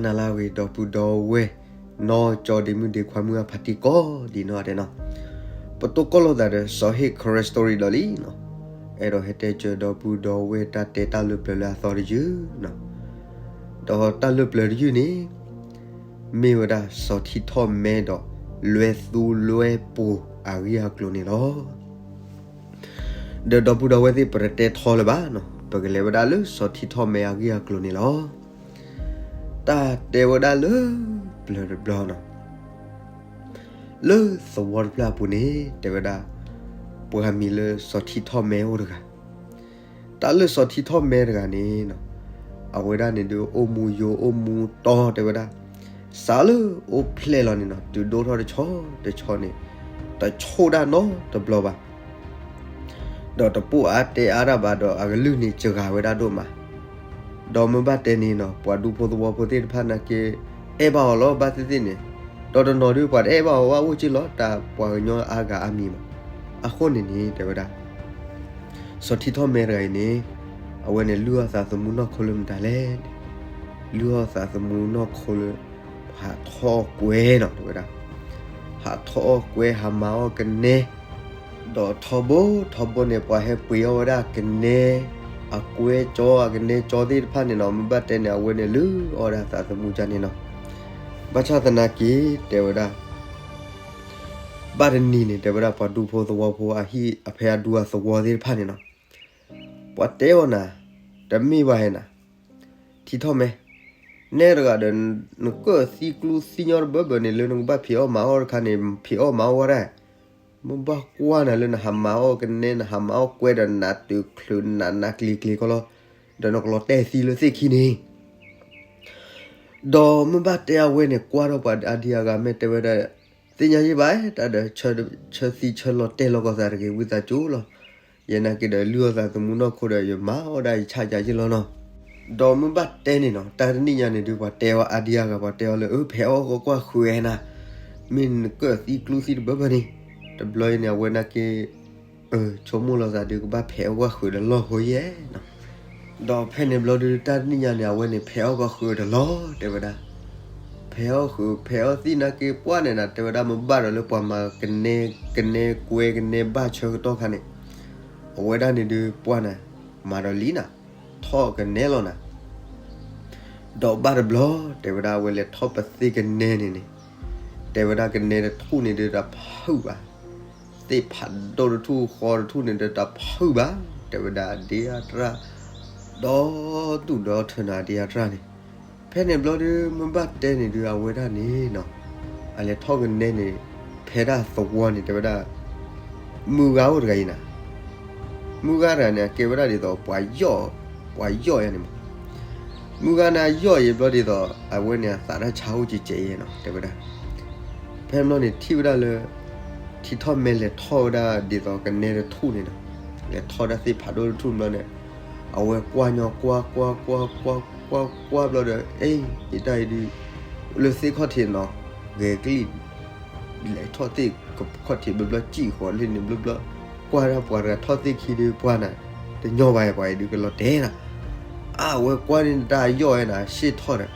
နၤလၢအဂ့ၤ ဒီပုၢ်ဒီဝဲၢ် နီၢ်ကၠီဒ့မုၣ်ဒ့ခွါမုၢ်အဖါတံၢ်ကိးဒံးနီၢ်ဒဲးနီၤ, ပတိၢ်ကီၢ်လိာ်သးဒီးစီၤဟ့ၣ် Karen Story ဒီးလံနီၤ, အဲၣ်ဒိးဟဲတဲစၢၤဒီပုၢ်ဒီဝဲၢ်တၢ်တဲတၢ်လၢပျၢၤလၢအသီတယုၢ်နီၤ, ဒီးတၢ်လၢပျၢၤတယုၢ်န့ၣ် မ့ၢ်ဝဲဒၣ်စီၤထံထီၣ်မဲဒီး လွဲသူလွဲပူၤအဂ့ၢ်အကျိၤန့ၣ်လီၤ. ဒီးဒီပုၢ်ဒီဝဲၢ်သ့ၣ် ပတတဲထီလၢၤဘၣ်နီၤ, ပကလဲၤဝဲဒၣ်လၢစီၤထံထီၣ်မဲအဂ့ၢ်အကျိၤန့ၣ်လီၤ. တၢ်တဲဝဲဒၣ်လၢပျၢၤတဘျီနီၤ, လၢသဝီတဖျၢၣ်အပူၤန့ၣ် တဲဝဲဒၣ် ပှၤမံၤလၢစီၤထံထီၣ်မဲအိၣ်တဂၤ, တၢ်လၢစီၤထံထီၣ်မဲတဂၤန့ၣ်နီၤ, အဝဲဒၣ်န့ၣ်ဒုး အိၣ်မူယိာ်အိၣ်မူတီတဲဝဲဒၣ်, စးလၢအိၣ်ဖျဲၣ်လီၤန့ၣ်နီၤ တုၤဒိၣ်ထီၣ်တဆီတဆီန့ၣ် တဆိၣ်ဒၣ်နီတဘျီဘၣ်, ဒီးတပိာ်အါတဲအါတၢ်ဘၣ်ဒီး အကလုၢ်န့ၣ်စှၤဝဲဒၣ်ဒိၣ်မး, ဒီးမ့ၢ်ဘၣ်တဲန့ၣ်နီၤ ပှၤဒူဖိသဝီဖိသ့ၣ်တဖၣ်နာ်က့ အဲၣ်ဘၣ်အီၤလီၤ ဘၣ်သ့ၣ်သ့ၣ်န့ၣ်, ဒီးတနီၤဒုး ပှၤတအဲၣ်ဘၣ်အီၤဘၣ် အိၣ်က့လီၤ တၢ်ပှၤကညီအါဂၤအါမံၤမး, အဃိန့ၣ်န့ၣ် တဲဝဲဒၣ် စီၤထံထီၣ်မဲတဂၤအံၤန့ၣ် အဝဲန့ၣ်လုၢ်အီၣ်သးသမူနီၢ်ခိလၢမတၤလဲၣ်, လုၢ်အီၣ်သးသမူနီၢ်ခိလၢ ဟးထီၣ်အီၣ်ကွဲနီၤ တဲဝဲဒၣ်, ဟးထီၣ်အီၣ်ကွဲ ဟးမၤအီၣ်ကနဲ, ဒီးထီဘိထီဘိန့ၣ် ပှၤဟဲပှ့ၤအီၣ်ဝဲဒၣ်ကနဲ အကွဲကၠီ အကနဲကၠီသ့ၣ်တဖၣ်န့ၣ်နီၤ, မ့ၢ်ဘၣ်တဲန့ၣ် အဝဲန့ၣ်လုၢ်အီၣ်ဒၣ်သးသမူကန့ၣ်နီၤ, ဘၣ်ဆၣ်သနာ်က့ တဲဝဲဒၣ် ဘၣ်တနံၤန့ၣ် တဲဝဲဒၣ် ပှၤဒူဖိသဝီဖိအဟံၣ်အဖဲအဒူအသဝီသ့ၣ်တဖၣ်န့ၣ်နီၤ, ပှၤတဲအီၤနၤ, တမ့ၢ်ဘၣ်ဟဲနၤ, ထံထီၣ်မဲ, နဲတဂၤဒီး နကၢၣ်သံကျူသံညီတဘၢဘၢန့ၣ် လၢနကဘၣ်ဖံးအီၣ်မၤအီၣ်တခါန့ၣ် ဖံးအီၣ်မၤအီၣ်ဝဲဒၣ်, မ့ၢ်ဘၣ်ကွၢ်နၤလၢနဟးမၤအီၣ်ကနဲ နဟးမၤအီၣ်ကွဲဒီး နးတုၤချုးနးနးကျံၤကျံၤကီလီၤ, ဒီးနကလီၤတဲာ်သံလၢသ့ၣ်ခံန့ၣ် ဒီးမ့ၢ်ဘၣ်တဲအဝဲန့ၣ် ကွၢ်ထီၣ်ပှၤအဒံအဂၤမ့ၢ်တဲဝဲဒၣ်, သ့ၣ်ညါယံၢ်ဘၣ် တၢ်ဒီး ဆၢသံဆၢလီၤတဲာ်လီၤကီၢ်သးတဂ့ၤ ဝံသးစူၤလီၤ, ယဲနာ်က့ဒီး လုၢ်အီၣ်သးသမူနီၢ်ခိဒီး ယမၤအီၣ်ဒၣ်ယဆၣ်ယၤယံၢ်လီၤနီၤ, ဒီးမ့ၢ်ဘၣ်တဲန့ၣ်နီၤ တၢ်တနံၣ်ညါန့ၣ်ဒုး ပှၤတဲအီၤအါဒံအါဂၤ ပှၤတဲအီၤလၢ အၢ ဖဲးအီၣ်ကီကွၢ်ဃုာ်ဝဲနၤ, မ့ၢ်နကၢၣ်သံကျူသံတဘၢဘၢန့ၣ်, တဘျီအံၤန့ၣ် အဝဲနာ်က့ အၢ ဆိကမိၣ်လီၤသးဒုးကဘၣ်ဖဲးအီၣ်ကွၢ်ဃုာ်ဒီးလီၢ်ဃိယဲနီၤ, ဒီးဖဲန့ၣ်ဘျီဒုး တၢ်တနံၣ်ညါန့ၣ် အဝဲန့ၣ် ဖဲးအီၣ်ကွၢ်ဃုာ်ဒီးလီၢ် တဲဝဲဒၣ်, ဖဲးအီၣ်ဃုာ် ဖဲးအီၣ်သံနာ်က့ ပှၢ်န့ၣ်နၤ တဲဝဲဒၣ် မ့ၢ်ဘၣ်ဒီးလၢပှၤမၤကနဲ ကနဲကွဲကနဲဘၣ်ဆၢကတီၢ်ခါန့ၣ်, အဝဲဒၣ်န့ၣ်ဒုး ပှၢ်နၤ မၤဒီးလံနၤ, ထီၣ်ကနဲလီၤနၤ ဒီးဘၣ်တဘျီ တဲဝဲဒၣ် အဝဲလဲၤထီၣ်ပသ့ၣ်ကနဲန့ၣ်န့ၣ်, တဲဝဲဒၣ်ကနဲတထူၣ်န့ၣ်ဒုး တၢ်ဖုၣ်ဘၣ်, သ့ၣ်ဖးဒိၣ်တထူၣ်ဃီတထူၣ်န့ၣ်ဒီး တၢ်ဖုၣ်ဘၣ်, တဲဝဲဒၣ် အဒ့အတြၢ် ဒီတူၢ်ဒီထၢနၤ အဒ့အတြၢ်န့ၣ်, ဖဲန့ၣ်ဘျီဒုး မ့ၢ်ဘၣ်တဲန့ၣ်ဒုး အဝဲဒၣ်န့ၣ်နီၤ, အလဲၤထီၣ်ကနဲန့ၣ် ဖဲဒၣ်သဝီန့ၣ် တဲဝဲဒၣ် မုၢ်ဂၤအိၣ်တဂၤအံၤနၤ, မုၢ်ဂၤတဂၤန့ၣ် အကဲဝဲဒၣ်ဒ်သိး ပှၤယီၣ်, ပှၤယီၣ်ယါန့ၣ်မး, မုၢ်ဂၤန့ၣ် အယီၣ်ယံၤဘျီဒ်သိး အဝဲန့ၣ်အသးတၢ်ဆါအိၣ်ကဲကဲယဲနီၤ တဲဝဲဒၣ်, ဖဲဘျီန့ၣ်ထံၣ်ဝဲဒၣ်လၢ ထံထီၣ်မဲလဲၤထီၣ်ဝဲဒၣ်ဒ်သိးကနဲတထူၣ်န့ၣ်နီၤ, လဲၤထီၣ်ဒၣ်သ့ၣ်ဖးဒိၣ်တထူၣ်ဘျီန့ၣ်, အဝဲကွၢ်ညီကွၢ်ကွၢ်ကွၢ်ကွၢ်ကွၢ်ကွၢ်ဘျီဒီး အ့ ယတၢ်အံၤဒုး လၢသ့ၣ်ခီၣ်ထံးနီၤ, ဂဲၤကလံၣ် လဲၤထီၣ်သ့ၣ်ခီၣ်ထံးဘျီဘျီ စံၣ်ဃီၤလၢန့ၣ်ဘျီဘျီ, ကွၢ်ဒၣ်ပှၤတဂၤထီၣ်သ့ၣ်ခံဒုး ပှၢ်နၤ တညီဘၣ် ပှၤအံၤဒုးကလီၤတဲာ်နၤ, အဝဲကွၢ်န့ၣ်တၢ်ယီၣ်ဝဲနၤ ရှ့ၣ်ထီၣ်ဒီး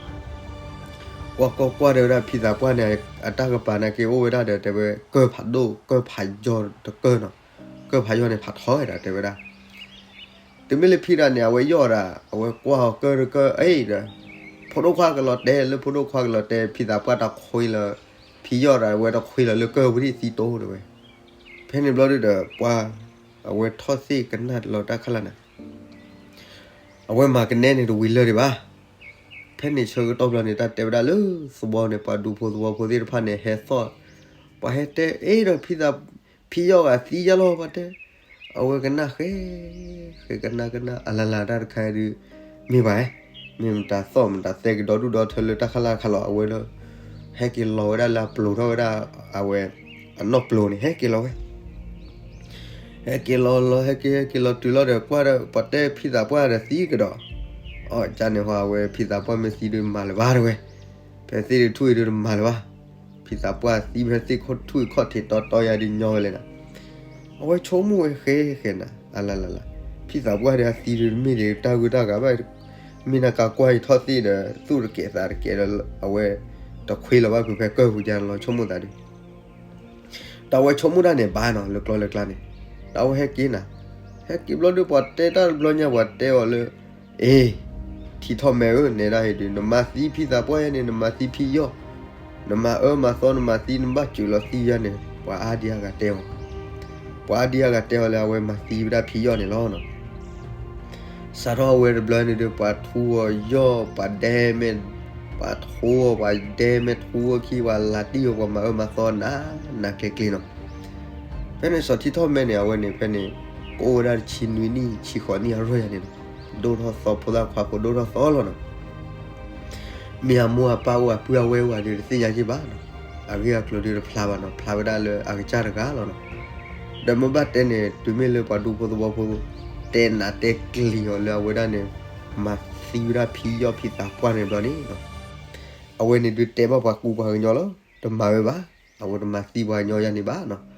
ကွၢ်ကွၢ်ကွၢ်တဲဝဲဒၣ် ဖံသးပှၢ်န့ၣ် အတၢ်ကပၤနာ်က့အိၣ်ဝဲဒၣ်ဒီး တဲဝဲကၢၢ်ဖးဒိၣ် ကၢၢ်ဖးယီၢ်တကၢၢ်နီၤ, ကၢၢ်ဖးယီၢ်န့ၣ်ဖးထီဝဲဒၣ် တဲဝဲဒၣ် တမ့ၢ်လၢဖံဒၣ်န့ၣ် အဝဲယီၣ်ဒၣ် အဝဲကွၢ်အီၤကၢၢ်တကၢၢ်အံၤဒီး ဖိဒိၣ်ခွါကလီၤတဲာ် လၢဖိဒိၣ်ခွါကလီၤတဲာ် ဖံသးပှၢ်တခွံလၢ ဖံယီၣ်ဒၣ် အဝဲတခွံလၢ လၢကၢၢ်ဝံၤဒၣ်သံတိၢ်တဲဝဲ, ဖဲန့ၣ်ဘျီဒုးဒီး ပှၢ် အဝဲထီၣ်သ့ၣ်ကနၣ်လီၤတၢ်ခါလၢ်နၤ အဝဲမၤကနဲန့ၣ်တဝံၤလၢာ်ဒံးဘၣ်. ဖဲန့ၣ်ဆၢကတီၢ်ဘျီန့ၣ် တၢ်တဲဝဲဒၣ်လၢသဝီန့ၣ် ပှၤဒူဖိသဝီဖိသ့ၣ်တဖၣ်န့ၣ် ဟဲသီၣ်, ပှၤဟဲတဲအ့ၣ်ဒီးဖံသး ဖံယီၣ်ဂၤသံယါလီၤ ပှၤတဲ, အဝဲကနၣ်ဃဲ, ဃဲကနၣ်ကနၣ် အလၢ်လၢ်တၢ်တခါဒုး မ့ၢ်ဘၣ်, မ့ၢ်မတၤသီၣ်မတၤသဲကဒီဒူၣ်ဒီထၢလၢတၢ်ခါလၢ်ခါလီၤ အဝဲဒီး ဟဲက့ၤလီၤဝဲဒၣ်လၢအပျိၤထီၣ်ဝဲဒၣ် အဝဲ အနီၢ်ပျိၤန့ၣ် ဟဲက့ၤလီၤဝဲ ဟဲက့ၤလီၤလီၤ ဟဲက့ၤ ဟဲက့ၤလီၤတုၤလီၤဒီး ကွၢ်ဒီး ပှၤတဲဖံသးပှၢ်ဒီးသံကဒီး, အီၣ်ကန့ၣ်ဟီ အဝဲဖံသးပှၢ်မ့ၢ်သံဒုးမၤလၢၤဘၣ်တဲဝဲ, ဖဲသ့ၣ်တထူၣ်အံၤဒုးတမၤလၢၤဘၣ်, ဖံသးပှၢ်သံဖဲသ့ၣ်ခီၣ်ထူၣ်ခီၣ်ထံးတီတီယါဒုးညီဝဲလဲၣ်နၤ, အဝဲဆိကမိၣ်ဝဲဃဲဃဲနၤ အလၢ်လၢ်လၢ်, ဖံသးပှၢ်ဒီးအသံဒုးတမ့ၢ်ဒံးတၢ်ဂုၢ်တၢ်ဂၤဘၣ် မ့ၢ်နကကွၢ်ယထီၣ်သ့ၣ်ဒီး သူၣ်တကဲးသးတကဲးဒီး အဝဲတခွ့လီၤဘၣ်ဖုးဖဲကၢၢ်ပူၤယါန့ၣ်လီၤ ဆိကမိၣ်သးဒီး ဒီးအဝဲဆိကမိၣ်တၢ်န့ၣ်ဘၣ်နီၤ လၢကျီလၢကျါန့ၣ်, ဒီးအဝဲဟဲက့ၤနၤ, ဟဲက့ၤဘျီဒီး ပှၤတဲတၢ်တဘျီညါ ပှၤတဲအီၤလၢ အ့ ထံထီၣ်မဲဧၢ နဲဒၣ်အံၤဒီး နမၤသံဖံသးပှၢ်ယဲန့ၣ် နမၤသံဖံယီၢ်, နမၤအၢမၤသီ နမၤသံ နဘၣ်စၢၤလီၤသံယါန့ၣ် ပှၤအါဒံအါဂၤတဲအီၤ, ပှၤအါဒံအါဂၤတဲအီၤလၢအဝဲမၤသံဝဲဒၣ်ဖံယီၢ်န့ၣ်လီၤနီၤ. စးထီၣ်အဝဲတဘျီန့ၣ်ဒီး ပှၤထူအီၤယီၢ် ပှၤဒဲမဲာ်, ပှၤထူအီၤ ပှၤဒဲမဲာ်ထူအီၤခံ ပှၤလၤတံၢ်အီၤ ပှၤမၤအၢမၤသီနးနးကျ့ကျ့နီၤ. ဖဲန့ၣ် စီၤထံထီၣ်မဲန့ၣ် အဝဲန့ၣ် ဖဲန့ၣ် ကအိၣ်ဝဲဒၣ်တဆံနွံနံၣ် ဆံဃိးနံၣ်အရၢၢ်ယါန့ၣ်နီၤ, ဒိၣ်ထီၣ်သီ ဖိသၣ်ခွါဖိဒိၣ်ထီၣ်သီလီၤနီၤ. မ့ၢ်အမိၢ်အပၢ်အိၣ် အပုၢ်အဝဲၢ်အိၣ် အဒုးတသ့ၣ်ညါက့ၢ်ဘၣ်နီၤ, အဂ့ၢ်အကျိၤဒုးတဖျါဘၣ်နီၤ, ဖျါဝဲဒၣ်လၢအကစၢ်တဂၤလီၤနီၤ. ဒီးမ့ၢ်ဘၣ်တဲန့ၣ် တုၤမ့ၢ်လၢပှၤဒူဖိသဝီဖိ တဲနးတဲကျ့ၤအီၤလၢအဝဲဒၣ်န့ၣ် မၤသံဝဲဒၣ်ဖံယီၢ်ဖံသးပှၢ်န့ၣ်ဘျီန့ၣ်နီၤ, အဝဲန့ၣ်ဒုးတဲဘၣ်ပှၤကူပှၤကညီလီၤ, တမၤဝဲဘၣ်, အဝဲတမၤသံပှၤကညီယါန့ၣ်ဘၣ်နီၤ.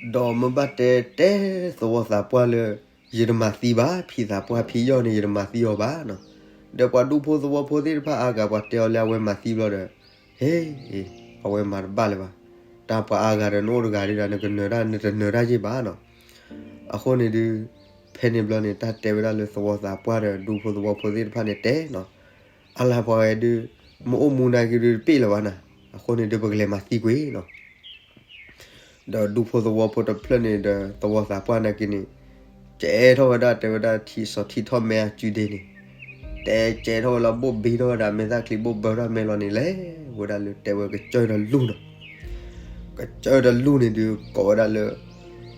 ဒီးမ့ၢ်ဘၣ်တဲတဲသဝီသးပှၢ်လၢ ယတမၤသံဘၣ်, ဖံသးပှၢ်ဖံယီၢ်န့ၣ် ယတမၤသံအီၤဘၣ်နီၤ. ဒီးပှၤဒူဖိသဝီဖိသ့ၣ်တဖၣ်အါဂၤ ပှၤတဲအီၤလၢအဝဲမၤသံဘျီဒီး ဟ့ အဝဲမၤတဘၣ်လၢၤဘၣ်. တၢ်ပှၤအါဂၤဒီး နအိၣ်တဂၤဒၣ်ဒီး နကနၢၤတၢ် နတနၢၤတၢ်က့ၢ်ဘၣ်နီၤ. အဃိန့ၣ်ဒုး ဖဲန့ၣ်ဘျီန့ၣ် တၢ်တဲဝဲဒၣ်လၢသဝီသးပှၢ်ဒီး ဒူဖိသဝီဖိသ့ၣ်တဖၣ်န့ၣ်တဲနီၤ, အါလၢပှၤဝဲဒုး မ့ၢ်အိၣ်မူနာ်က့ဒုးတပ့ၢ်လၢၤဘၣ်နီၤ, အဃိန့ၣ်ဒုး ပကလဲၤမၤသံကွံာ်နီၤ. ဒီးဒူဖိသဝီဖိတဖျၢၣ်န့ၣ်ဒီး သဝီသးပှၢ်နာ်က့န့ၣ် ကဲထီၣ်ဝဲဒၣ် တဲဝဲဒၣ်ထံစီၤထံထီၣ်မဲအစုဒ့န့ၣ်, တဲကဲထီၣ်ဝဲလီၤ ဘိၣ်ဘံထီၣ်ဝဲဒၣ် မဲာ်သၣ်ချံဘိၣ်ဘၢထီၣ်မဲာ်လီၤန့ၣ် လဲၤဝဲဒၣ်လၢတဲဝဲကစၢၢ်တလူၢ်နီၤ. ကစၢၢ်တလူၢ်န့ၣ်ဒုး ကိးဝဲဒၣ်လၢ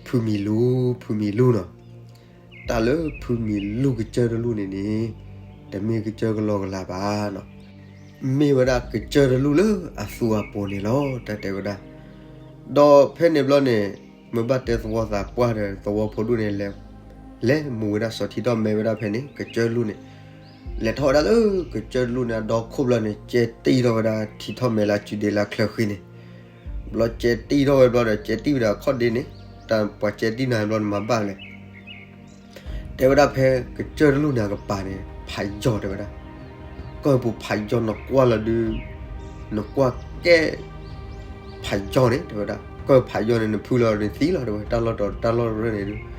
ဖုမံၤလူၤ ဖုမံၤလူၤနီၤ. တၢ်လၢဖုမံၤလူၤကစၢၢ်တလူၢ်န့ၣ်န့ၣ် တမ့ၢ်ကစၢၢ်ကလီကလီဘၣ်နီၤ, မ့ၢ်ဝဲဒၣ်ကစၢၢ်တလူၢ်လၢအသူအပိၤန့ၣ်လီၤ တၢ်တဲဝဲဒၣ်. ဒီးဖဲန့ၣ်ဘျီန့ၣ် မ့ၢ်ဘၣ်တဲသဝီသးပှၢ်ဒီးသဝီဖိဒူၣ်န့ၣ် လဲၤမူဝဲဒၣ်စီၤထံထီၣ်မဲဝဲဒၣ်ဖဲန့ၣ် ကစၢၢ်တလူၢ်န့ၣ်, လဲၤထီၣ်ဝဲဒၣ်လၢကစၢၢ်တလူၢ်န့ၣ် အဒီခိၣ်ဘျီန့ၣ် ကဲတံၢ်ထီၣ်ဝဲဒၣ်ထံထီၣ်မဲလၢအစုဒ့လၢအချၢဃံန့ၣ်, ဘျီကဲတံၢ်ထီၣ်ဝဲဘျီဒီး ကဲတံၢ်ဝဲဒၣ်အခီၣ်ဒ့န့ၣ်, တၢ်ပှၤကဲတံၢ်နၤဘျီန့ၣ် မၤဘၣ်လဲၣ် တဲဝဲဒၣ်ဖဲကစၢၢ်တလူၢ်န့ၣ် အကပၤန့ၣ် ဖးယီၢ်တဲဝဲဒၣ်, ကၢၢ်ပူၤဖးယီၢ် နကွၢ်လီၤဒုး နကွၢ်ကဲ ဖးယီၢ်န့ၣ် တဲဝဲဒၣ် ကၢၢ်ဖးယီၢ်န့ၣ် နဖုလီၤန့ၣ်သံလီၤ တဲဝဲ တၢ်လီၢ်တတီၤတၢ်လီၢ်တရၢၢ်န့ၣ်ဒုး,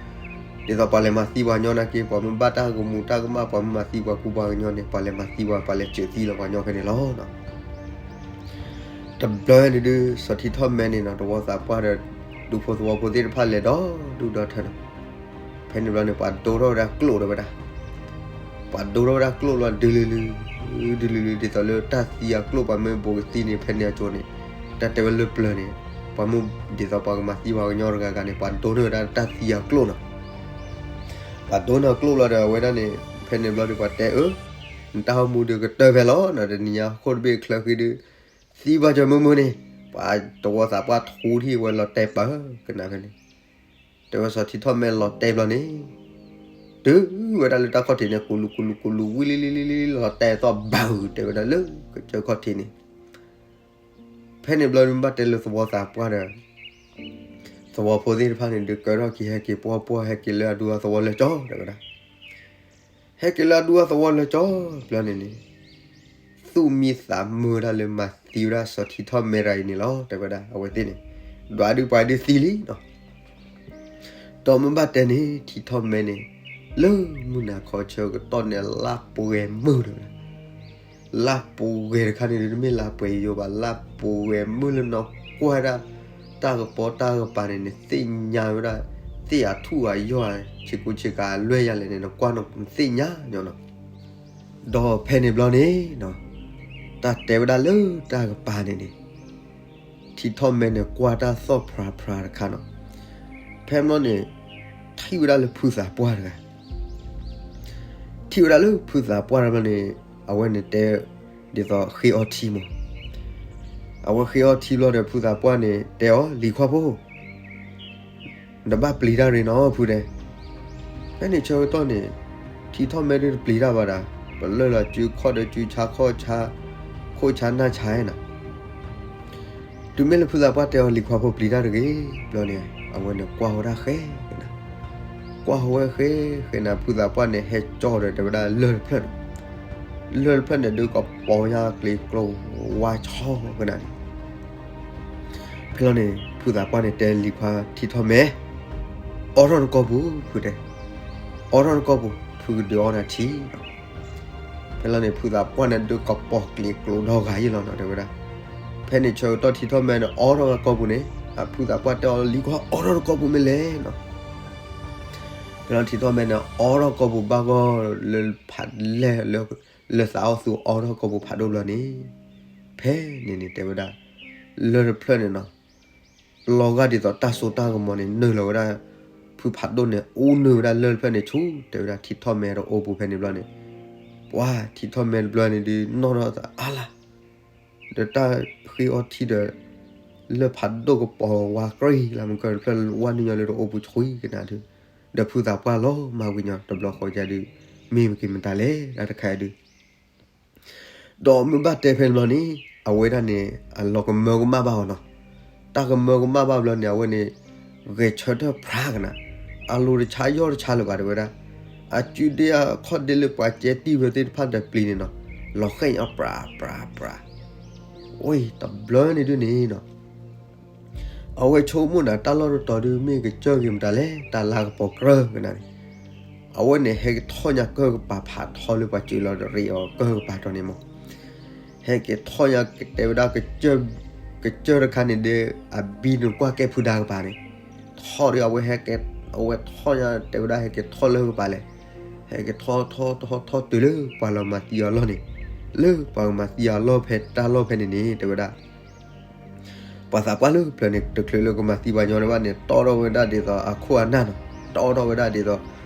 ဒ်သိးပှၤလဲၤမၤသံပှၤကညီနာ်က့ ပှၤမ့ၢ်ဘၣ်တၢ်ကမူၤတၢ်ကမၣ် ပှၤမ့ၢ်မၤသံပှၤကူပှၤကညီန့ၣ် ပှၤလဲၤမၤသံပှၤ ပှၤလဲၤစၢၤသံလီၤပှၤကညီဖဲန့ၣ်လီၤ. တဘျီန့ၣ်ဒုး စီၤထံထီၣ်မဲန့ၣ်နီၤ သဝီသးပှၢ်ဒီး ဒူဖိသဝီဖိသ့ၣ်တဖၣ်လဲၤဒီဒူၣ်ဒီထၢနီၤ, ဖဲန့ၣ်ဘျီန့ၣ် ပှၤဒိထီၣ်ဝဲဒၣ်ကျိၣ်တဲဝဲဒၣ်, ပှၤဒိထီၣ်ဝဲဒၣ်ကျိၣ်လီၤ ဒုးလုာ်လုာ် ဒုးလုာ်လုာ် ဒ်သိးလၢတၢ်သံအကျိၣ် ပှၤမ့ၢ်ဘူးကသံန့ၣ် ဖဲန့ၣ်အကၠိန့ၣ် တၢ်တဲဝဲလၢပျၢၤန့ၣ် ပှၤမ့ၢ်ဒ်သိးပှၤကမၤသံပှၤကညီတဂၤဂၤန့ၣ် ပှၤဒိန့ၢ်ဝဲဒၣ်တၢ်သံအကျိၣ်နီၤ. ပှၤဒိန့ၢ်အကျိၣ်ဘျီဒီး အဝဲဒၣ်န့ၣ် ဖဲန့ၣ်ဘျီဒီး ပှၤတဲအၢ နတၢ်အိၣ်မူဒုးကတၢၢ်ဖဲလီၤနီၤ, တနံၤညါခိၣ်တဘ့ၣ်ချၢဃံဒုး သံဘၣ်စၢၤမုၢ်မုၢ်န့ၣ် ပှၤသဝီသးပှၢ်ထူထံၣ်ဝဲလီၤတဲာ်ပၢၢ်ကနၣ်ဖဲန့ၣ်, တဲဝဲစီၤထံထီၣ်မဲလီၤတဲာ်ဘျီန့ၣ် တုၤဝဲဒၣ်လၢတၢ်ခီၣ်ထံးန့ၣ် ကူလူကူလူကူလူဝံၤလံလံလံလံ လီၤတဲာ်သီၣ်ဘၢၣ်တဲဝဲဒၣ်လၢကစၢၢ်ခီၣ်ထံးန့ၣ်, ဖဲန့ၣ်ဘျီဒုး ဘၣ်တဲလၢသဝီသးပှၢ်ဒီး သဝီဖိသ့ၣ်တဖၣ်န့ၣ်ဒုး ကၢထီၣ်က့ၤဟဲက့ၤပှီၢ်ပှီၢ် ဟဲက့ၤလၢအဒူအသဝီလၢကၠီတဲဝဲဒၣ်, ဟဲက့ၤလၢအဒူအသဝီလၢကၠီဘျီန့ၣ်န့ၣ် သူၣ်မံသးမုာ်ဝဲဒၣ်လၢမၤသံဝဲဒၣ်စီၤထံထီၣ်မဲတဂၤအံၤန့ၣ်လီၤ တဲဝဲဒၣ် အဝဲသ့ၣ်န့ၣ်, ဒွးဒုးပှၤဒုးသံလံနီၤ. ဒီးမ့ၢ်ဘၣ်တဲန့ၣ် ထံထီၣ်မဲန့ၣ် လၢမုၢ်နၤခီဆၢကတီၢ်န့ၣ် လါပှဲၤမုၢ်တဲဝဲဒၣ်, လါပှဲၤတခါန့ၣ်ဒုး တမ့ၢ်လါပှဲၤယိယိဘၣ် လါပှဲၤမုၢ်လၢနကွၢ်ဝဲဒၣ် တၢ်ကပီၤတၢ်ကပၤန့ၣ်န့ၣ် သ့ၣ်ညါဝဲဒၣ် သ့ၣ်အထူၣ်အယိာ် ဆ့ကူဆ့ကၤအလွဲၢ်ယါလဲၣ်န့ၣ် နကွၢ်နသ့ၣ်ညါညီနီၤ. ဒီးဖဲန့ၣ်ဘျီန့ၣ် တၢ်တဲဝဲဒၣ်လၢတၢ်ကပၤန့ၣ်န့ၣ် ထံထီၣ်မဲန့ၣ် ကွၢ်တၢ်သီၣ်ဖျါဖျါတခါနီၤ. ဖဲမ့ၢ်န့ၣ် ထံၣ်ဝဲဒၣ်လၢဖုသးပှၢ်တဂၤ, ထံၣ်ဝဲဒၣ်လၢဖုသးပှၢ်တဂၤန့ၣ် အဝဲန့ၣ်တဲ ဒ်သိးဃ့အီထံမး, အဝဲဃ့အီထံဘျီဒီး ဖုသးပှၢ်န့ၣ် တဲအီၤ လံၤခွါဖိ နဘၣ်ပျံၤတၢ်ရ့နီၤဖုတဲ. ဖဲန့ၣ်ဆၢကတီၢ်န့ၣ် ထံထီၣ်မဲဒုးတပျံၤတၢ်ဘၣ်ဒၣ်, ပလၢၢ်လီၤစုခီၣ်ဒီးစုဆါခီၣ်ဆါ ခိၣ်ဆါနၢ်ဆါနီၤ. တုၤမ့ၢ်လၢဖုသးပှၢ်တဲအီၤ လံၤခွါဖိပျံၤတၢ်တဂ့ၤဘျီန့ၣ် အဝဲန့ၣ်ကွၢ်ဝဲဒၣ်ဃဲဃဲနၤ, ကွၢ်ဝဲဃဲဃဲနၤ ဖုသးပှၢ်န့ၣ် ဟဲကၠီဒီးတဲဝဲဒၣ်လၢၢ်တဖျၢၣ်န့ၣ်, လၢၢ်တဖျၢၣ်န့ၣ်ဒုးကပီၤညါကျ့ၤကျိၤဝါဆီကနၣ်န့ၣ်, ဖဲလီၤန့ၣ် ဖုသးပှၢ်န့ၣ်တဲလံၤခွါထံထီၣ်မဲ, အိးထီၣ်နကိာ်ပူၤ ဖုတဲ, အိးထီၣ်နကိာ်ပူၤ ဖုကဒုးအီနၤထံလီၤ. ဖဲလီၤန့ၣ် ဖုသးပှၢ်န့ၣ်ဒုးကပီၤကျ့ၤကျိၤဒီဂၤယံလီၤနီၤ တဲဝဲဒၣ်. ဖဲန့ၣ်ဆၢကတီၢ်ထံထီၣ်မဲန့ၣ် အိးထီၣ်ဝဲကိာ်ပူၤန့ၣ်, အဖုသးပှၢ်တဲအီၤလံၤခွါ အိးထီၣ်နကိာ်ပူၤမ့ၢ်လဲၣ်နီၤ. ဖဲလီၤထံထီၣ်မဲန့ၣ် အိးထီၣ်ကိာ်ပူၤဘၣ်ဂီၢ်လၢဖးလဲၢ် လၢသးအိၣ်သူအိးထီၣ်ကိာ်ပူၤဖးဒိၣ်ဘျီန့ၣ်, ဖဲန့ၣ်န့ၣ်တဲဝဲဒၣ်, လၢၢ်တဖျၢၣ်န့ၣ်နီၤ လီၤဂာ်ဒ်သိးတၢ်စိတၢ်ကမီၤန့ၣ် နုာ်လီၤဝဲဒၣ် ဖုဖးဒိၣ်န့ၣ် အူနုာ်ဝဲဒၣ်လၢၢ်တဖျၢၣ်န့ၣ်ဆူ တဲဝဲဒၣ်ထံထီၣ်မဲတအိၣ်ပူၤဖဲန့ၣ်ဘျီန့ၣ်, ပှၤထံထီၣ်မဲတဘျီန့ၣ်ဒုး နီၣ်ထီၣ်သးအါလၢ် ဒီးတၢ်ဃ့အီထံဒီး လၢၢ်ဖးဒိၣ်ကပီၤဝါကြ့လၢမုၢ်ကၢၢ်တဖျၢၣ် ဝါနုာ်ညီလၢတအိၣ်ပူၤဆှံကနၣ်ဒုး, ဒီးဖုသးပှၢ်လီၤမၢ်ဝံၤညီတဘျီဃီကဒီး မ့ၢ်မက့ၤမတၤလဲၣ် တၢ်တခါအံၤဒုး ဒီးမ့ၢ်ဘၣ်တဲဖဲန့ၣ်ဘျီန့ၣ် အဝဲဒၣ်န့ၣ် အလီၤကမၢကမၣ်ဘၣ်အီၤနီၤ. တၢ်ကမၢကမၣ်ဘၣ်ဘျီန့ၣ် အဝဲန့ၣ် ဂဲၤဆၢထၢၣ်ဖြးကနၣ်, အလိၤတဆါယီၢ်တဆါလၢၤဘၣ်တဲဝဲဒၣ်, အစုဒ့အခီၣ်ဒ့လၢပှၤကဲတံၢ်ဝဲသ့ၣ်တဖၣ်ဒီးပျံၤန့ၣ်နီၤ, လီၤဃဲၣ်ညီပြးပြးပြး, အိတဘျီန့ၣ်ဒုးန့ၣ်နီၤ အဝဲဆိကမိၣ်နၤ တၢ်လီၢ်တတီၤဒုး မ့ၢ်ကစၢၢ်က့ၤမတၤလဲၣ် တၢ်လၤကပီၤကြၢးကနၣ်န့ၣ်, အဝဲန့ၣ် ဟဲကထီၣ်ညါကၢၢ်ကပၤဖးထီလၢပှၤစုးလီၤတရံးအီၤကၢၢ်ကပၤတီၤန့ၣ်မး, ဟဲက့ၤထီၣ်ညါတဲဝဲဒၣ် ကစၢၢ်တခါန့ၣ်ဒီး အဘံနုာ်ကွၢ်ကဲဖုဒါကပၤန့ၣ်, ထီၣ်ဒီးအဝဲဟဲက့ၤ အဝဲထီၣ်ညါတဲဝဲဒၣ် ဟဲက့ၤထီၣ်လၢကပၤလဲၣ်, ဟဲက့ၤထီၣ်ထီၣ်ထီၣ်ထီၣ်တုၤလၢပှၤလီၤမၤသံအီၤလီၢ်န့ၣ်, လၢပှၤကမၤသံအီၤလီၢ်ဖဲတၢ်လီၢ်ဖဲန့ၣ်န့ၣ် တဲဝဲဒၣ် ပှၤသးပှၢ်လၢပျၢၤန့ၣ် တချုးလၢကမၤသံပှၤညီတဘၣ်န့ၣ် တီၣ်ထီၣ်ဝဲဒၣ်ဒ်သိးအခိၣ်အနၢ်နီၤ, တီၣ်ထီၣ်ဝဲဒၣ်ဒ်သိး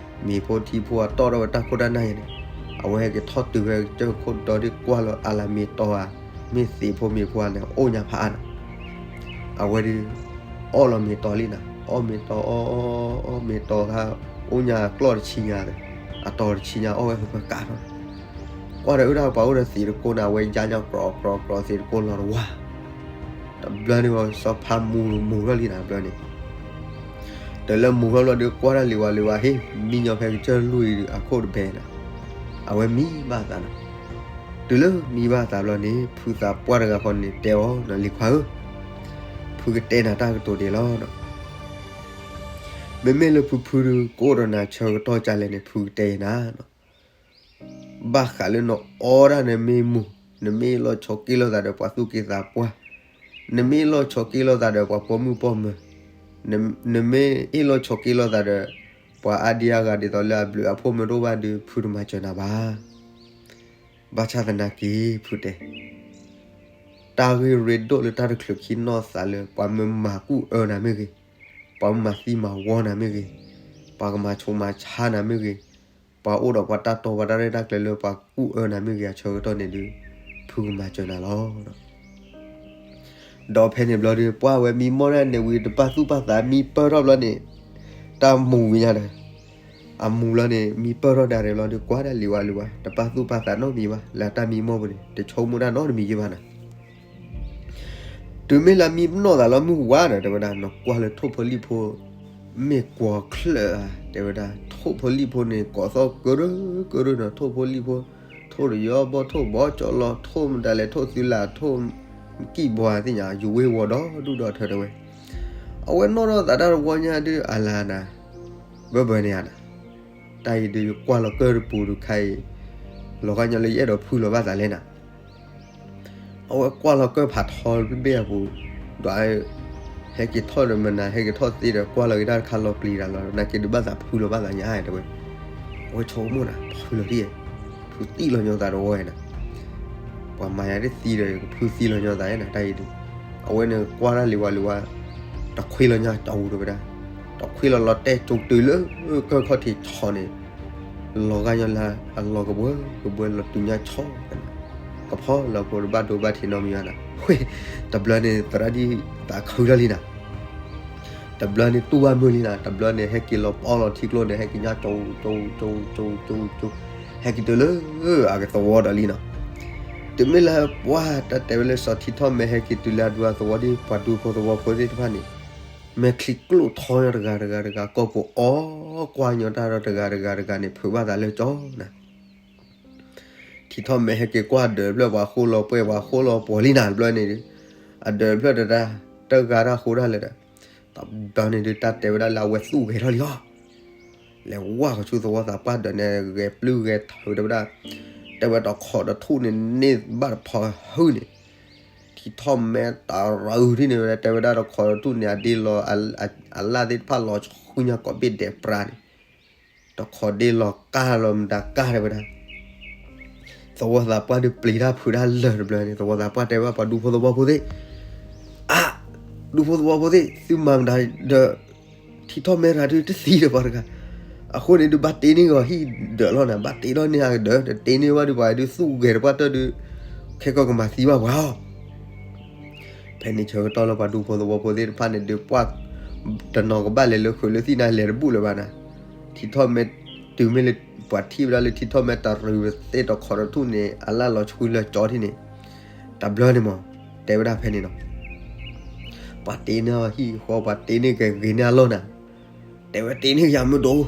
မ့ၤဖိထံဖိအတီၣ်ထီၣ်ဝဲတၢ်ခိၣ်တၢ်နၢ်ယဲန့ၣ်, အဝဲဟဲက့ၤထီၣ်တုၤဝဲကစၢၢ်ခိၣ်ဒီဒုးကွၢ်လီၤအါလၢမ့ၢ်တီဧါ, မ့ၢ်သံးဖိမ့ၤဖိဧါန့ၣ် အိၣ်ညါဖးအါနီၤ, အဝဲဒုး အီၣ်လီၤမ့ၤတီလံနီၤ, အီၣ်မ့ၤတီအီၣ် အီၣ်မ့ၤတီခါ အိၣ်ညါကျီၢ်တဆံညါဒီး အတီၤတဆံညါအီၣ်ဝဲဟၢဖၢကးနီၤ, ကွၢ်ဒီးအုၣ်တၢ်ပှၤအိၣ်ဒီးသံးတကိးန့ၣ် အဝဲယါညီကြီကြီကြီသံးတကိးလီၤတဝါ တဘျီန့ၣ်ဝဲ စီၤဖါမူၤမူၤထီၣ်လံနၤ တဘျီန့ၣ်, တလၢမူၤထီၣ်ဘျီဒီး ကွၢ်တၢ်လံၤဝါလံၤဝါ ဟ့ၣ် မံညီဖဲကစၢၢ်လွံၢ်အခိၣ်တဘဲနၤ, အဝဲမံဘၣ်သးနီၤ, တုၤလၢမံဘၣ်သးဘျီန့ၣ် ဖုသးပှၢ်တဂၤဃီန့ၣ်တဲအီၤနီၤ လံၤခွါဧၢ, ဖုကတဲနၤတၢ်ကတိၤဒဲးလီၤနီၤ, မ့မ့ၢ်လၢဖုဖုဒုး ကအိၣ်ဒီးနၤဆၢကတီၢ်ကလဲၣ်န့ၣ် ဖုကတဲနၤနီၤ ဘၣ်ဃးလၢနအီၣ်ဒၣ်နမ့ၢ်မူၤ, နမ့ၢ်လီၤဆီးက့ၤလိာ်သးဒီးပှၤသူၣ်က့သးပှၢ်, နမ့ၢ်လီၤဆီးက့ၤလိာ်သးဒီးပှၤပိာ်မုၣ်ပိာ်မၢၤ, နမ့ၢ်အ့ၣ်လီၤဆီးက့ၤလိာ်သးဒီး ပှၤအါဒံအါဂၤဒ်သိးလၢအဘျုးအဖှိၣ်မ့ၢ်တအိၣ်ဘၣ်ဒီး ဖုတမၤစၢၤနၤဘၣ်. ဘၣ်ဆၣ်သနာ်က့ ဖုတဲ တၢ်ဂ့ၢ်ရ့ဒိၣ်လၢတၢ်တချုးခံနီၢ်သးလၢ ပှၤမ့ၢ်မၤကူၣ်အၢနၤမ့ၢ်ဂ့ၤ, ပှၤမၤသံမၤဝီနၤမ့ၢ်ဂ့ၤ, ပှၤကမၤဆိးမၤဆါနၤမ့ၢ်ဂ့ၤ, ပှၤအိၣ်ဒီးပှၤတၢ်တီပှၤတၢ်ရဲၣ်တၢ်ကျဲၤလၢပှၤကူၣ်အၢနၤမ့ၢ်ဂ့ၤ အဆၢကတီၢ်န့ၣ်ဒုး ဖုကမၤစၢၤနၤလီၤ. ဒီးဖဲန့ၣ်ဘျီဒီး ပှၢ်ဝဲမံမီၢ်ဒၣ်န့ၣ်ဝံၤ တပာ်သူၣ်ပာ်သး မံပၢၢ်ထီၣ်ဘျီန့ၣ် တၢ်မူၤဝံၤညါဒီး အမူၤလီၤန့ၣ် မံပၢၢ်ထီၣ်ဒၣ်ရဲၣ်ဘျီဒီး ကွၢ်ဒၣ်လံၤဝါလံၤဝါ တပာ်သူၣ်ပာ်သးနီတမံၤဘၣ် လၢတၢ်မံမီၢ်ပူၤန့ၣ် တဆိကမိၣ်တၢ်နီတမံၤယဲၢ်ဘၣ်နၤ တုၤမ့ၢ်လၢမံနီၢ်သးလီၤမုၢ်ဝါဒီး တဲဝဲဒၣ် နကွၢ်လၢထိၣ်ဖိလံၣ်ဖိ မ့ၢ်ကွီၤချၢၣ်ဧါ တဲဝဲဒၣ် ထိၣ်ဖိလံၣ်ဖိန့ၣ် ကိးသီၣ်ကရၢကရၢနီၤ ထိၣ်ဖိလံၣ်ဖိ ထိၣ်တယီဘီ ထိၣ်ဘီကၠီလီၤ ထိၣ်မတၤလဲၣ် ထိၣ်သုလၢ ထိၣ်ကံၣ်ဘီသ့ၣ်ညါ ယူၤဝ့ၤဝီၤဒီဒူၣ်ဒီထၢတဲဝဲ အဝဲနီၣ်ထီၣ်သးတၢ်တဝီညါဒုး အလၤနၤ ဘၢဘၢန့ၣ်ဧါနၤ တၢ်အံၤဒုးယကွၢ်လီၤကၢၢ်တပူၤဒုးခါအံၤ လီၤဂာ်ညီလၢယအဲၣ်ဒိးဖုလီၤဘၣ်သးလဲၣ်နၤ အဝဲကွၢ်လီၤကၢၢ်ဖးထီတဘ့ၣ်အပူၤ ဒီး ဟဲက့ၤထီၣ်ဒီးမနၤ ဟဲက့ၤထီၣ်သ့ဒီး ကွၢ်လီၤက့ၤတၢ်တခါလီၤပျံၤတၢ်လီၤ နာ်က့ဒုးဘၣ်သးဖုလီၤဘၣ်သးညါတဲဝဲ အဝဲဆိကမိၣ်နၤ ဖုလီၤဒ် ဖုသံလီၤညီသးတဝီနၤ ပှၤမၤယၤတသံဒီး ကဖုသံလီၤညီသးနၤ တၢ်အံၤဒုး အဝဲန့ၣ်ကွၢ်တၢ်လံၤဝါလံၤဝါ တခွ့လီၤညါတဝူၤတဲဝဲဒၣ် တခွ့လီၤလီၤတဲာ်ကၠိတုၤလၢ ကၢၢ်ခီၣ်ထံးဆီန့ၣ် လီၤဂာ်ညီလၢ အလီၤကဘှၢကဘှၢလီၤတုၤညါဆီ ကဖီလီၤဖိတဘၣ်ဒိဘၣ်ထံးနီတမံၤဘၣ်နၤ ဝဲ တဘျီန့ၣ်သရၣ်ဒ်သးခုထီၣ်လံနၤ တဘျီန့ၣ်တူၢ်ဘၣ်မုာ်လံနၤ တဘျီန့ၣ် ဟဲက့ၤလီၤပီလီၤထံကျိန့ၣ် ဟဲက့ၤညါကၠိကၠိကၠိကၠိကၠိကၠိ ဟဲက့ၤတုၤလၢ အကသဝီဒီးလံနီၤ တုၤမ့ၢ်လၢပှၢ်တၢ်တဲဝဲလၢစီၤထံထီၣ်မဲ ဟဲက့ၤတုၤလၢအဒူအသဝီဒ်ပှၤဒူဖိသဝီဖိသ့ၣ်တဖၣ်န့ၣ် မဲာ်ချံကျိၣ်ထီညီတဂၤတဂၤတဂၤ ကိာ်ပူၤအီကွၢ်ညီတၢ်ဒီးတဂၤတဂၤတဂၤန့ၣ် ဖုးဘၣ်သးလၢကၠီနၤ ထံထီၣ်မဲဟဲက့ၤကွၢ်ဒၢးတဖျၢၣ် ပှၤဃိလီၤပှဲၤ ပှၤဃိလီၤပှီၤလံနၤတဘျီန့ၣ်ဒီး, အဒၢးတဖျၢၣ်ဒီးတၢ်တဂၤတၢ်ဃိတၢ်လၢၤဒီး, တဘျီန့ၣ်ဒုး တၢ်တဲဝဲဒၣ်လၢအဝဲသူၣ်ဂဲၤထီၣ်လံလီၤ. လဲၤဝၢ်ဃီၤဆူသဝီသးပှၢ်ဒၢးန့ၣ် ဂဲၤပျုၢ်ဂဲၤထၢးတဲဝဲဒၣ်, တဲဝဲတခီးတထူၣ်န့ၣ် န့ၢ်ဘၣ်တဖီဟုၣ်န့ၣ်, ထံထီၣ်မဲတရၢထံၣ်န့ၣ်ဝဲဒၣ် တဲဝဲဒၣ်တခီးတထူၣ်န့ၣ် အဒ့လီၤ, အလၣ်သ့ၣ်တဖၣ်လီၤဆှံညါကိးဘ့ၣ်ဒဲးပြါန့ၣ်, တခီးဒ့လီၤကၢ်လီၤမတၤကၢ်တဲဝဲဒၣ် သဝီသးပှၢ်ဒုးပျံၤတၢ်ဖုးတၢ်လၢာ်တဘျီန့ၣ် သဝီသးပှၢ်တဲဘၣ်ပှၤဒူဖိသဝီဖိသ့ၣ်, အါ, ဒူဖိသဝီဖိသ့ၣ် သုမၤမတၤဒီး ထံထီၣ်မဲတဂၤဒုးတသံဒီးပှၤတဂၤ, အဃိန့ၣ်ဒုး ဘၣ်တ့န့ၢ်ဂီၤဟံၣ်ဒၢးလီၤနၤ, ဘၣ်တ့ထီၣ်န့ၢ်အကဒၢး, တတ့န့ၢ်ဘၣ်ဒုး ပှၤဒုးသူၣ်ဂဲၤတပှၢ်တၢၢ်ဒုး ခဲကီၢ်ကမၤသံဘၣ်ပှၤအီၤ ဖဲန့ၣ်ဆၢကတီၢ်လၢပှၤဒူဖိသဝီဖိသ့ၣ်တဖၣ်န့ၣ်ဒုး ပှၢ်တနီၤကဘၣ်လဲၤလၢဃုာ်လၢသံၣ်န့ၣ် လဲၤတဘူၣ်လၢၤဘၣ်နၤ, ထံထီၣ်မဲ, တုၤမ့ၢ်လၢပှၤထံၣ်ဝဲဒၣ်လၢထံထီၣ်မဲတရၢဝဲသ့ၣ် တခီးတထူၣ်န့ၣ် အလၣ်လီၤဆှံလၢာ်ကၠီထံၣ်န့ၣ်, တဘျီန့ၣ်မး, တဲဝဲဒၣ်ဖဲန့ၣ်လီၤ. ပှၤတ့န့ၢ်အဟံၣ်ဃီ ပှၤတ့န့ၢ်ကဂ့ၤန့ၢ်အလီၢ်နၤ, တဲဝဲတ့န့ၢ်ယၤမုၢ်ဒိၣ်,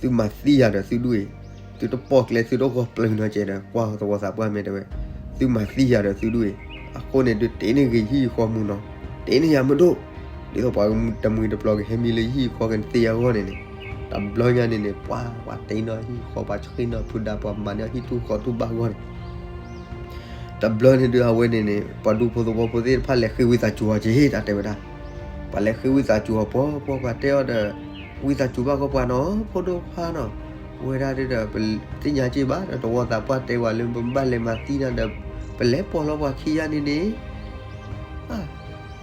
သုမၤသံယၤဒီးသုဒူၣ်အံၤ, သုတပိာ်ကျဲ သုတဂီၢ်ပျုၢ်နီတစဲးဒီး ကွၢ်သဝီသးပှၢ်မ့ၢ်တဲဝဲ, သုမၤသံယၤဒီးသုဒူၣ်အံၤ, အဃိန့ၣ်ဒုး တ့န့ၢ်ဂ့ၤဟံၣ်ဃီမုၢ်နီၤ, တ့န့ၢ်ယၤမုၢ်ဒိၣ်, ဒ်သိးပှၤတမှံၤတပျီၤကဟဲမံလၢယဟံၣ်ဃီကသ့အဂီၢ်န့ၣ်န့ၣ်, တဘျီညါန့ၣ်န့ၣ် ပှၤ, ပှၤတ့န့ၢ်ဟံၣ်ဃီ ပှၤဆှ့န့ၢ်ဖုဒါ ပှၤမၤန့ၢ်ဟံၣ်ထူၣ်ဃီထူၣ်ဘၣ်ဂီၢ်န့ၣ် တဘျီန့ၣ်ဒုး အဝဲန့ၣ်န့ၣ် ပှၤဒူဖိသဝီဖိသ့ၣ်တဖၣ်လဲၤဃ့ဝံသးစူၤအီၤက့ၤ တၢ်တဲဝဲဒၣ်, ပှၤလဲၤဃ့ဝံသးစူၤအီၤ ပှၤ, ပှၤ, ပှၤတဲအီၤဒီး, ဝံသးစူၤဘၣ်ကီးပှၤနီၤ ဖိဒိၣ်ခွါနီၤ, ဝဲဒၣ်ဒုးဒီး ပသ့ၣ်ညါက့ၤဘၣ်ဒီး သဝီသးပှၢ်တဲဝဲလၢပဘၣ်လဲၤမၤသံနၤဒီး, ပလဲၤပိာ်လီၤပှၤခံဂၤန့ၣ်န့ၣ်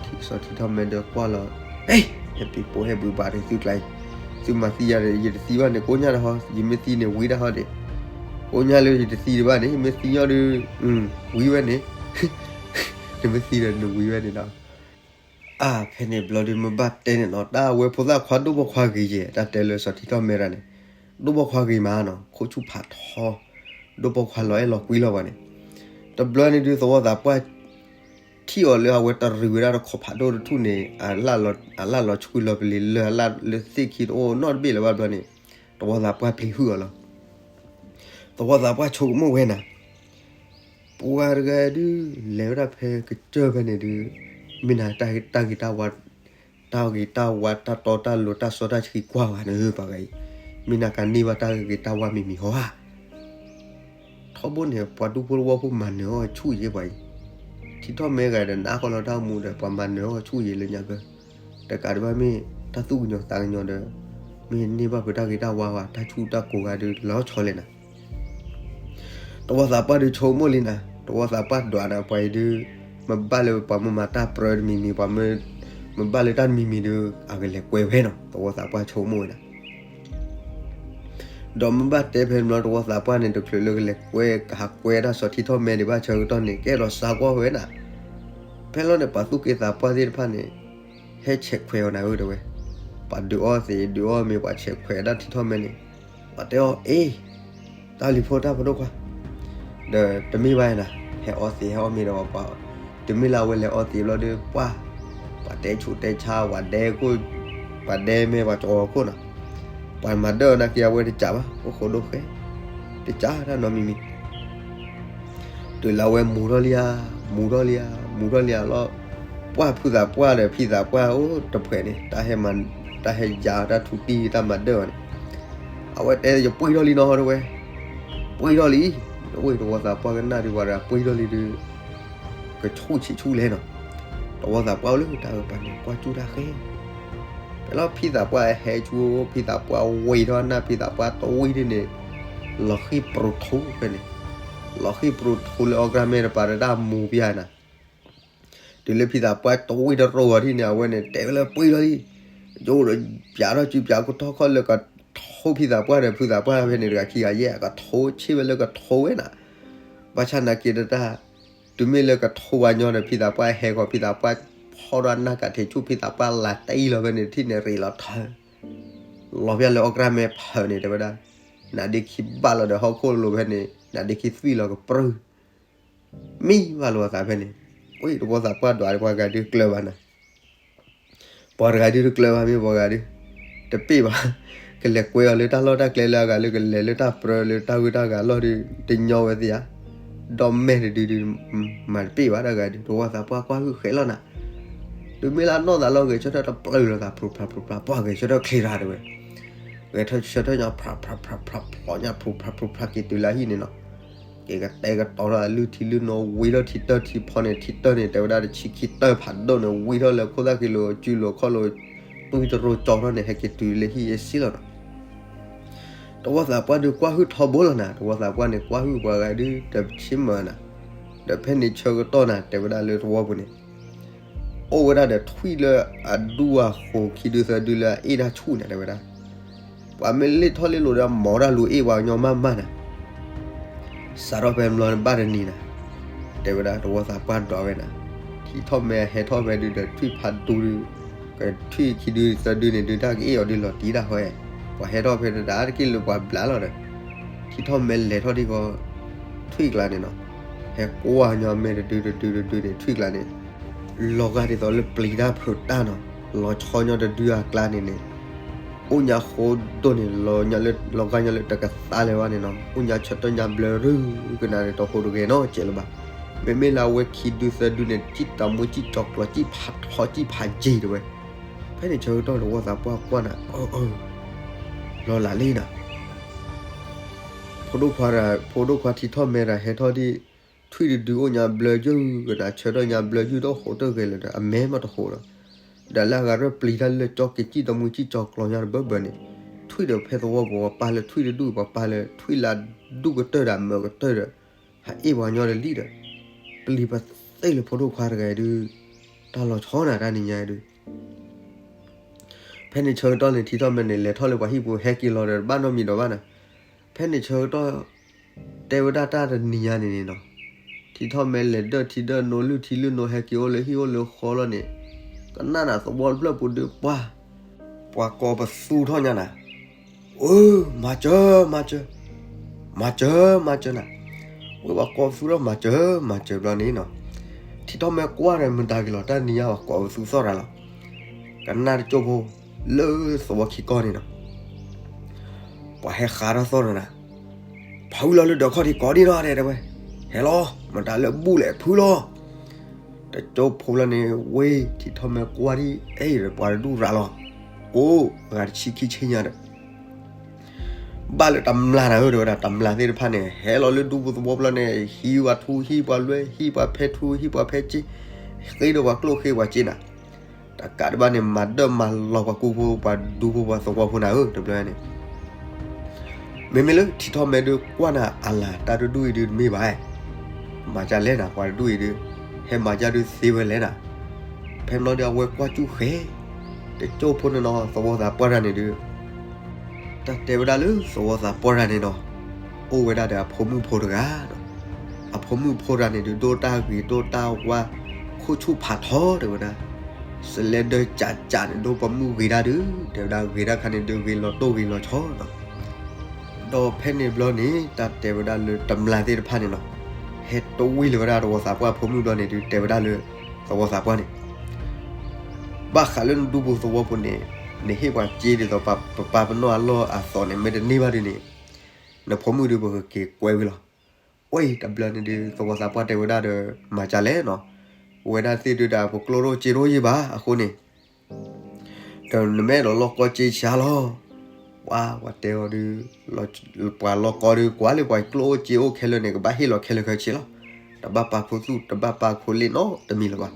စီၤထံထီၣ်မဲဒီးကွၢ်လီၤ, ဟဲပံၤပိာ်ဟဲဘုးဘၣ်ဒီးသုကျါအံၤ, သုမၤသံယၤဒီး ယတသံဘၣ်န့ၣ် ကိးညါတဟီ, ယမ့ၢ်သံန့ၣ်ဝံတၢ်ဟီဒံး, ကိးညါလၢယတသံဒံးဘၣ်န့ၣ် မ့ၢ်သံညီဒုး, ဝံဝဲန့ၣ်, နမ့ၢ်သံဒီးနဝံဝဲန့ၣ်ဒီး, အါ ဖဲန့ၣ်ဘျီဒုး မ့ၢ်ဘၣ်တဲန့ၣ်နီၤ တၢ်ဝဲဖိသၣ်ခွါဒိၣ်ပိာ်ခွါဂ့ၤယဲၢ် တၢ်တဲလၢစီၤထံထီၣ်မဲတၢ်န့ၣ်, ဒိၣ်ပိာ်ခွါဂ့ၤမးနီၤ ခိၣ်ဆူၣ်ဖးထီ, ဒိၣ်ပိာ်ခွါလီၤအဲၣ်လီၤကွံလီၤပှၤန့ၣ်, တဘျီန့ၣ်ဒုး သဝီသးပှၢ် ထံၣ်အီၤလၢအဝဲတရံးဝဲဒၣ်တခီးဖးဒိၣ်တထူၣ်န့ၣ်, အလၣ်လီၤဆှံလီၤပလံၤလၢအလၣ်လၢသ့ၣ်ခံတအိၣ်နီတဘ့ၣ်လၢၤဘၣ်ဘျီန့ၣ်, သဝီသးပှၢ်ပျံၤဟုၣ်အီၤလီၤ. သဝီသးပှၢ်ဆိကမိၣ်ဝဲနၤ, ပှၤတဂၤဒုး လဲၤဝဲဒၣ်ဖဲကစၢၢ်ဖဲန့ၣ်ဒုး, မ့ၢ်နၤတၢ်ဂ့ၤတၢ်ဝါ, တၢ်ဂ့ၤတၢ်ဝါ တၢ်တီတၢ်လိၤ တၢ်စီတၢ်ဆှံကွၢ်ဝဲန့ၣ် ပှၤဂၤအံၤ, မ့ၢ်နၤကန့ၢ်ဘၣ်တၢ်ဂ့ၤတၢ်ဝါမံၤမံၤဟီဧါ. ထီဘိန့ၣ် ပှၤဒူဖိသဝီဖိမၤနၢၤအီၤဆူၣ်ယဲၢ်ပှၤအံၤ, ထံထီၣ်မဲဂၤဒီးနါဃီလီၤတၢ်အိၣ်မူဒီး ပှၤမၤနၢၤအီၤဆူၣ်ယဲၢ်လၢညါကၢ, တကးဒံးဘၣ်မ့ၢ်တၢ်သူၣ်ကညီၤသးကညီၤဒီး, မ့ၢ်န့ၢ်ဘၣ်ဖုးတၢ်ဂ့ၤတၢ်ဝါဝဲ တၢ်ဆူၣ်တၢ်ကိၤဂၤဒုးလီၤဆီလဲၣ်နၤ သဝီသးပှၢ်ဒုးဆိကမိၣ်လံနၤ, သဝီသးပှၢ်ဒွးနၤ ပှၤအံၤဒုး, မ့ၢ်ဘၣ်လၢပှၤမ့ၢ်မၤတၢ်ပြၢတမံၤမံၤ ပှၤမ့ၢ်, မ့ၢ်ဘၣ်လၢတၢ်တမံၤမံၤဒုး အကလဲၤကွဲဝဲနီၤ သဝီသးပှၢ်ဆိကမိၣ်ဝဲဒၣ်. ဒီးမ့ၢ်ဘၣ်တဲဖဲန့ၣ်ဘျီ သဝီသးပှၢ်န့ၣ် တချုးလၢကလဲၤကွဲ ကဟးကွဲတၢ်စီၤထံထီၣ်မဲဒံးဘၣ်ဆၢကတီၢ်န့ၣ် ကအဲၣ်ဒိးစါကွၢ်ဝဲနၤ, ဖဲလီၤန့ၣ် ပှၤသူၣ်က့သးပှၢ်သ့ၣ်တဖၣ်န့ၣ် ဟဲဆဲးခွဲးအီၤနၤဧၢတဲဝဲ, ပှၤဒုးအီသံး ဒုးအီမ့ၤ ပှၤဆဲးခွဲးဒၣ်ထံထီၣ်မဲန့ၣ်, ပှၤတဲအီၤ အ့ၣ်, တၢ်လံၤဖိတၢ်ဖိဒိၣ်ခွါ, ဒီးတမ့ၢ်ဘၣ်နၤ, ဟဲအီသံးဟဲအီမ့ၤဒီးပှၤ, တမ့ၢ်လၢအဝဲလဲၤအီသံးဘျီဒီး ပှၤ, ပှၤတဲဆူးတဲဆါ ပှၤဒဲခိၣ်, ပှၤဒဲမဲ ပှၤကီခိၣ်နီၤ, ပှၤမၤဒၢၣ်အီၤနာ်က့ အဝဲတစးဘၣ် အိၣ်ဃိဒိၣ်ဃဲ, တစးတၢ်နီတမံၤမံၤ တုၤလၢအဝဲမူၤထီၣ်လံဧါ, မူၤထီၣ်လံဧါ, မူၤထီၣ်လံဧါလီၤ, ပှၢ်ဖုသးပှၢ်ဒီးဖံသးပှၢ်အိၣ်တဖှဲးန့ၣ် တၢ်ဟဲမၤ, တၢ်ဟဲယၤတၢ်ထူတံၢ်တၢ်မၤဒၢၣ်အီၤန့ၣ်, အဝဲတဲယပှံၢ်ထီၣ်လံနီၤတဲဝဲ, ပှံၢ်ထီၣ်လံ, အဝဲသဝီသးပှၢ်ကနၣ်ဒုးပှၤဒီးပှံၢ်ထီၣ်လံဒုး ကဆူၣ်ဆံးဆူၣ်လဲၣ်နီၤ, သဝီသးပှၢ်အိၣ်လၢတၢ်အၢၣ်ပာ်န့ၣ် ကွၢ်စူၣ်တၢ်ဃဲ ဖဲလီၤဖံသးပှၢ်ဟဲဆူ ဖံသးပှၢ်ဝံၤထီၣ်နၢ်ဖံသးပှၢ်တဝံၤဒ်န့ၣ်, လီၤဃံၢ်ပြူၤထူဖဲန့ၣ်, လီၤဃံၢ်ပြူၤထူလၢအီၣ်ကရၢ်မဲတပၤတၢ်မူၤပျၢ်နၤ, တုၤလၢဖံသးပှၢ်တဝံၤတရိၤအီၤဒ်န့ၣ် အဝဲန့ၣ် တဲဝဲလၢပှံၢ်ထီၣ်လံ, ယအိၣ်ဒီးပၠးထီၣ်စုပၠးကထီၣ်ခီၣ်လၢကထိဖံသးပှၢ်ဒီး ဖံသးပှၢ်ဖဲန့ၣ်တဂၤခံဂၤယဲၢ် အကထိဆ့ဝဲလၢကထိဝဲနၤ, ဘၣ်ဆၣ်နာ်က့တတၢ် တုၤမ့ၢ်လၢကထိဝဲညီဒီး ဖံသးပှၢ်ဟဲဃီၤ ဖံသးပှၢ်ဖီၣ်ထီၣ်နၢ်ကးထံးဆူၣ် ဖံသးပှၢ်လၤတံၢ်လီၤဖဲန့ၣ် ထံၣ်န့ၣ်ရ့းလီၤထၢ လီၤပျၢ်လၢအီၣ်ကရၢ်မဲဖၢးန့ၣ် တဲဝဲဒၣ်, နါဒ့ခံဘၣ်လီၤဒီးဟီၣ်ခိၣ်လိၤဖဲန့ၣ် နါဒ့ခံသွံၣ်လီၤကပြုၢ်, မံဘၣ်လိာ်အသးဖဲန့ၣ်, အံၤသဝီသးပှၢ်ဒွးပှၤဂၤဒုးကျၢၤဘၣ်နၤ, ပှၤတဂၤဒုးတကျၢၤဘၣ်မ့ၢ်ပှၤဂၤဒုး, တပ့ၢ်ဘၣ်, ကလဲၤကွဲအီၤလၢတၢ်လီၢ်တၢ်ကျဲလၢအဂၤလၢကလဲၤလၢတၢ်ပြၢလၢတၢ်ဂုၢ်တၢ်ဂၤလီၢ်ဒုး တညီဝဲသ့ဧါ, ဒီးမဲာ်တဒုဒုး မၤတပ့ၢ်ဘၣ်တဂၤဒုး သဝီသးပှၢ်ကွၢ်ဟုၣ်ဃဲးလီၤနၤ, တုၤမ့ၢ်လၢအနီၢ်သးလီၤ ဂဲၤဆၢထၢၣ်တပျုာ်လိာ်သး ဖြူဖြါဖြူဖြါ ပှၢ်ဂဲၤဆၢထၢၣ်ချ့ရၤတဲဝဲ, ဂဲၤဆၢထၢၣ်ညါ ဖြါဖြါဖြါဖြါ ဖျိညါ ဖြူဖြါဖြူဖြါ က့ၤတုၤလၢဟံၣ်န့ၣ်နီၤ, က့ၤကတဲာ်ကတီၤထီၣ်အလုၢ်ထံလုၢ်နိ ဝံထီၣ်ထံတၢၢ်ထံဖီန့ၣ် ထံတၢၢ်န့ၣ် တဲဝဲဒၣ်တဆံခံတၢၢ်ဖးဒိၣ်န့ၣ် ဝံထီၣ်လၢခိၣ်သၣ်ဃံလိာ် စုလိာ်ခီၣ်လိာ် တွံၢ်တရိကၠီထီၣ်န့ၣ် ဟဲက့ၤတုၤလၢဟံၣ်အ့ၣ်စ့လီၤနီၤ. သဝီသးပှၢ်ဒုးကွၢ်ဟုၣ်ထီဘိလီၤနၤ, သဝီသးပှၢ်န့ၣ် ကွၢ်ဟုၣ်ပှၤဂၤဒုး တဆ့မၢနၤ, ဒီးဖဲန့ၣ်ဆၢကတီၢ်နၤ တဲဝဲဒၣ်လၢသဝီပူၤန့ၣ် အိၣ်ဝဲဒၣ်ဒီးထွံၣ်လၢအဒူအဃိးခံဒုသၢဒုလၢအအ့ၣ်တၢ်ဆူၣ်န့ၣ် တဲဝဲဒၣ်, ပှၤမ့ၢ်လ့ၣ်ထီၣ်လ့ၣ်လိၤဒီး မ်တၢ်လူၤအ့ၣ်ပှၤကညီမးမးနၤ စးထီၣ်ဖဲဘျီန့ၣ်ဘၣ်တနံၤနၤ, တဲဝဲဒၣ်သဝီသးပှၢ်ဒွးဝဲနၤ, ထံထီၣ်မဲဟဲထီၣ်ဖဲဒုဒီးထွံၣ်ဖးဒူဒု, ကထွံၣ်ခံဒုသၢဒုန့ၣ်ဒု တၢ်ကအ့ၣ်အီၤဒုလီၤတံၢ်တၢ်ဃီ, ပှၤဟဲထီၣ်ဖဲဒုတၢ်တက့ၢ်လၢပှၤဘျးလီၤဒီး, ထံထီၣ်မဲလဲၤထီၣ်ဒ်ဃီ, ထွံၣ်ကျါန့ၣ်နီၤ, ဟဲကွၢ်ညီမဲာ်တဒုတဒုတဒုန့ၣ် ထွံၣ်ကျါန့ၣ် လီၤဂာ်ဒ်သိးလၢပျံၤတၢ်ဖုးတၢ်နီၤ, လီၤဆီညီတဒုအကျါန့ၣ်န့ၣ် အိၣ်ညါဃိဒိၣ်န့ၣ် လီၤဂာ်ညီလၢတကသါလၢၤဘၣ်န့ၣ်နီၤ, အိၣ်ညါဆၢတၢၢ်ညါဘျၢရုကနၣ်န့ၣ် တဟူးတဂဲၤနီတစဲးလၢၤဘၣ်. မ့မ့ၢ်လၢအဝဲခံဒုသၢဒုန့ၣ် စံၣ်တမူစံၣ်ကၠီၤကျီၤ စံၣ်ဖးထီ စံၣ်ဖးယံၤတဲဝဲ, ဖဲန့ၣ်ဆၢကတီၢ်သဝီသးပှၢ်ကွၢ်နၤ, အၢ လီၤလးလံနၤ ဖိဒိၣ်ခွါ, ဖိဒိၣ်ခွါထံထီၣ်မဲဒီးဟဲထီၣ်ဒ်, ထွံၣ်တဒုအိၣ်ညါဘျၢယုၢ်ကနၣ် ဆၢထၢၣ်ညါဘျၢယုၢ် တဟူးတဂဲၤလၢၤဒီး အမဲာ်မ့ၢ်တဟူးဒီး, ဒီးလၢအဂၤရဲၣ်ပျံၤတၢ်လၢကၠီက့ၤစံၣ်တမူစံၣ်ကၠီၤကျီၤညါတဘၢဘၢန့ၣ်, ထွံၣ်ဒီးဖဲသဝီပူၤ ပှၤပာ်လၢထွံၣ်တဒူၣ် ပှၤပာ်လၢထွံၣ်လၢဒူၣ်ကတၢၢ်ဒီးမၢကတၢၢ်ဒီး, ဟးအ့ၣ်ပှၤကညီတလံဒီး, ပျံၤပသ့ၣ်လၢဖိဒိၣ်ခွါတဂၤအံၤဒုး, တၢ်လီၤဆီနၤတၢ်နံၤညါအံၤဒုး ဖဲန့ၣ်ဆၢကတီၢ်န့ၣ် ထံထီၣ်မဲန့ၣ် လဲၤထီၣ်လၢပှၤဟံၣ်ပူၤ ဟဲက့ၤလီၤဒီး တဘၣ်နီတမံၤဒီးဘၣ်နၤ. ဖဲန့ၣ်ဆၢကတီၢ် တဲဝဲဒၣ်တၢ်တနံၤညါန့ၣ်န့ၣ်နီၤ, ထံထီၣ်မဲလဲၤဒၢၣ်ထံဒၢၣ်နိ လုၢ်ထံလုၢ်နိ ဟဲက့ၤအိၣ်လၢဟံၣ်အိၣ်လၢဃီလီၤန့ၣ်, ကနၣ်နၤသဝီတဖျၢၣ်ပူၤဒုးပှၤ, ပှၤကိးပသူထီၣ်ညါနၤ, အၢ မၤစၢၤ မၤစၢၤ, မၤစၢၤ မၤစၢၤနၤ, ဝဲပှၤကိးပသူထီၣ် မၤစၢၤ မၤစၢၤဘျီန့ၣ်နီၤ, ထံထီၣ်မဲကွၢ်ဒီး မတၤက့ၤလီၤ တၢ်နံၤညါ ပှၤကိးပသူသီၣ်ရၤလီၤ, ကနၣ်တကၠိၢ်ဖိ လၢသဝီခံကီၢ်န့ၣ်နီၤ ပှၤဟဲဃါထီၣ်သီၣ်ဒီးနၤ, ဖုလီၤလၢဒၢးခီၣ်ထံးကိးဒံနီၤ တဲဝဲ, ဟဲလီၤ မတၤလၢဘူၣ်လဲၣ်ဖုလီၤ. တကၠိၢ်ဖိလီၤန့ၣ် ဝဲထံထီၣ်မဲကွၢ်ဒံး အဲၣ်ဒီးပှၤတဒူၣ်ရၤလီၤ, ကိးဂၤတဆံခံဆ့ညါဒီး ဘၣ်လၢတမျၢ်နၤဧၢ တဲဝဲဒၣ် တမျၢ်သ့ၣ်တဖၣ်န့ၣ် ဟဲလီၤလၢဒူပူၤသဝီပူၤလီၤန့ၣ် ဟံးပှၤထူဟံးပှၤလွဲ ဟံးပှၤဖဲထူဟံးပှၤဖဲစ့, ဃ့ဒီးပှၤကျိၣ်ဃ့ပှၤစ့နၤ, တကးဒံးဘၣ်န့ၣ် မၤဒၢၣ်မၤလီၤပှၤကူဖိ ပှၤဒူဖိပှၤသဝီဖိနၤဧၢ တဘျီန့ၣ် မ့မ့ၢ်လၢထံထီၣ်မဲဒုးကွၢ်နၤအလၤ တၢ်တဒူၣ်အံၤဒုးတမ့ၢ်ဘၣ်, မၤဒ်လဲၣ်နၤ ပှၤတဒူၣ်အံၤဒုး, ဟဲမၤဒ်ဒုးသ့ဝဲလဲၣ်နၤ, ဖဲမ့ၢ်ဒီးအဝဲကွၢ်ကူၣ်ဃဲ, တကၠိၢ်ဖိန့ၣ်နီၤ သဝီသးပှၢ်တၢ်န့ၣ်ဒုး, တၢ်တဲဝဲဒၣ်လၢသဝီသးပှၢ်တၢ်န့ၣ်နီၤ, အိၣ်ဝဲဒၣ်ဒီးအဖိမုၣ်ဖိတဂၤဒီး, အဖိမုၣ်ဖိတဂၤန့ၣ်ဒုး ဒိၣ်တၢ်ဂ့ၤဒိၣ်တၢ်ဝါ, ခိၣ်ဆူၣ်ဖးထီတဲဝဲဒၣ်, စလဲဒၢကးကးန့ၣ် ဒိၣ်ပိာ်မုၣ်ဂ့ၤဒၣ်ဒုး တဲဝဲဒၣ်ဂ့ၤဒၣ်ခါန့ၣ်ဒုး ဂ့ၤလီၤတိၢ်ဂ့ၤလီၤဆီဒီး, ဒီးဖဲန့ၣ်ဘျီန့ၣ် တၢ်တဲဝဲဒၣ်လၢတမျၢ်သ့ၣ်တဖၣ်န့ၣ်နီၤ, ဟဲတဝံၢ်လၢၤဝဲဒၣ်သဝီသးပှၢ်အဖိမုၣ်ဘျီန့ၣ်ဒုး တဲဝဲဒၣ်လၢသဝီသးပှၢ်န့ၣ် ဘၣ်ဃးလၢနဒူပူၤသဝီပူၤန့ၣ်, နဟ့ၣ်ပှၤစ့ဒ်သိး ပပာ်ပနီၣ်အလီၢ်အသိးန့ၣ် မ့ၢ်တန့ၢ်ဘၣ်ဒုးန့ၣ်, နဖိမုၣ်ဒုးပကက့ၤကွဲဝံၤလီၤ. အိၣ်အံၤတဘျီန့ၣ်ဒုး သဝီသးပှၢ်တဲဝဲဒၣ်ဒီး မၤဒ်လဲၣ်နီၤ, ဝဲဒၣ်သ့ၣ်ဒုးဒီးပကျိၣ်ဒိၣ်စ့ဒိၣ်ယံာ်ဘၣ်အဃိန့ၣ် ဒီးနမ့ၢ်အဲၣ်ဒိးလီၢ်ကီစ့ဆါလီၤ. ပှၤ ပှၤတဲအီၤဒုး, ပှၤလီၢ်ကီဒုး ကွၢ်လၢပှၤကျိၣ်အိၣ်စ့အိၣ်ခဲလၢာ်န့ၣ် ကဘၣ်ဟ့ၣ်လီၤခဲလၢာ်ခဲဆ့လီၤ. တဘၣ်ပာ်ခူသူၣ် တဘၣ်ပာ်ခူလ့ၣ်နီတမံၤလၢၤဘၣ်.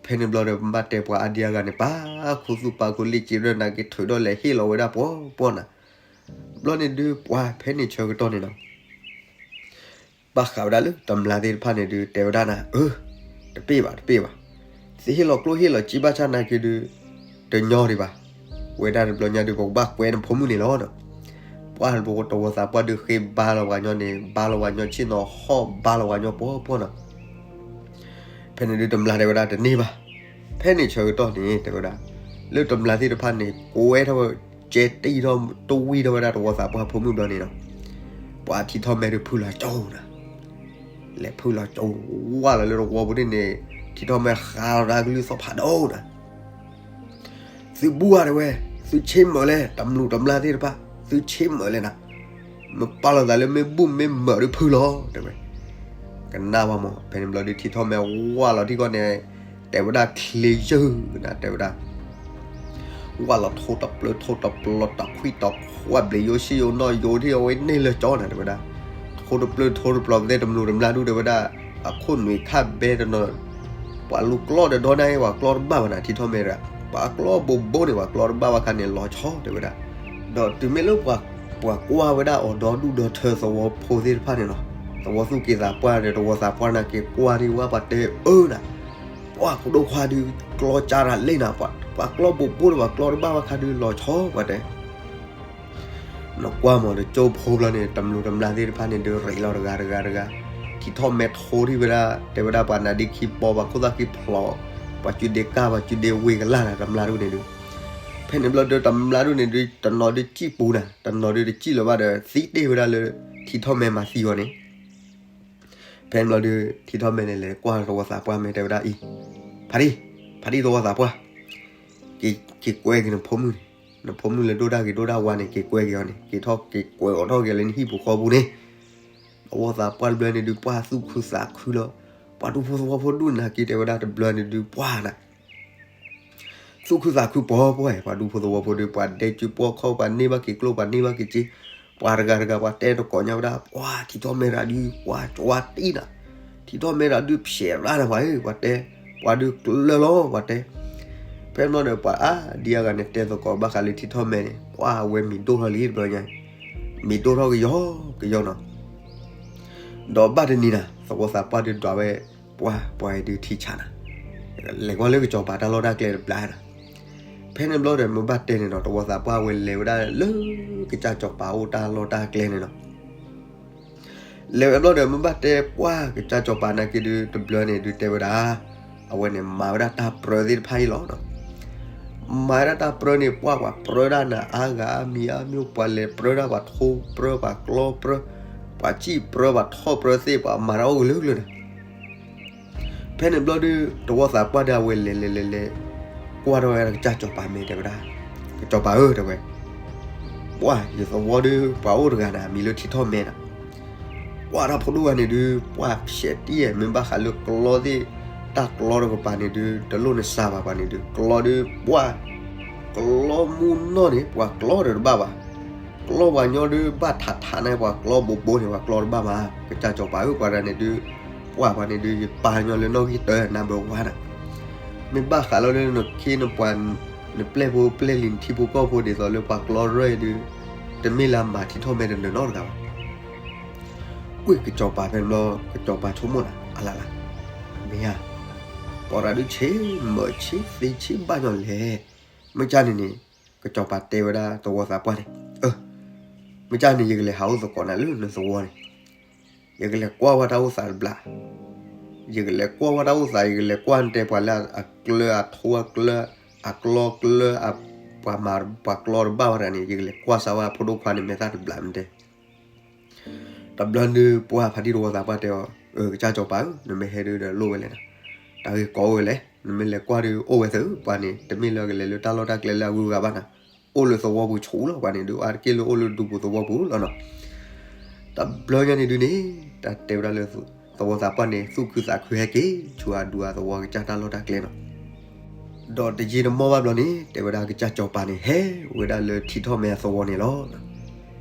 ဖဲန့ၣ်ဘျီဒီး ပဘၣ်တဲပှၤအါဒံအါဂၤန့ၣ် ပာ်ခူသူၣ်ပာ်ခူလ့ၣ်စ့ဒီး နကထုးဒီးလဲၤဟ့ၣ်လီၤဝဲဒၣ်ပှီၤပှီၤနၤ. ဘျီန့ၣ်ဒုး ပှၤဖဲန့ၣ်ဆၢကတီၢ်န့ၣ်နီၤ ဘၣ်ဃးဝဲဒၣ်လၢတမျၢ်သ့ၣ်တဖၣ်န့ၣ်ဒုး တဲဝဲဒၣ်နၤ, အၢ, တပ့ၢ်ဘၣ် တပ့ၢ်ဘၣ်, သုဟ့ၣ်လီၤကျိၣ်ဟ့ၣ်လီၤစ့ဘၣ်ဆၣ်နာ်က့ဒုး တညီဒံးဘၣ်. ဝဲဒၣ်တဘျီညါဒုး ပကဘၣ်ကွဲနဖိမုၣ်န့ၣ်လီၤ. ပှၤတဝီသးပှၢ်ဒုးဃ့ဘါလီၤပှၤညီန့ၣ် ဘါလီၤပှၤညီဆ့ၣ်နီၤဟီၣ်ဘါလီၤပှၤညီပှီၤပှီၤနီၤ. ဖဲန့ၣ်ဒုးတမျၢ်တဲဝဲဒၣ်တန့ၢ်ဘၣ်. ဖဲန့ၣ်ဆၢကတီၢ်န့ၣ် တဲဝဲဒၣ် လၢတမျၢ်သ့ၣ်တဖၣ်န့ၣ် ကွဲထီၣ်ဝဲ ကဲတံၢ်ထီၣ်တဝံၢ်ထီၣ်ဝဲဒၣ်တဝီသးပှၢ်ဖိမုၣ်ဘျီန့ၣ်နီၤ. ပှၤထံထီၣ်မဲဒုးဖုလီၤကၠိနၤ, လဲၤဖုလီၤကၠိဝဲလီၤလၢတဝီပူၤန့ၣ်န့ၣ် ထံထီၣ်မဲဃးလီၤတၢ်ကလုၢ်သီၣ်ဖးဒိၣ်နၤ. သုဘူၣ်ဧါတဲဝဲ, သုဆ့မၢၢ်လဲၣ်, တမျၢ်တမျၢ်သ့ၣ်တဖၣ် သုဆ့မၢၢ်လဲၣ်နၤ. မ့ၢ်ပာ်လီၤသးလၢမ့ၢ်ဘူၣ်မ့ၢ်မၢၢ်ဒုးဖုလီၤတဲဝဲ. ကနၣ်ဝဲမး. ဖဲန့ၣ်ဘျီဒုး ထံထီၣ်မဲဝၢ်လီၤထံကီၢ်န့ၣ် တဲဝဲဒၣ်ချ့ယုၢ်နၤ တဲဝဲဒၣ် ဝၢ်လီၤထိတပျၢၤထိတပျီၤ တၢ်ခွံတၢ်ခွါဘျံးယိၣ်ဆံယိၣ်နီၣ်ယိၣ်ထံၣ်အဝဲန့ၣ်လၢကၠီနၤ တဲဝဲဒၣ် ထိတပျၢၤထိတပျီၤ ပသဲတမျိးတမျာ်ဒုး တဲဝဲဒၣ် အခိၣ်နွံခါဘဲတနီၤ ပှၤလူၤကျီဒီးဒီနၤ ပှၤကျီတဘၣ်ဘၣ်နၤ ထံထီၣ်မဲတဂၤ ပှၤကျီဘိးဘိန့ၣ် ပှၤကျီတဘၣ်ဘၣ်ခါန့ၣ် လီၤဆီ တဲဝဲဒၣ်. ဒီးတုၤမ့ၢ်လၢ ပှၤကွၢ်ဝဲဒၣ်အီၤဒီဒူၣ်ဒီထၢသဝီဖိသ့ၣ်တဖၣ်န့ၣ်လီၤ. သဝီသူၣ်က့သးပှၢ်ဒီး သဝီသးပှၢ်န့ၣ်က့ၤကွၢ်ဒံးဝဲ ပှၤတဲအၢနၤ ပှၤဖိဒိၣ်ခွါဒုး ကျီကၢ်တၢ်လံနၤ ပှၤကျီဘိးဘိဒီး ပှၤကျီတဘၣ်ဘၣ်ခါဒုး လီၤဆီ ပှၤတဲ နကွၢ်မး တကၠိဖိဘျီန့ၣ် တမျာ်တမျာ်သ့ၣ်တဖၣ်န့ၣ်ဒုး ရ့းလီၤတဂၤတဂၤတဂၤ ထံထီၣ်မဲထိထံၣ်ဝဲဒၣ် တဲဝဲဒၣ်ပှၤနါဒ့ခံပီ ပှၤခိၣ်သၣ်ခံဖျိး ပှၤစုဒ့ကၢ် ပှၤစုဒ့ဝ့ကလၢ်နၤ တမျာ်ဒုးန့ၣ်ဒုး ဖဲန့ၣ်ဘျီဒုး တမျာ်ဒုးန့ၣ်ဒုး တနီၤဒုးစံၣ်ပူၤနၤ တနီၤဒုးတစံၣ်လၢၤဘၣ်ဒီး သံတ့ၢ်ဝဲဒၣ်လၢ ထံထီၣ်မဲမၤသံအီၤန့ၣ် ဖဲန့ၣ်ဘျီဒုး ထံထီၣ်မဲန့ၣ်လဲၤကွၢ်သဝီသးပှၢ်မဲာ်တဲဝဲဒၣ်အံၤ ဖါတံၢ် ဖါတံၢ်သဝီသးပှၢ် က့ၤကွဲက့ၤနဖိမုၣ်န့ၣ် နဖိမုၣ်လၢဒိၣ်တၢ်ဂ့ၤဒိၣ်တၢ်ဝါန့ၣ် က့ၤကွဲက့ၤအီၤန့ၣ် က့ၤထီၣ်က့ၤကွဲးအီၤထီၣ်က့ၤလၢနဟံၣ်ပူၤဃီပူၤန့ၣ် သဝီသးပှၢ်တဘျီန့ၣ်ဒုး ပှၢ်သူၣ်ခုသးခုလီၤ. ပှၤဒူဖိသဝီဖိဒူၣ်နၤက့ၤတဲဝဲဒၣ်တဘျီန့ၣ်ဒုး ပှၢ်နၤ သူၣ်ခုသးခုပီၤပှၢ် ပှၤဒူဖိသဝီဖိဒုး ပှၤဒဲကုပှီၢ်ခီၣ် ပှၤန့ၢ်ဘၣ်က့ၤကျိၣ် ပှၤန့ၢ်ဘၣ်က့ၤစ့ ပှၤတဂၤတဂၤ ပှၤတဲတကိးညါဝဲဒၣ် ပှၢ်ထံထီၣ်မဲတဂၤဒုး ပှၢ်ကၠီတံၢ်နၤ ထံထီၣ်မဲတဂၤဒုး ဖျဲးရၣ်နၤပှၤဧၢ ပှၤတဲ ပှၤဒုးကျၢၤလီၤ ပှၤတဲ ဖဲန့ၣ်ဘျီဒီး ပှၤအါဒံအါဂၤန့ၣ် တဲသကိးဘၣ်ဃးလၢထံထီၣ်မဲန့ၣ် ပှၢ်အဝဲမံၤဒိၣ်ထီၣ်လံတဘျီညါ မံၤဒိၣ်ထီၣ်ကယီကယီနီၤ ဒီးဘၣ်တနံၤနၤ သဝီသးပှၢ်ဒုးဒွးဝဲ ပှၢ်ပှၤဒုးထံဆးနၤ လဲၤကွၢ်လၢကစီၤပၤတၢ်လီၢ်တၢ်ကျဲတဘျီနၤ ဖဲန့ၣ်ဘျီဒီး မ့ၢ်ဘၣ်တဲန့ၣ်ဒီး သဝီသးပှၢ်ဝဲလဲၤဝဲဒၣ်လၢ ကစၢ်စီၤပၤအိၣ်တၢ်လီၢ်တၢ်ကျဲန့ၣ်နီၤ လဲၤဝဲဘျီဒီး မ့ၢ်ဘၣ်တဲပှၢ်ကစၢ်စီၤပၤနာ်က့ဒုး တဘျီန့ၣ်ဒုးတဲဝဲဒၣ် အဝဲန့ၣ်မၤဝဲဒၣ်တၢ်ပြၢသ့ၣ်တဖၣ်အံၤလီၤ. မၤဝဲဒၣ်တၢ်ပြၢန့ၣ် ပှၢ်ပှၤပြၢဒၣ်နၤအါဂၤအါမံၤအါမံၤ ပှၤလဲၤပြၢဒၣ်ပှၤထိပြၢ ပှၤကျီပြၢ ပှၤစံၣ်ပြၢ ပှၤထီၣ်ပြၢသ့ၣ် ပှၤမၤတၢ်အိၣ်ကလုာ်ကလုာ်န့ၣ် ဖဲန့ၣ်ဘျီဒုး သဝီသးပှၢ်ဒုးအဝဲလဲၤလဲၤလဲၤလဲၤ ကွၢ်ထီၣ်ဝဲဒၣ်ကစၢ်စီၤပၤမဲာ်တဲဝဲဒၣ် ကစီၤပၤဧၢ တဲဝဲ ပှၢ်ယသဝီဒုး ပှၤအိၣ်တဂၤနၤ မံၤလၢထံထီၣ်မဲနၤ ကွၢ်တၢ်ဖိဒိၣ်ဂၤန့ၣ်ဒုး ပှၢ်ဖျဲးတံၢ်ဧါ မ့ၢ်ဘၣ်ဃးလၢကျီသ့ၣ် တၢ်ကျီတကပၤန့ၣ်ဒုး တလိၣ်နစၢ်ဘၣ်ပှၤန့ၣ်ဒုး ကျီဒုး ပှၢ် ကျီမူနီၢ်န့ၣ် ပှၤကျီဒီးတဘၣ်ဘၣ် ကျီပှၤညီဒုး ဘၣ်ထးထးန့ၣ် ပှၤကျီဘိးဘိန့ၣ် ပှၤကျီတဘၣ်ဘၣ် ကစၢ်စီၤပၤဧၢ ပှၤတဂၤန့ၣ်ဒုး ပှၢ်ပှၤန့ၣ်ဒုး ယပာ်ညီလၢနီၣ်ဂံၢ်တၢ number one နၤ မ့ၢ်ဘၣ်ဃးလီၤလၢနခ့နပှၤ နပျဲၢ်ဖိပျဲၢ်လံၤ နထံဖိကီၢ်ဖိဒ်သိးလၢပှၤကျီရၢၢ်အံၤဒုး တမ့ၢ်လၢအမၤထံထီၣ်မဲတနၢၤနီတဂၤဘၣ် ကွၢ်ကစီၤပၤဖဲန့ၣ်ဘျီ ကစီၤပၤဆိကမိၣ်နၤ အလၢ်လၢ် မ့ၢ်ဧါ ပှၤတဂၤဒုးဆ့မၢဆ့သ့ဆ့ဘၣ်ညီလဲၣ် မ့ၢ်ကၢ်န့ၣ်န့ၣ် ကစီၤပၤတဲဝဲဒၣ်သဝီသးပှၢ်န့ၣ် အၢ မ့ၢ်ကၢ်န့ၣ် ယကလဲၤဟးအိၣ်သကိးနၤလၢနသဝီန့ၣ် ယကလဲၤကွၢ်ဝဲတၢ်အိၣ်သးတဘျီ ယကလဲၤကွၢ်ဝဲတၢ်အိၣ်သး ယကလဲၤကွၢ်ဝဲတၢ်အိၣ်သးအကျၢအထိအကျၢ အကျီကျၢ ပှၤမၤပှၤကျီတဘၣ်ဝဲတဂၤန့ၣ် ယကလဲၤကွၢ်စၢ်ဝဲဖိဒိၣ်ခွါန့ၣ်မဲာ်သၣ်တဘျီမ့ၢ်တဲ တဘျီဒုး ပှၢ်ဖါတံၢ်သဝီသးပှၢ်တဲအီၤ အၢ ကစၢ်စီၤပၤဧၢ နမ့ၢ်ဟဲဒုးဒီးလိၣ်ဝဲလဲၣ်နၤ တၢ်ဂ့ၢ်ကီအိၣ်ဝဲလဲၣ် နမ့ၢ်လဲၤကွၢ်ဒုးအိၣ်ဝဲသ့ ပှၤန့ၣ် တမ့ၢ်လၢကလဲၤလၢတၢ်လီၢ်တၢ်ကျဲလၢအဂုၤအဂၤဘၣ်နၤ အိၣ်လၢသဝီပူၤဆူၣ်လီၤ ပှၤန့ၣ်ဒုး အါတက့ၢ်လၢအိၣ်လၢဒူပူၤသဝီပူၤလီၤနီၤ တဘျီညါန့ၣ်ဒုးန့ၣ် တၢ်တဲဝဲဒၣ်လၢ သဝီသးပှၢ်န့ၣ် သူၣ်ခုသးခုဟဲက့ၤ ဆူအဒူအသဝီကစၢ်တၢ်လီၢ်တၢ်ကျဲနီၤ ဒီးတယံာ်တမီၢ်ဘၣ်ဘျီန့ၣ် တဲဝဲဒၣ်ကစၢ်စီၤပၤန့ၣ် ဟဲဝဲဒၣ်လၢထံထီၣ်မဲအသဝီန့ၣ်လီၤ.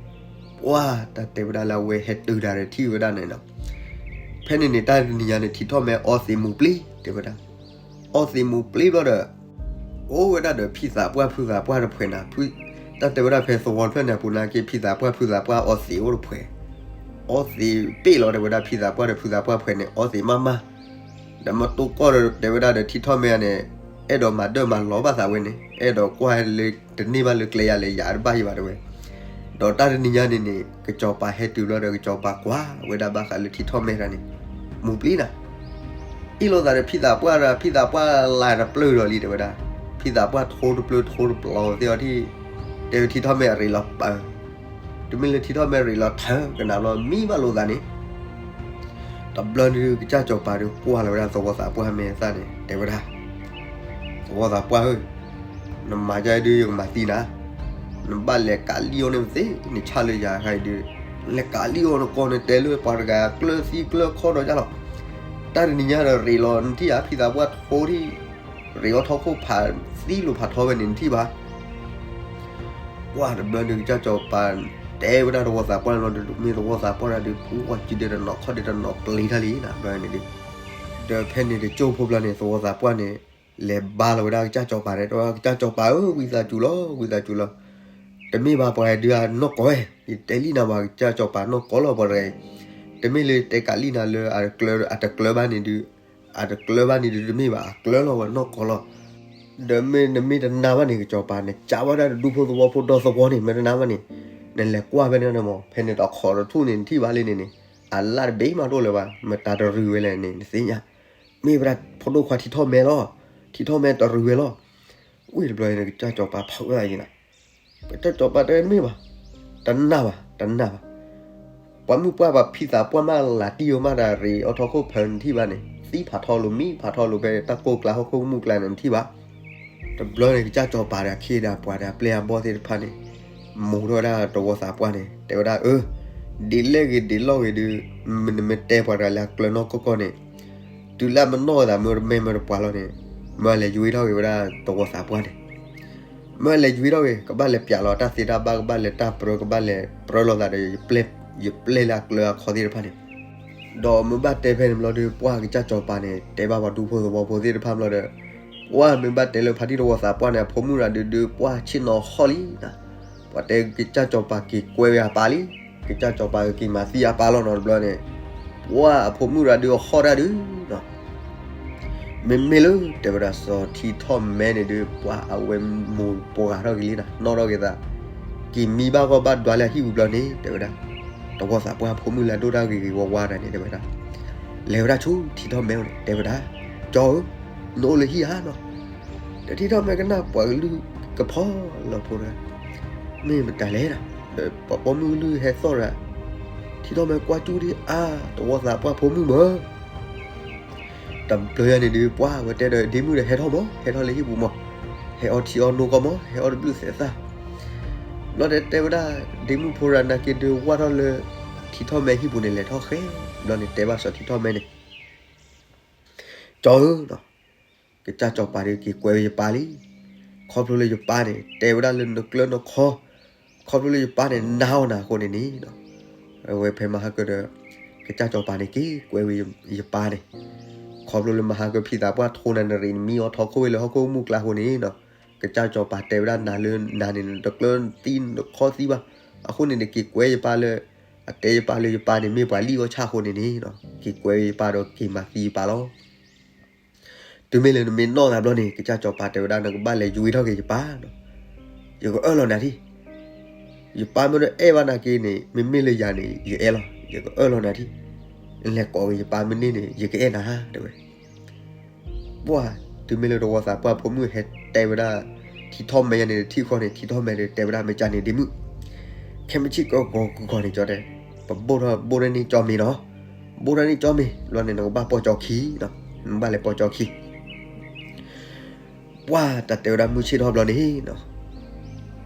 ပှၢ်တၢ်တဲဝဲဒၣ်လၢအဝဲဟဲတုၤတၢ်ဒီးထံၣ်ဝဲဒၣ်န့ၣ်နီၤ ဖဲန့ၣ်န့ၣ် တၢ်တနံၤညါန့ၣ် ထံထီၣ်မဲအီသံးမူၤပျံၤ တဲဝဲဒၣ် အီသံးမူၤပျံၤဘျီဒီး အိၣ်ဝဲဒၣ်ဒီးဖံသးပှၢ်ဖုသးပှၢ်တဖှဲးနၤ ဖု တၢ်တဲဝဲဒၣ်ဖဲသဝီတဖျၢၣ်န့ၣ်အပူၤနာ်က့ ဖံသးပှၢ်ဖုသးပှၢ်အီသံးအိၣ်တဖှဲး အီသံးပ့ၣ်လီၤ တဲဝဲဒၣ်ဖံသးပှၢ်ဒီးဖုသးပှၢ်တဖှဲးန့ၣ် အီသံးမးမး ဒီးမ့ၢ်တိၢ်ကီၢ်ဒီးတဲဝဲဒၣ်ဒီးထံထီၣ်မဲန့ၣ် အဲၣ်ဒိးမၤဒၢၣ်မၤလီၤဘၣ်သးဝဲန့ၣ် အဲၣ်ဒိးကွၢ်လၢတန့ၢ်ဘၣ်လၢကျဲယၤလဲၣ် ယၤတဘၣ်ယံၤဘၣ်တဲဝဲ ဒီးတၢ်တနံၤညါန့ၣ်န့ၣ် ကစီၤပၤဟဲတုၤဘျီဒီး ကစီၤပၤကွၢ်ဝဲဒၣ်ဘၣ်ဃးလၢထံထီၣ်မဲတၢ်န့ၣ် မူၤပျံၤနၤ အ့ၣ်လိာ်သးဒီးဖံသးပှၢ်ဒီး ဖံသးပှၢ်လၢတပျၢၢ်ဒီးလံ တဲဝဲဒၣ် ဖံသးပှၢ်ထိတပျၢၢ်ထိတပျီၤသ့ၣ်အီၤထံၣ် တဲဝဲထံထီၣ်မဲအရ့လီၤပၢၤ တမ့ၢ်လၢထံထီၣ်မဲရ့လီၤထၢကနၣ်ဘျီ မံဘၣ်လိာ်သးန့ၣ် တဘျီန့ၣ်ဒုး ကစၢ်စီၤပၤဒုးကွၢ်လီၤဝဲဒၣ်သဝီသးပှၢ်မဲာ်သၣ်န့ၣ် တဲဝဲဒၣ် သဝီသးပှၢ်ဧၢ နမၤဒ်အံၤဒုး ယကမၤသံနၤ, နဘၣ်လဲၤကးလံၣ်အိၣ်န့ၣ်သ့, နဆၣ်လၢယၤခါအံၤဒုး, လဲၤကးလံၣ်အီၣ်နကိးန့ၣ် တဲလၢပှၤတဂၤကျၢၢ်သံကျၢၢ်ခီၣ်ဒီးယါလီၤ. တၢ်တနံၤညါဒီးရ့းလီၤ နထံၣ်ဧါ ဖံသးပှၢ်ထိထံၣ် ရ့းအီၣ်ထီၣ်ခိၣ်ဖးသံလိာ်ဖးထီဝဲန့ၣ် နထံၣ်ဘၣ်. ပှၢ်တဘျီန့ၣ် ကစၢ်စီၤပၤ တဲဝဲဒၣ်သဝီသးပှၢ်န့ၣ်လီၤဒီး မ့ၢ်သဝီသးပှၢ်ဒၣ်ဒီး ပှၤစုဒဲတနီၤခီၣ်ဒဲတနီၤပျံၤတၢ်လံနၤ ဘျီန့ၣ်ဒီး ဒီးဖဲန့ၣ်တကၠိၢ်ဖိဘျီန့ၣ် သဝီသးပှၢ်န့ၣ် လဲၤဘါလီၤဝဲဒၣ်ကစၢ်စီၤပၤန့ၣ် တဲဝဲ ကစၢ်စီၤပၤဧၢ ဝံသးစူၤလီၤ ဝံသးစူၤလီၤ. တမ့ၢ်ဘၣ်ပှၤဒုးအနီၢ်ကီၢ်ဝဲ ယတဲလံနၤဘၣ် ကစၢ်စီၤပၤနီၢ်ကီၢ်လီၤ ပှၤတဂၤအံၤ တမ့ၢ်လၢတဲကးလံၣ်နၤလၢ အတကျၢၤဘၣ်န့ၣ်ဒုး အတကျၢၤဘၣ်န့ၣ်ဒုးတမ့ၢ်ဘၣ် အကျၢၤလီၤဝဲနီၢ်ကီၢ်လီၤ. ဒီးမ့ၢ်နမ့ၢ်တနာ်ဘၣ်န့ၣ် ကစီၤပၤ နကးဘၣ်ဒၣ်တဒူဖိသဝီဖိဒီသဝီန့ၣ် မ့ၢ်တနာ်ဘၣ်န့ၣ် နလဲၤကွၢ်ဖဲန့ၣ်မး ဖဲန့ၣ်တခီးတထူၣ်န့ၣ် နထံၣ်ဘၣ်လံန့ၣ်န့ၣ် အလၣ်တဘ့ၣ်မးတအိၣ်လၢၤဘၣ် မတၤတရုၤဝဲလဲၣ်န့ၣ် နသ့ၣ်ညါ မ့ၢ်ဝဲဒၣ်ဖိဒိၣ်ခွါထံထီၣ်မဲလီၤ. ထံထီၣ်မဲတရုၤဝဲလီၤ. ဝံၤတဘျီန့ၣ် ကစၢ်စီၤပၤဖးဝဲဒၣ်ယံၤနၤ ကစၢ်စီၤပၤတဲမ့ၢ်ဘၣ်, တနာ်ဘၣ် တနာ်ဘၣ်. ပှၤမုၢ်ပှၢ်ပှၤဖံသးပှၢ်မးလၤတံၢ်အီၤမးဒီးရ့းအီၣ်ထီၣ်ခိၣ်ဖးနထံၣ်ဘၣ်န့ၣ် သံဖးထီလိာ်မံဖးထီလိာ်ဖဲတၢ်ကိၢ်ကျါဟီၣ်ခိၣ်မုၢ်ကျါန့ၣ်နထံၣ်ဘၣ်. တဘျီန့ၣ် ကစၢ်စီၤပၤဒီးအခ့ဒီးပှၤဒီးအပျဲၢ်အဘီၣ်သ့ၣ်တဖၣ်န့ၣ် မိၢ်ထီၣ်ဝဲဒၣ်သဝီသးပှၢ်န့ၣ် တဲဝဲဒၣ်အၢ ဒ်လဲၣ်ဂ့ၤဒ်လဲၣ်ဂ့ၤဒုး နမ့ၢ်တဲပှၤတဂၤလၢအကျၢၤနီၢ်ကီၢ်ကီၢ်န့ၣ် တုၤလၢမနီၢ်သးမ့ၢ်တမ့ၢ်မ့ၢ်တပှၤလီၤန့ၣ် မ့ၢ်လဲၤယွ့ထီၣ်က့ၤဝဲဒၣ်သဝီသးပှၢ်န့ၣ် မ့ၢ်လဲၤယွ့ထီၣ်က့ၤ ကဘၣ်လဲၤပျးလီၤတၢ်သ့တၢ်ဘၣ် ကဘၣ်လဲၤတၢ်ပြၢ ကဘၣ်လဲၤပြၢလိာ်သးဒီး ယပျဲၢ်လၢအကျၢၤအခီသ့ၣ်တဖၣ်န့ၣ် ဒီးမ့ၢ်ဘၣ်တဲဖဲန့ၣ်ဘျီဒီး ပှၢ်ကစၢ်စီၤပၤန့ၣ် တဲဘၣ်ပှၤဒူဖိသဝီဖိသ့ၣ်တဖၣ်ဘျီဒီး ပှၢ်မ့ၢ်ဘၣ်တဲလၢဖါတံၢ်သဝီသးပှၢ်န့ၣ် အဖိမုၣ်ရၤဒုးဒုး ပှၢ်ဆ့ၣ်နီၤဟီၣ်လံနၤ. ပှၤတဲကစၢ်စီၤပၤက့ၤကွဲဝဲအပၢ်လံ, ကစၢ်စီၤပၤကက့ၤမၤသံအပၢ်လီၤနီၤတဘျီန့ၣ် ပှၢ်အဖိမုၣ်ရၤဒုးအဟီၣ်တၢ်ဒုး မ့မ့ၢ်လၢတဲဝဲဒၣ်စီၤထံထီၣ်မဲန့ၣ်ဒုး ပှၢ်အဝဲမိၢ်ပှၢ်ထီၣ်က့ၤလံနၤ နီၣ်ထီၣ်က့ၤသး က့ၤမံဘၣ်ဂီၢ်ဘၣ်ဒွးလၢအဟံၣ်ပူၤဘျီန့ၣ် တဲဝဲဒၣ် သဝီသးပှၢ်ဖိမုၣ်လၢအဒိၣ်တၢ်ဂ့ၤဂ့ၤဝါဝါတၢ်န့ၣ် တဲဝဲဒၣ် လဲၤဝဲဒၣ်ဆူထံထီၣ်မဲန့ၣ် တဲဝဲဒၣ် ကၠီဧၢ နအိၣ်လၢဟံၣ်ဧါနီၤ. ဒီးထံထီၣ်မဲကနၣ်ပှၤကလုၢ်ကဖီလီၤဖိတဂၤ မ့ၢ်မတၤလဲၣ်ဒီး ပှၤပိာ်မုၣ်ကလုၢ်ဟဲသီၣ်တဂၤ ထံထီၣ်မဲကွၢ်ကၠူဒ်အါ သဝီသးပှၢ်ဖိမုၣ်မၢ တဘျီယၤန့ၣ်ဒုး ပှၢ်ဝဲတဲဒီးဒ့မုၣ်ဒီး ဟဲထီၣ်မး ဟဲထီၣ်လၢဟံၣ်ပူၤမး ဟဲအီထံအီနိကီၢ်မး ဟဲအီတဘျုးသဲးသၣ် ဘျီတဲတဲဝဲဒၣ် ဒ့မုၣ်ဖိရၤနာ်က့ဒုး ဝၢ်ထီၣ်လၢ ထံထီၣ်မဲဟံၣ်ပူၤန့ၣ် လဲၤထီၣ်ဃဲ ဘျီန့ၣ်တဲဘၣ်စီၤထံထီၣ်မဲန့ၣ် ကၠီဧၢ ကစၢ်စီၤပၤဒုးက့ၤကွဲဝဲယပၢ်လံ. ခီဖျိလၢယပၢ်န့ၣ် တဲဝဲဒၣ်လၢနကျၢၤနခီ ခီဖျိလၢယပၢ်န့ၣ် နာ်အီၤနၤအဃိန့ၣ်န့ၣ် အဝဲဖဲမဟါကၢဒီး ကစၢ်စီၤပၤန့ၣ်က့ၤကွဲဝဲယပၢ်န့ၣ် ခီဖျိလၢမဟါကၢဖံသးပှၢ်ထိနၤနရံၣ်နမံအီထီၣ်ခိၣ်ဝဲလၢဟီၣ်ခိၣ်မုၢ်ကျါအဃိန့ၣ် ကစၢ်စီၤပၤတဲဝဲဒၣ်နၤလၢနၤန့ၣ် နတကျၢၤသံနခီသံဘၣ် အဃိန့ၣ် နက့ၤကွဲယပၢ်လၢ အတဲယပၢ်လၢယပၢ်န့ၣ် မ့ၢ်ပှၤလံၣ်အီၣ်ဆၣ်အဃိန့ၣ်န့ၣ် က့ၤကွဲယပၢ်ဒီးက့ၤမၤသံယပၢ်လီၤ. တုၤမ့ၢ်လၢနမ့ၢ်နီၢ်သးဘျီန့ၣ် ကစၢ်စီၤပၤတဲဝဲဒၣ် နကဘၣ်လဲၤယွ့ထီၣ်က့ၤယပၢ်နီၤ ယကအၢၣ်လီၤနၤထံၣ် ယပၢ်မ့ၢ်တအဲၣ်ဘၣ်နၤက့န့ၣ် မ့မ့ၢ်လၢယၤန့ၣ် ယအဲၣ်လီၤ ယကအၢၣ်လီၤနၤထံၣ် နလဲၤကိးက့ၤယပၢ်မ့ၢ်န့ၢ်န့ၣ် ယကအဲၣ်နၤ တဲဝဲ ပှၢ် တုၤမ့ၢ်လၢတဝီသးပှၢ်ဖိမုၣ်ဟဲတဲဝဲဒၣ် ထံထီၣ်မဲယၤန့ၣ် တထံၣ်ဃီန့ၣ် ထံထီၣ်မဲဒီးတဲဝဲဒၣ် မ့ၢ်ကန့ၣ်ဒ့မုၣ် ခဲမုၢ်ဆ့ၣ်ကဂီၤကဂီၤန့ၣ်ကၠီတဲ ပဘိၣ်ထီၣ်ဘိၣ်ထီၣ်န့ၢ်ကၠီမ့ၤနီၤ ဘိၣ်ထီၣ်န့ၢ်ကၠီမ့ၤ ဘျီန့ၣ် နကဘၣ်ပိာ်ကၠီခံနီၤ နဘၣ်လဲၤပိာ်ကၠီခံ ပှၢ်တၢ်တဲဝဲဒၣ်မုၢ်ဆ့ၣ်ထီၣ်ဘျီန့ၣ်နီၤ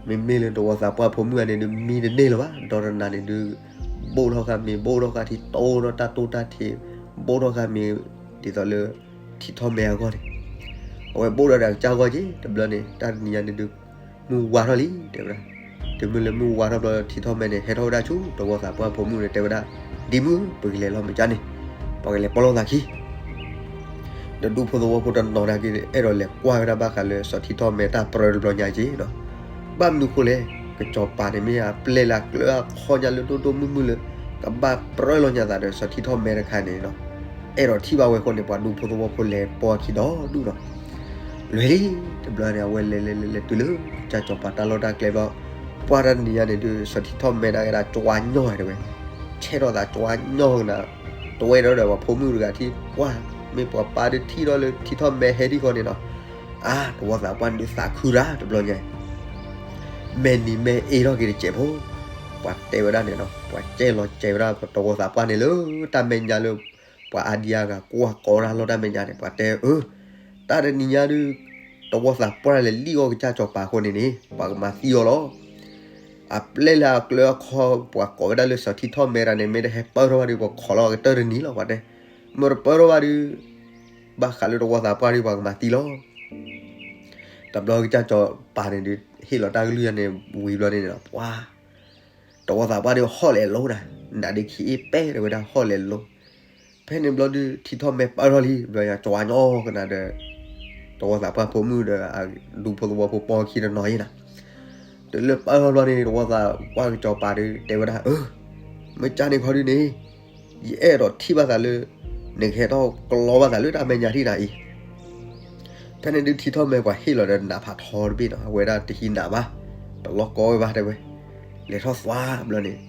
မ့မ့ၢ်လၢတဝီသးပှၢ်ဖိမုၣ်ဂၤန့ၣ်ဒုး မံတန့ၢ်လၢၤဘၣ် ဒီးတနၤန့ၣ်ဒုး ဘိၣ်ထီၣ်ဃာ်မ့ၤ ဘိၣ်ထီၣ်ဃာ်ထံ တိၢ်ထီၣ်တၢ်တိၢ်တၢ်ထံ ဘိၣ်ထီၣ်ဃာ်မ့ၤ ဒ်သိးလၢ ထံထီၣ်မဲအဂီၢ်န့ၣ် အဝဲဘိၣ်ထီၣ်ဒီးအကစၢ်ဂီၢ်က့ တဘျီန့ၣ် တၢ်တနံၤညါန့ၣ်ဒုး မုၢ်ဝါထီၣ်လံ တဲဝဲဒၣ် တုၤမ့ၢ်လၢမုၢ်ဝါထီၣ်ဘျီ ထံထီၣ်မဲန့ၣ် ဟဲထီၣ်ဝဲဒၣ်ဆူတဝီသးပှၢ်ဖိမုၣ်န့ၣ် တဲဝဲဒၣ် ဒ့မုၣ် ပကလဲၤလီၤမ့ၢ်ကန့ၣ် ပှၤကလဲၤပိာ်လိာ်သးခံ ဒီးဒူဖိသဝီဖိတနီၤနာ်က့ အဲၣ်ဒိးလဲၤကွၢ်ဝဲဒၣ်ဘၣ်ဃးလၢစီၤထံထီၣ်မဲတၢ်ပြၢတဘျီညါက့နီၤ ဘၣ်မနုၤဃိလဲၣ် ကစီၤပၤန့ၣ်မ့ၢ်အပျဲၢ်လၢအကျၢၤအခီညါလၢဒိၣ်ဒိၣ်မုၢ်မုၢ်လၢ ကဘၣ်ပြၢလီၤညါသးဒီးစီၤထံထီၣ်မဲတခါန့ၣ်နီၤ အဲၣ်ဒိးထံၣ်ဘၣ်ဝဲအဃိန့ၣ် ပှၤဒူဖိသဝီဖိလဲၤပိာ်အခံဒီဒူၣ်နီၤ လွဲၢ်လံ တဘျီန့ၣ် အဝဲလဲၤလဲၤလဲၤလဲၤတုၤလၢ ကစၢ်စီၤပၤတၢ်လီၢ်တၢ်ကျဲဘျီ ပှၢ်တၢ်တနံၤညါန့ၣ်ဒုး စီၤထံထီၣ်မဲဒၣ်ကဲဒၣ်ကွၢ်ညီၢ်တဲဝဲ ဆဲးထီၣ်သးကွၢ်ညီၢ်ကနၤ တဝဲဒီးဒီးပှၤဖိမုၣ်တဂၤထံၣ် ပှၢ် မ့ၢ်ပှၤပၢ်ဒုးထံၣ်ထီၣ်လၢထံထီၣ်မဲဟဲဒ်ဃီန့ၣ်နီၤ အါ တဝီသးပှၢ်န့ၣ်ဒုးသးခုတၢ်တဘျီညါ မဲာ်နံၤမဲာ်အ့ထီၣ်က့ၤတစဲးဖိ ပှၤတဲဝဲဒၣ်န့ၣ်နီၤ ပှၤကဲလီၤစဲးဝဲဒၣ်တဝီသးပှၢ်န့ၣ်လၢတၢ်မဲာ်ညါလၢ ပှၤအါဒံအါဂၤကွၢ်ကီတၢ်လီၢ်တၢ်မဲာ်ညါန့ၣ် ပှၤတဲအၢ တၢ်တနံၤညါဒုး တဝီသးပှၢ်လဲၤလံၣ်အီၣ်ကစၢ်စီၤပၤအဃိန့ၣ်န့ၣ် ပှၤကမၤသံအီၤလီၤ. အပျဲၢ်လၢအကျၢၤအခီ ပှၤကိးဝဲဒၣ်လၢစီၤထံထီၣ်မဲတဂၤန့ၣ် မ့ၢ်တဟဲပၢၢ်ထီၣ်ဘၣ်ဒီး ပှၤခိးလီၤအကတၢၢ်တနံၤလီၤ ပှၤတဲ. မ့ၢ်တပၢၢ်ထီၣ်ဘၣ်ဒီး ဘၣ်ဃးလၢတဝီသးပှၢ်ဒီးပှၤကမၤသံလီၤ. တဘျီကစၢ်စီၤပၤန့ၣ်ဒုး ဟ့ၣ်လီၤတၢ်ကလုၢ်ယၤန့ၣ် ဝံၤဘျီန့ၣ်ဒီး ပှၤ တဝီသးပှၢ်ဒီးဟီၣ်လဲၤလိၤနၤ, နးဒုးခံအ့ၣ်ပဲၣ် တဲဝဲဒၣ်ဟီၣ်လဲၤလိၤ. ဖဲန့ၣ်ဘျီဒုး ထံထီၣ်မဲပၢၢ်ထီၣ်လံ ဘျီယၤ ကဝါညီကနၤဒီး တဝီသးပှၢ်ဖိမုၣ်ဒီး ဒူဖိသဝီဖိပိာ်ခံတနီၤအံၤနၤ. တုၤလၢပၢၢ်ထီၣ်ဘျီန့ၣ် တဝီသးပှၢ်ကစီၤပၤဒုး တဲဝဲဒၣ် အၢ မ့ၢ်ကၢ်န့ၣ်ခီဒုးန့ၣ် ယအဲၣ်ဒိးထံၣ်ဘၣ်သးလၢ နကဟဲထီၣ်ကျီဘၣ်သးလၢတၢ်မဲာ်ညါထံၣ်နၤအံၤ. ဖဲန့ၣ်ဒုးထံထီၣ်မဲပှၤဟ့ၣ်လီၤဒီးနးဖးထီတဘ့ၣ်နီၤ, အဝဲဒၣ်တဟံးနးဘၣ်, ပလီၢ်ကီဝဲဘၣ်တဲဝဲ, လဲၤထီၣ်သွါဘျီန့ၣ်,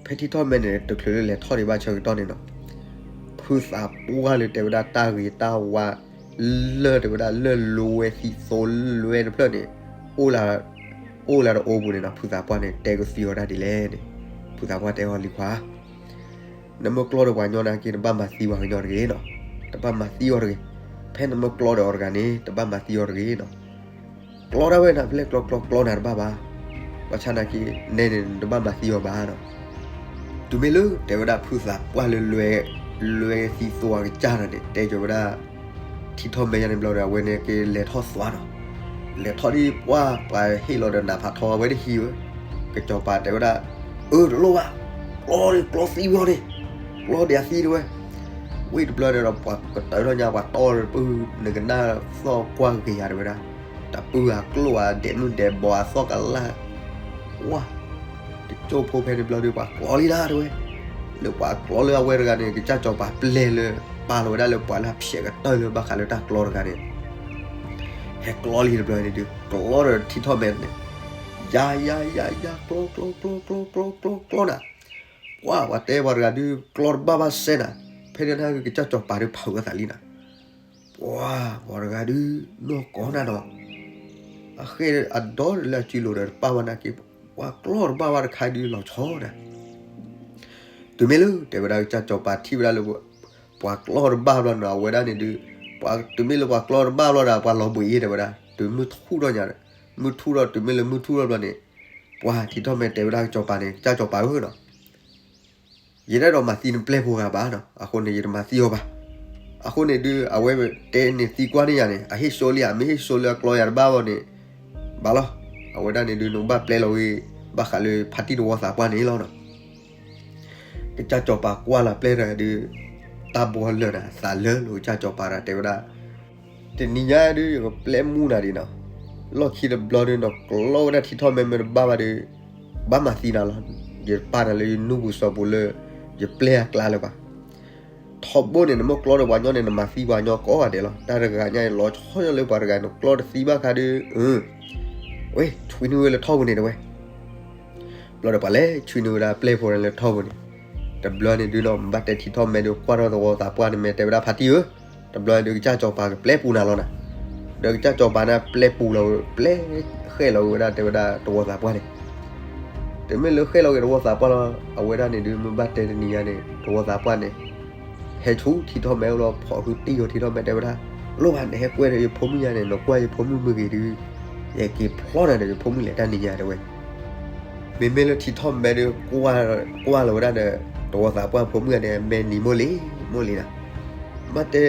ဖဲထံထီၣ်မဲန့ၣ် တချုးလၢလဲၤထီၣ်ဒံးဘၣ်ဆၢကတီၢ်န့ၣ်နီၤ, ဖုသးပှၢ်လၢတဲဝဲဒၣ်တၢ်ဂ့ၤတၢ်ဝါ လၢတဲဝဲဒၣ်လၢလွဲသံသိလွဲတဖျၢၣ်န့ၣ် အိၣ်လၢ အိၣ်လၢတအိၣ်ပူၤန့ၣ်နီၤ, ဖုသးပှၢ်န့ၣ် တဲကသံအီၤဒၣ်ဒ်လဲၣ်န့ၣ်, ဖုသးပှၢ်တဲအီၤလံခွါ နမ့ၢ်ကျီဒီးပှၤညီနာ်က့ နဘၣ်မၤသံပှၤကညီတဂ့ၤနီၤ, တဘၣ်မၤသံအီၤတဂ့ၤ, ဖဲနမ့ၢ်ကျီဒီးအီၤတဂၤန့ၣ် တဘၣ်မၤသံအီၤတဂ့ၤနီၤ, ကျီဒၣ်ဝဲနၤဖဲလဲၣ်ကျီကျီကျီနၤတဘၣ်ဘၣ်, ဘၣ်ဆၣ်နာ်က့ နဲန့ၣ်နတဘၣ်မၤသံအီၤဘၣ်နီၤ, တုၤမ့ၢ်လၢတဲဝဲဒၣ်ဖုသးပှၢ်လၢလွဲ လွဲသံသိအကစၢ်န့ၣ် တဲကၠီၤဝဲဒၣ် ထံထီၣ်မဲယါန့ၣ်ဘျီဒီး အဝဲန့ၣ်က့ၤလဲၤထီၣ်သွါနီၤ, လဲၤထီၣ်ဒ်ပှၢ်ပှၤဟ့ၣ်လီၤဒီးနးဖးထီအဝဲတဟံးဝဲ, ကစီၤပၤတဲဝဲဒၣ်, အၢတလိၣ်ဘၣ်, ကျီန့ၣ်ကျီသံဝဲန့ၣ်, ကျီဒံးအသံတဝဲ, ဝံၤတဘျီန့ၣ်ဒီး ပှၤကတၢၢ်ထီၣ်ညါ ပှၤတီၢ်တပုၢ် နကနၣ်သီၣ်ကွၢ်ဂ့ၤယါတဲဝဲဒၣ်, တပုၢ်အကျိၣ်အဒဲးမုၢ်ဒဲးဘီအသီၣ်ကလၢ်, ဝါ တကၠိၢ်ဖိဖဲန့ၣ်ဘျီဒီး ပှၤကျီလံဒၣ်တဲဝဲ, လၢပှၤကျီလၢအဝဲတဂၤန့ၣ် ကစၢ်စီၤပၤပျဲလၢ ပာ်လီၤဝဲဒၣ်လၢပှၤလၢအဖျဲးကတၢၢ်လၢဘၣ်ဃးလၢတၢ်ကျီတဂၤန့ၣ် ဟဲကျီလံတဘျီန့ၣ်ဒုး ကျီဒီးထံထီၣ်မဲန့ၣ်, ယၤယၤယၤယၤ ကျီကျီကျီကျီကျီကျီကျီနၤ, ပှၤပှၤတဲပှၤတဂၤဒုး ကျီတဘၣ်ဘၣ်စဲနၤ, ဖဲန့ၣ်ကစၢ်စီၤပၤဒုးဖးဝဲသးလံနၤ, ပှၤပှၤတဂၤဒုး နီၢ်ကီၢ်နၤနီၤ, အဃဲအဒီလၢအစုလိၤဒီးတပာ်ဝဲနာ်က့, ပှၤကျီတဘၣ်ဘၣ်တခါဒုးလီၤဆီနၤ တုၤမ့ၢ်လၢတဲဝဲဒၣ်ကစၢ်စီၤပၤထံၣ်ဝဲဒၣ်လၢ ပှၤကျီတဘၣ်ဘျီနီၤ အဝဲဒၣ်န့ၣ်ဒုး, ပှၤတုၤမ့ၢ်လၢပှၤကျီတဘၣ်ဘျီဒီး ပှၤလီၤဘှံးအ့ၣ်တဲဝဲဒၣ် တုၤမုၢ်ထူၣ်ထီၣ်ညါဒီး, မုၢ်ထူၣ်ထီၣ်တုၤမ့ၢ်လၢမုၢ်ထူၣ်ထီၣ်ဘျီန့ၣ်, ပှၤထံထီၣ်မဲတဲဝဲဒၣ်ကစီၤပၤန့ၣ် ကစၢ်စီၤပၤဧၢနီၤ ယတအဲၣ်ဒိးမၤသံနပျဲၢ်ဖိဂၤဘၣ်နီၤ, အဃိန့ၣ် ယတမၤသံအီၤဘၣ်. အဃိန့ၣ်ဒုး အဝဲတဲန့ၣ်သံကွၢ်န့ၢ်ယၤန့ၣ် အဟ့ၣ်စိလံဧါ, မ့ၢ်ဟ့ၣ်စိလၢအကျီယၤတဘၣ်ဘၣ်န့ၣ် ဘၣ်လီၤ. အဝဲဒၣ်န့ၣ်ဒုး နကဘၣ်ပျဲလီၤဝဲ ဘၣ်ဃးလၢဖါတံၢ်တဝီသးပှၢ်န့ၣ်လီၤနီၤ. ကစၢ်စီၤပၤကွၢ်လီၤပျဲၢ်တဂၤဒုး တၢ်ဘှီလၢာ်နၤ သးလၢာ်လီၤ ကစၢ်စီၤပၤဒီးတဲဝဲဒၣ် တနံၤညါဒုး ယကပျဲမူနၤဒံးနီၤ. လီၢ်ခံတဘျီဒုး နကျီဝဲဒၣ်ထံထီၣ်မဲမ့ၢ်တဘၣ်ဘၣ်ဒီး ဘၣ်မၤသံနၤလီၤ. ယပာ်နၤလၢယနူၢ်ပူၤစီၤပူၤလၢ ယပျဲၢ်အကျါလၢၤဘၣ်. ထီဘိန့ၣ် နမ့ၢ်ကျီဒီးပှၤညီန့ၣ် နမၤသံပှၤညီကိးဂၤဒဲးလီၤ. တၢ်တဂၤညါအံၤ လီၤဆီလၢပှၤတဂၤ နကျီတသံဘၣ်ခါဒုး ဝဲ ဆွံနုာ်ဝဲလၢထီၣ်ပူၤန့ၣ်တဲဝဲ ဘျီဒီးပှၤလဲၤဆွံနုာ်ဝဲဒၣ်ပျဲၢ်ဖိန့ၣ်လၢထီၣ်ပူၤန့ၣ်, တဘျီန့ၣ်ဒုးနီၤ ဘၣ်တဲထံထီၣ်မဲဒုး ကွၢ်ထီၣ်သဝီသးပှၢ်န့ၣ် မ့ၢ်တဲဝဲဒၣ်ဖါတံၢ်ဧၢ, တဘျီန့ၣ်ဒုး ကစၢ်စီၤပၤကပျဲပူၤနၤလီၤနၤ. ဒီးကစၢ်စီၤပၤန့ၣ် ပျဲပူၤလီၤဝဲ ပျဲဃဲလီၤဝဲဒၣ်တဲဝဲဒၣ်သဝီသးပှၢ်န့ၣ်, တမ့ၢ်လၢဃဲလီၤက့ၤသဝီသးပှၢ်လီၤ. အဝဲဒၣ်န့ၣ်ဒုး မ့ၢ်ဘၣ်တဲတနံၤညါန့ၣ် သဝီသးပှၢ်န့ၣ် ဟဲဆူထံထီၣ်မဲအိၣ်လီၤ ဖီၣ်ဃုာ်တံၢ်အီၤထံထီၣ်မဲတဲဝဲဒၣ်, လိၣ်ဘၣ် နဟဲကွဲဒီးယဖိမုၣ်ညါန့ၣ် နကွၢ်ယဖိမုၣ်မ့ၢ်ဂ့ၤဒုး ယက့ၤဖျီနၤဒီးယဖိမုၣ်လဲၤတၢ်နံၤညါတဲဝဲ. မ့မ့ၢ်လၢထံထီၣ်မဲဒုး ကွၢ်လီၤဝဲဒၣ်ဒီး သဝီသးပှၢ်ဖိမုၣ်န့ၣ် မဲာ်နံၤမိၢ်လံ မိၢ်လံနၤ. ဘၣ်တဲ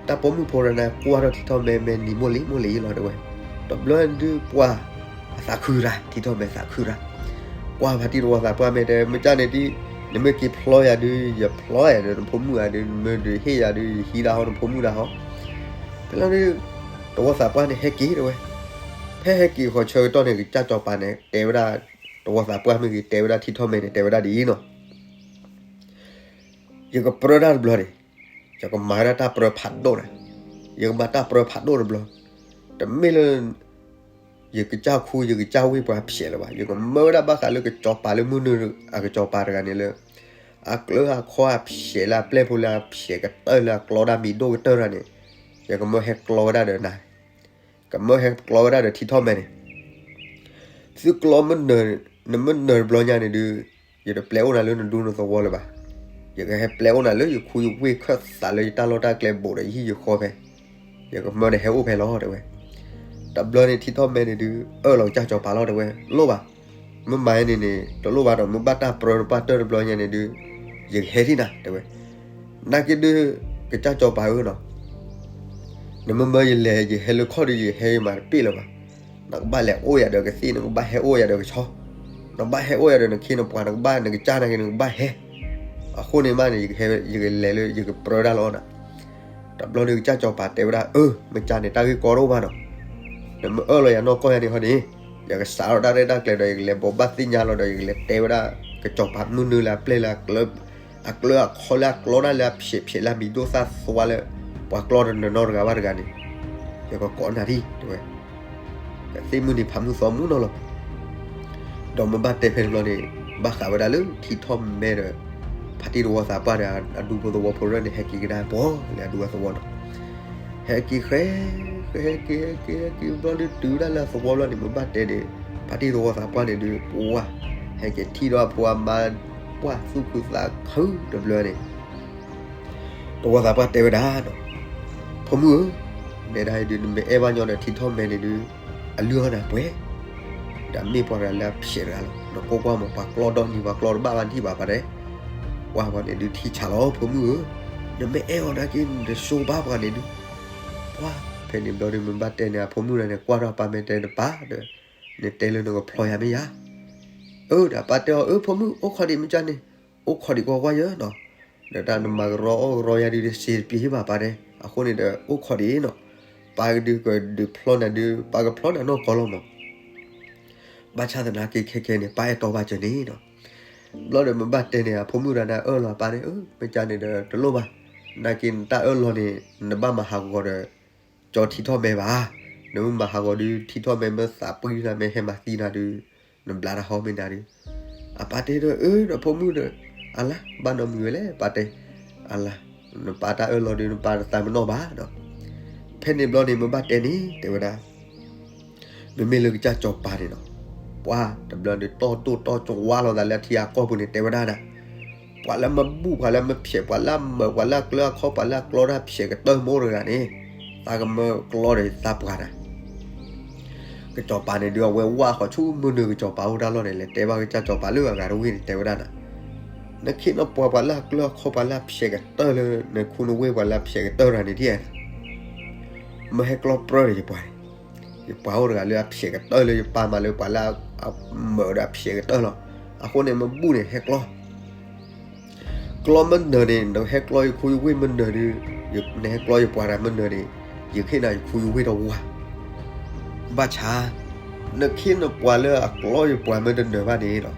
တၢ်ပိာ်မုၣ်ဖိတဂၤန့ၣ် ကွၢ်ထီၣ်ထံထီၣ်မဲ မဲာ်နံၤမိၢ်လံ မိၢ်လံလီၤတဲဝဲ. တဘျီဒုးပှၤ အသးခုရၣ် ထံထီၣ်မဲသးခုရၣ် ကွၢ်ဖါတံၢ်သဝီသးပှၢ်မ့ၢ်တဲ မ့ၢ်ကၢ်န့ၣ်ဒုး နမ့ၢ်က့ၤဖျီယၤဒုး ယဖျီယၤဒီးနဖိမုၣ်ဧါဒုး နမ့ၢ်ဒုးဟ့ၣ်ယၤဒုး ယဟံးဒၣ်ဟီနဖိမုၣ်ဒၣ်ဟီ. ဖဲလီၤဒုး သဝီသးပှၢ်န့ၣ်ဟဲက့ၤတဲဝဲ. ဖဲဟဲက့ၤဃီၤဆၢကတီၢ်န့ၣ် ကစၢ်စီၤပၤန့ၣ် တဲဝဲဒၣ် သဝီသးပှၢ်မ့ၢ်ဂ့ၤ တဲဝဲဒၣ်ထံထီၣ်မဲန့ၣ် တဲဝဲဒၣ်ဒ်အံၤနီၤ ယကပြၢတၢ်တဘျီန့ၣ် ယကမၤဝဲဒၣ်တၢ်ပြၢဖးဒိၣ်နၤ, ယကမၤတၢ်ပြၢဖးဒိၣ်တဘျီ, တမ့ၢ်လၢ ယကစၢ်ခူယကစၢ်ဝ့ၢ်ပှၤဖျဲးလၢၤဘၣ်, ယကမၢဝဲဒၣ်ဘၣ်ဃးလၢကစီၤပၤလၢမုၢ်နုာ်အကစီၤပၤတဂၤန့ၣ်လၢ အကျၢၤအခီအဖျဲးလၢအပျဲၢ်ဖိလၢအဖျဲးကတၢၢ်လၢအကျီဒၣ်မံၤဒိၣ်ကတၢၢ်တဂၤန့ၣ်, ယကမၢဟဲကျီဝဲဒၣ်ဒီးနၤ, ကမၢဟဲကျီဝဲဒၣ်ဒီးထံထီၣ်မဲန့ၣ် သုကျီမ့ၢ်နၢၤ, နမ့ၢ်နၢၤတဘျီညါန့ၣ်ဒုး, ယတပျဲအိၣ်နၤလၢနဒူနသဝီလၢၤဘၣ်. ယကဟဲပျဲအိၣ်နၤလၢယခူယဝ့ၢ်ခၢၣ်သးလၢယတၢ်လီၢ်တၢ်ကျဲဘိးဒီးယဟံၣ်ယဃီဖဲ, ယကမၢနဟဲအိၣ်ဖဲလီၤတဲဝဲ. တဘျီန့ၣ်ထံထီၣ်မဲန့ၣ်ဒုး အၢၣ်လီၤကစၢ်စီၤပၤလီၤတဲဝဲ, လိၣ်ဘၣ်. မ့ၢ်မၤန့ၣ်န့ၣ် တလိၣ်ဘၣ်ဒီး မ့ၢ်ဘၣ်တၢ်ပြၢတပှၢ်တၢၢ်တဘျီညါန့ၣ်ဒုး ယကဟဲထံၣ်နၤ တဲဝဲ. နာ်က့ဒုး ကစၢ်စီၤပၤဧၢနီၤ, နမ့မၢယလဲၤ ယဟဲလၢခီၣ်ဒီး ယဟဲမၤတပ့ၢ်လၢၤဘၣ်. နကဘၣ်လဲၤအိၣ်ယၤဒီးကသ့ၣ်, နကဘၣ်ဟဲအိၣ်ယၤဒီးကဆီ, နကဘၣ်ဟဲအိၣ်ယၤဒီးနခ့နပှၤ, နကဘၣ်နကစၢ်နာ်က့ နကဘၣ်ဟဲ. အဃိန့ၣ်မးန့ၣ် ယကလဲၤလၢ ယကပြၢတၢ်လီၤနၤ. တဘျီဒုး ကစၢ်စီၤပၤတဲဝဲဒၣ်, အၢ မ့ၢ်ကန့ၣ် တၢ်ဂ့ၢ်ကီတအိၣ်ဘၣ်နီၤ. နမ့ၢ်အၢၣ်လီၤယၤနီၢ်ကီၢ်ယၤန့ၣ်ဟီန့ၣ်, ယကစးထီၣ်တၢ်ရဲၣ်တၢ်ကျဲၤဒီး ယကလဲၤဘိးဘၣ်သ့ၣ်ညါလီၤဒီး ယကလဲၤတဲဝဲဒၣ် ကစီၤပၤမုၢ်နုာ်လၢအပျဲၢ်လၢ အကျၢအခီလၢအကျီတၢ်လၢအဖျဲးဖျဲးလၢအမံၤဒိၣ်သၣ်သွါလၢ ပှၤကျီတနီၤနီတဂၤဘၣ်တဂၤန့ၣ်, ယကကိးနၤဒံး တဲဝဲ. ကသ့ၣ်မုၢ်နံၤဖးမုၢ်သီမူနီၤလီၤ. ဒီးမ့ၢ်ဘၣ်တဲဖဲတဘျီန့ၣ် ဘၣ်ဃးဝဲဒၣ်လၢထံထီၣ်မဲဒီး ဖါတံၢ်သဝီသးပှၢ်ဒီး အဒူဖိသဝီဖိရဲၣ်န့ၣ် ဟဲက့ၤကဒါပှၤလၢအဒူအသဝီနီၤ. ဟဲက့ၤဃဲ ဟဲက့ၤ ဟဲက့ၤ ဟဲက့ၤ ဘျီဒုးတုၤဒၣ်လၢအသဝီဘျီန့ၣ် မ့ၢ်ဘၣ်တဲန့ၣ် ဖါတံၢ်သဝီသးပှၢ်န့ၣ်ဒုး ပှၢ် ဟဲက့ၤထံၣ်ဒီးအဖိအမါ ပှၢ်သူၣ်ခုသးခုတဘျီန့ၣ် သဝီသးပှၢ်တဲဝဲဒၣ်ဒီး ဖိမုၣ်ဧၢ, နဲဒၣ်အံၤဒုး နမ့ၢ်အဲၣ်ဘၣ်ညီဒီး ထံထီၣ်မဲန့ၣ်ဒုး အလုၢ်အီၣ်နၤပှဲၤ, ဒီးမ့ၢ်ပှၤတဂၤလၢအဖျဲးတဂၤလီၤ. နကိးကွၢ်မး ပှၤကျီဒီနံၤ ပှၤကျီတဘၣ်ဘၣ် နထံၣ်ဘၣ်ပှၤတဲ, ပှၢ်ပှၤန့ၣ်ဒုး ထံဆးလီၤ ဖိမုၣ်ဧၢ, နမ့ၢ်အဲၣ်အီၤနာ်က့ နတဆိဘၣ်ပှၤန့ၣ်ဒုး, ပှၢ် ဖဲန့ၣ်ဘျီဒုး မ့ၢ်ဘၣ်တဲန့ၣ် အဖိမုၣ်တဂၤန့ၣ် ကွၢ်ထီၣ်အပၢ်မဲာ်တဲ နပၢ်ဒီး နတဲလၢနကဖျီယၤမ့ၢ်ယၤ အၢ ဒီးပၢ်တဲအီၤ အၢ ဖိမုၣ် အိၣ်ခိးဒံးမ့ၢ်ကန့ၣ်, အိၣ်ခိးဒံးကွၢ်ကွၢ်ယၤနီၤ, ဒီးတၢ်နမၤကရီအီၣ်ကရီယၤဒုး တစ့တပျ့ၤဘၣ်ပၢ်တဲ, အဃိန့ၣ်ဒီး အိၣ်ခိးဒံးနီၤ, ပၢ်ကဒုးကဒုးဖျီနၤဒုး ပၢ်ကဖျီနၤနီၢ်ကီၢ်လီၤမး, ဘၣ်ဆၣ်သနာ်က့ခဲခဲန့ၣ် ပၢ်အဲၣ်တီဘၣ်စၢၤန့ၣ်နီၤ. ဘျီဒီးမ့ၢ်ဘၣ်တဲန့ၣ် အဖိမုၣ်တဂၤန့ၣ် အၢၣ်လီၤအပၢ်န့ၣ် အၢ မ့ၢ်ကန့ၣ်ဒီး တလိၣ်ဘၣ်, နာ်က့နတၢ်အၢၣ်လီၤန့ၣ် နဘၣ်မၤဟးဂီၤဒီး ကၠီထံထီၣ်မဲဘၣ်, နမ့ၢ်မၤဟးဂီၤဒုး ထံထီၣ်မဲမ့ၢ်သးပှံၢ်နၤ မ့ၢ်ဟဲမၤသံနၤဒုး နဘျါတၢ်ဟီၣ်မ့ၢ်နၤဒုး, အပၢ်တဲဒီး အၢ ဒီးဖိမုၣ်ဒီး အလါ ဘၣ်နီတမံၤဝဲလဲၣ် ပၢ်တဲ, အလါ နပၢ်တၢ်အၢၣ်လီၤဒုး နပၢ်တသးမနီၣ်ဘၣ်ဒီး, ဖဲန့ၣ်ဘျီန့ၣ် မ့ၢ်ဘၣ်တဲန့ၣ် တဲဝဲဒၣ် မ့မ့ၢ်လၢကစၢ်စီၤပၤန့ၣ်နီၤ, ပှၤတဘျီန့ၣ် တီၢ်တိၢ်တီၢ်ကဝါလိာ်သးလၢအထံအကီၢ်ပူၤန့ၣ် တဲဝဲဒၣ်နၤ, ပှၤလၢမဘူၣ် ပှၤလၢမဖျဲး ပှၤလၢအမုာ် ပှၤလၢအကျၢအခီ ပှၤလၢအကျီတၢ်ဖျဲးကတၢၢ်မိၢ်တဂၤန့ၣ်, သးကမၢကျီဒီးသးပှၢ်နၤ ကစီၤပၤန့ၣ်ဒုး အဝဲဝၢ်ဃီၤဆူမုၢ်နုာ်ကစီၤပၤအိၣ်တၢ်လီၢ်န့ၣ် လဲၤတဲဘၣ်ကစၢ်စီၤပၤလၢအဂၤတဝ့ၢ်န့ၣ် တဲဝဲဒၣ်နၤ, နခ့နပှၤ ပှၤလၢအကျၢအခီ ပှၤလၢအဖျဲးကတၢၢ်လၢ နခူနဝ့ၢ် ပှၤလၢအဖျဲးကတၢၢ်တဂၤန့ၣ်ဒ်အံၤ, မ့ၢ်ဟဲကျီပြၢဒီးယပှၤန့ၣ်, ယပှၤအိၣ်တဂၤလၢအဖျဲးကတၢၢ်လၢယပာ်မၤလၢပှၤလၢအမုာ်ဒီးအဖျဲးကတၢၢ်လီၤ. အဃိန့ၣ် မ့ၢ်ဘူၣ်န့ၣ် ဟဲကျီ ကျီမ့ၢ်နၢၤန့ၣ် နဟဲကျီယခူယဝ့ၢ်မ့ၢ်နၢၤဒီး, နဟဲကျီယပှၤတဂၤမ့ၢ်နၢၤန့ၣ်, ယခ့နၤယခူယဝ့ၢ်တဝါ, ဘၣ်ဆၣ် နခ့နပှၤလၢအကျီယပှၤမ့ၢ်တနၢၤဘၣ်န့ၣ်ဒီး,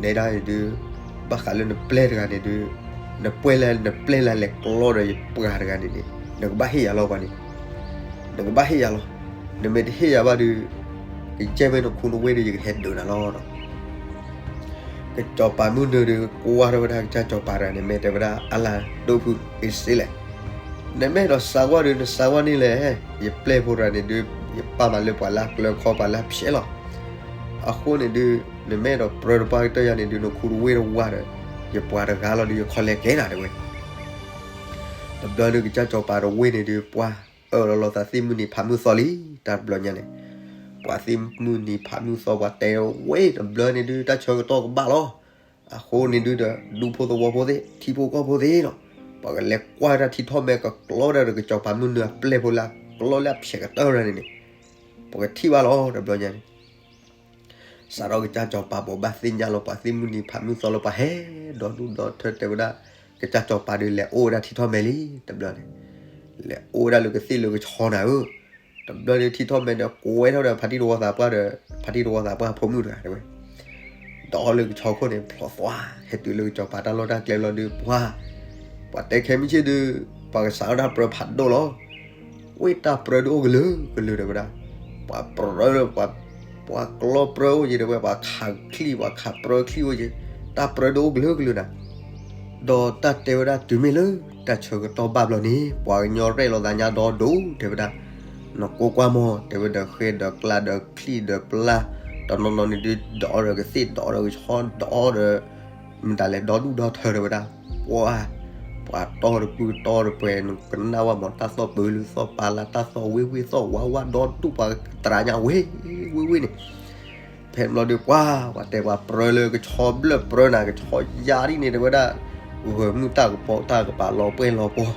နဲဒၣ်အံၤဒုး, ဘၣ်ဃးလၢနပျဲၢ်တဂၤန့ၣ်ဒုး, နပျဲၢ်လၢ နပျဲၢ်လၢလဲၤကျီဒီးယပှၤတဂၤန့ၣ်န့ၣ် နကဘၣ်ဟ့ၣ်ယၤလီၤပှၤန့ၣ်, နကဘၣ်ဟ့ၣ်ယၤလီၤ. နမ့ၢ်တဟ့ၣ်ယၤဘၣ်ဒီး, ကယဲၢ်မ့ၢ်နခူနဝ့ၢ်ဒီး ယကဟဲဒုးနၤလီၤဒီး ကစီၤပၤမုၢ်နုာ်ဒီး ကွၢ်ထီၣ်ဝဲဒၣ်ကစၢ်စီၤပၤတဂၤန့ၣ် မ့ၢ်တဲဝဲဒၣ် အလၤဒိၣ်ဖုအ့စ့လဲၣ်, နမ့ၢ်အဲၣ်ဒိးစးဝါဒီး နစးဝါန့ၣ်လဲၣ်, ယပျဲၢ်ဖိတဂၤန့ၣ်ဒုး ယပာ်မၤလၢပှၤလၢအကျၢခီ ပှၤလၢအဖျဲးလီၤ. အဃိန့ၣ်ဒုး နမ့ၢ်အဲၣ်ဒိးပြၢတပှၢ်ကတၢၢ်ယၤန့ၣ်ဒုး နခူတဝ့ၢ်တဝါဒီး ယပှၤတဂၤလီၤဒီး ယခီလဲကဲနၤတဲဝဲ. တဘျီဒုး ကစၢ်စီၤပၤတဝ့ၢ်န့ၣ်ဒုး ပှၤအၢၣ်လီၤလီၤသးသ့ၣ်မုၢ်နံၤဖးမုၢ်သီလံ, တၢ်တဘျီညါန့ၣ်, ပှၤသ့ၣ်မုၢ်နံၤဖးမုၢ်သီ ပှၤတဲဝဲတဘျီန့ၣ်ဒုး တၢ်ဆၢကတီၢ်ကဘၣ်လီၤ. အဃိန့ၣ်ဒုးဒီး ဒူဖိသဝီဖိသ့ၣ် ထံဖိကီၢ်ဖိသ့ၣ်နီၤ, ပှၤကလဲၤကွၢ်တၢ်ထံထီၣ်မဲကကျီဒီး ကစီၤပၤမုၢ်နုာ်အပျဲၢ်ဖိလၢအကျီလၢအဖျဲးကတၢၢ်တဂၤန့ၣ်န့ၣ်, ပှၤကထံၣ်ဘၣ်လီၤ တဘျီညါန့ၣ် စးထီၣ်ကစၢ်စီၤပၤဘိးဘၣ်သ့ၣ်ညါလီၤ ပှၤသ့ၣ်မုၢ်နံၤဖးမုၢ်သီလၢပှၤဟဲဒီဒူၣ်ဒီထၢ တဲဝဲဒၣ် ကစၢ်စီၤပၤဒုးလဲၤအိၣ်ဝဲဒၣ်ထံထီၣ်မဲလံ တဘျီန့ၣ်, လဲၤအိၣ်ဝဲဒၣ်လၢကသ့ၣ်လၢကဆီနၤဧၢ, တဘျီန့ၣ်ထံထီၣ်မဲန့ၣ် ကွဲထီၣ်ဒီးဖါတံၢ်တဝီသးပှၢ်ဒီး ဖါတံၢ်တဝီသးပှၢ်ဖိမုၣ်တဂၤတဲဝဲ ဒီးလၢကဆီခိၣ်န့ၣ် ဖျိးသွါ ဟဲတုၤလၢကစီၤပၤတၢ်လီၢ်တၢ်ကျဲလီၤဒုး ပှၤ ပှၤတဲခဲမုၢ်ဆ့ၣ်ဒုး ပှၤကစးထီၣ်တၢ်ပြၢဖးဒိၣ်လီၤ. ဝ့ၢ်တၢ်ပြၢဒုးအိၣ်ကလုာ်ကလုာ်တဲဝဲဒၣ်, ပှၤပြၢ ပှၤကျီပြၢအိၣ်က့ၤတဲဝဲ ပှၤခးချံၣ် ပှၤခးပြၢချံၣ်အိၣ်က့ၤ, တၢ်ပြၢဒုးအိၣ်ကလုာ်ကလုာ်နၤ ဒီးတၢ်တဲဝဲဒၣ်တုၤမ့ၢ်လၢ တၢ်ဆၢကတီၢ်ဘၣ်ဘျီန့ၣ် ပှၤကညီရဲၣ်လီၤသးညါဒီဒိၣ်တဲဝဲဒၣ်, နကိးကွၢ်မး တဲဝဲဒီးဃဲဒီးကျါဒီးချံၣ်ဒီးပျၢ်, တနီၤနီၤန့ၣ်ဒုး ဒီးဒီးကသ့ၣ်ဒီးဒီးကဆီဒီးဒီး မတၤလဲၣ်ဒီဒူၣ်ဒီထၢတဲဝဲဒၣ်, ပှၤ ပှၤတီတပုၢ်တီတပှဲၤ နကနၣ်ဝဲမး တၢ်သီၣ်ပၢၤလုာ်သီၣ်ပၢ်လၢ် တၢ်သီၣ်ဝ့ၢ်ဝ့ၢ်သီၣ်ဝါဝါဒီဒူၣ် ပှၤတရါညါဝ့ၢ်ဝ့ၢ်ဝ့ၢ်န့ၣ် ဖဲန့ၣ်ဘျီဒီး ပှၤ ပှၤတဲပှၤပြၢလၢကဆီဘျၢၣ်ပြၢနၤ ကဆီယါဒ်န့ၣ် တဲဝဲဒၣ်, ဂၢၢ်မုၢ်တၢ်ကပီၤတၢ်ကပၤလီၤပှဲၢ်လီၤပှီၢ်,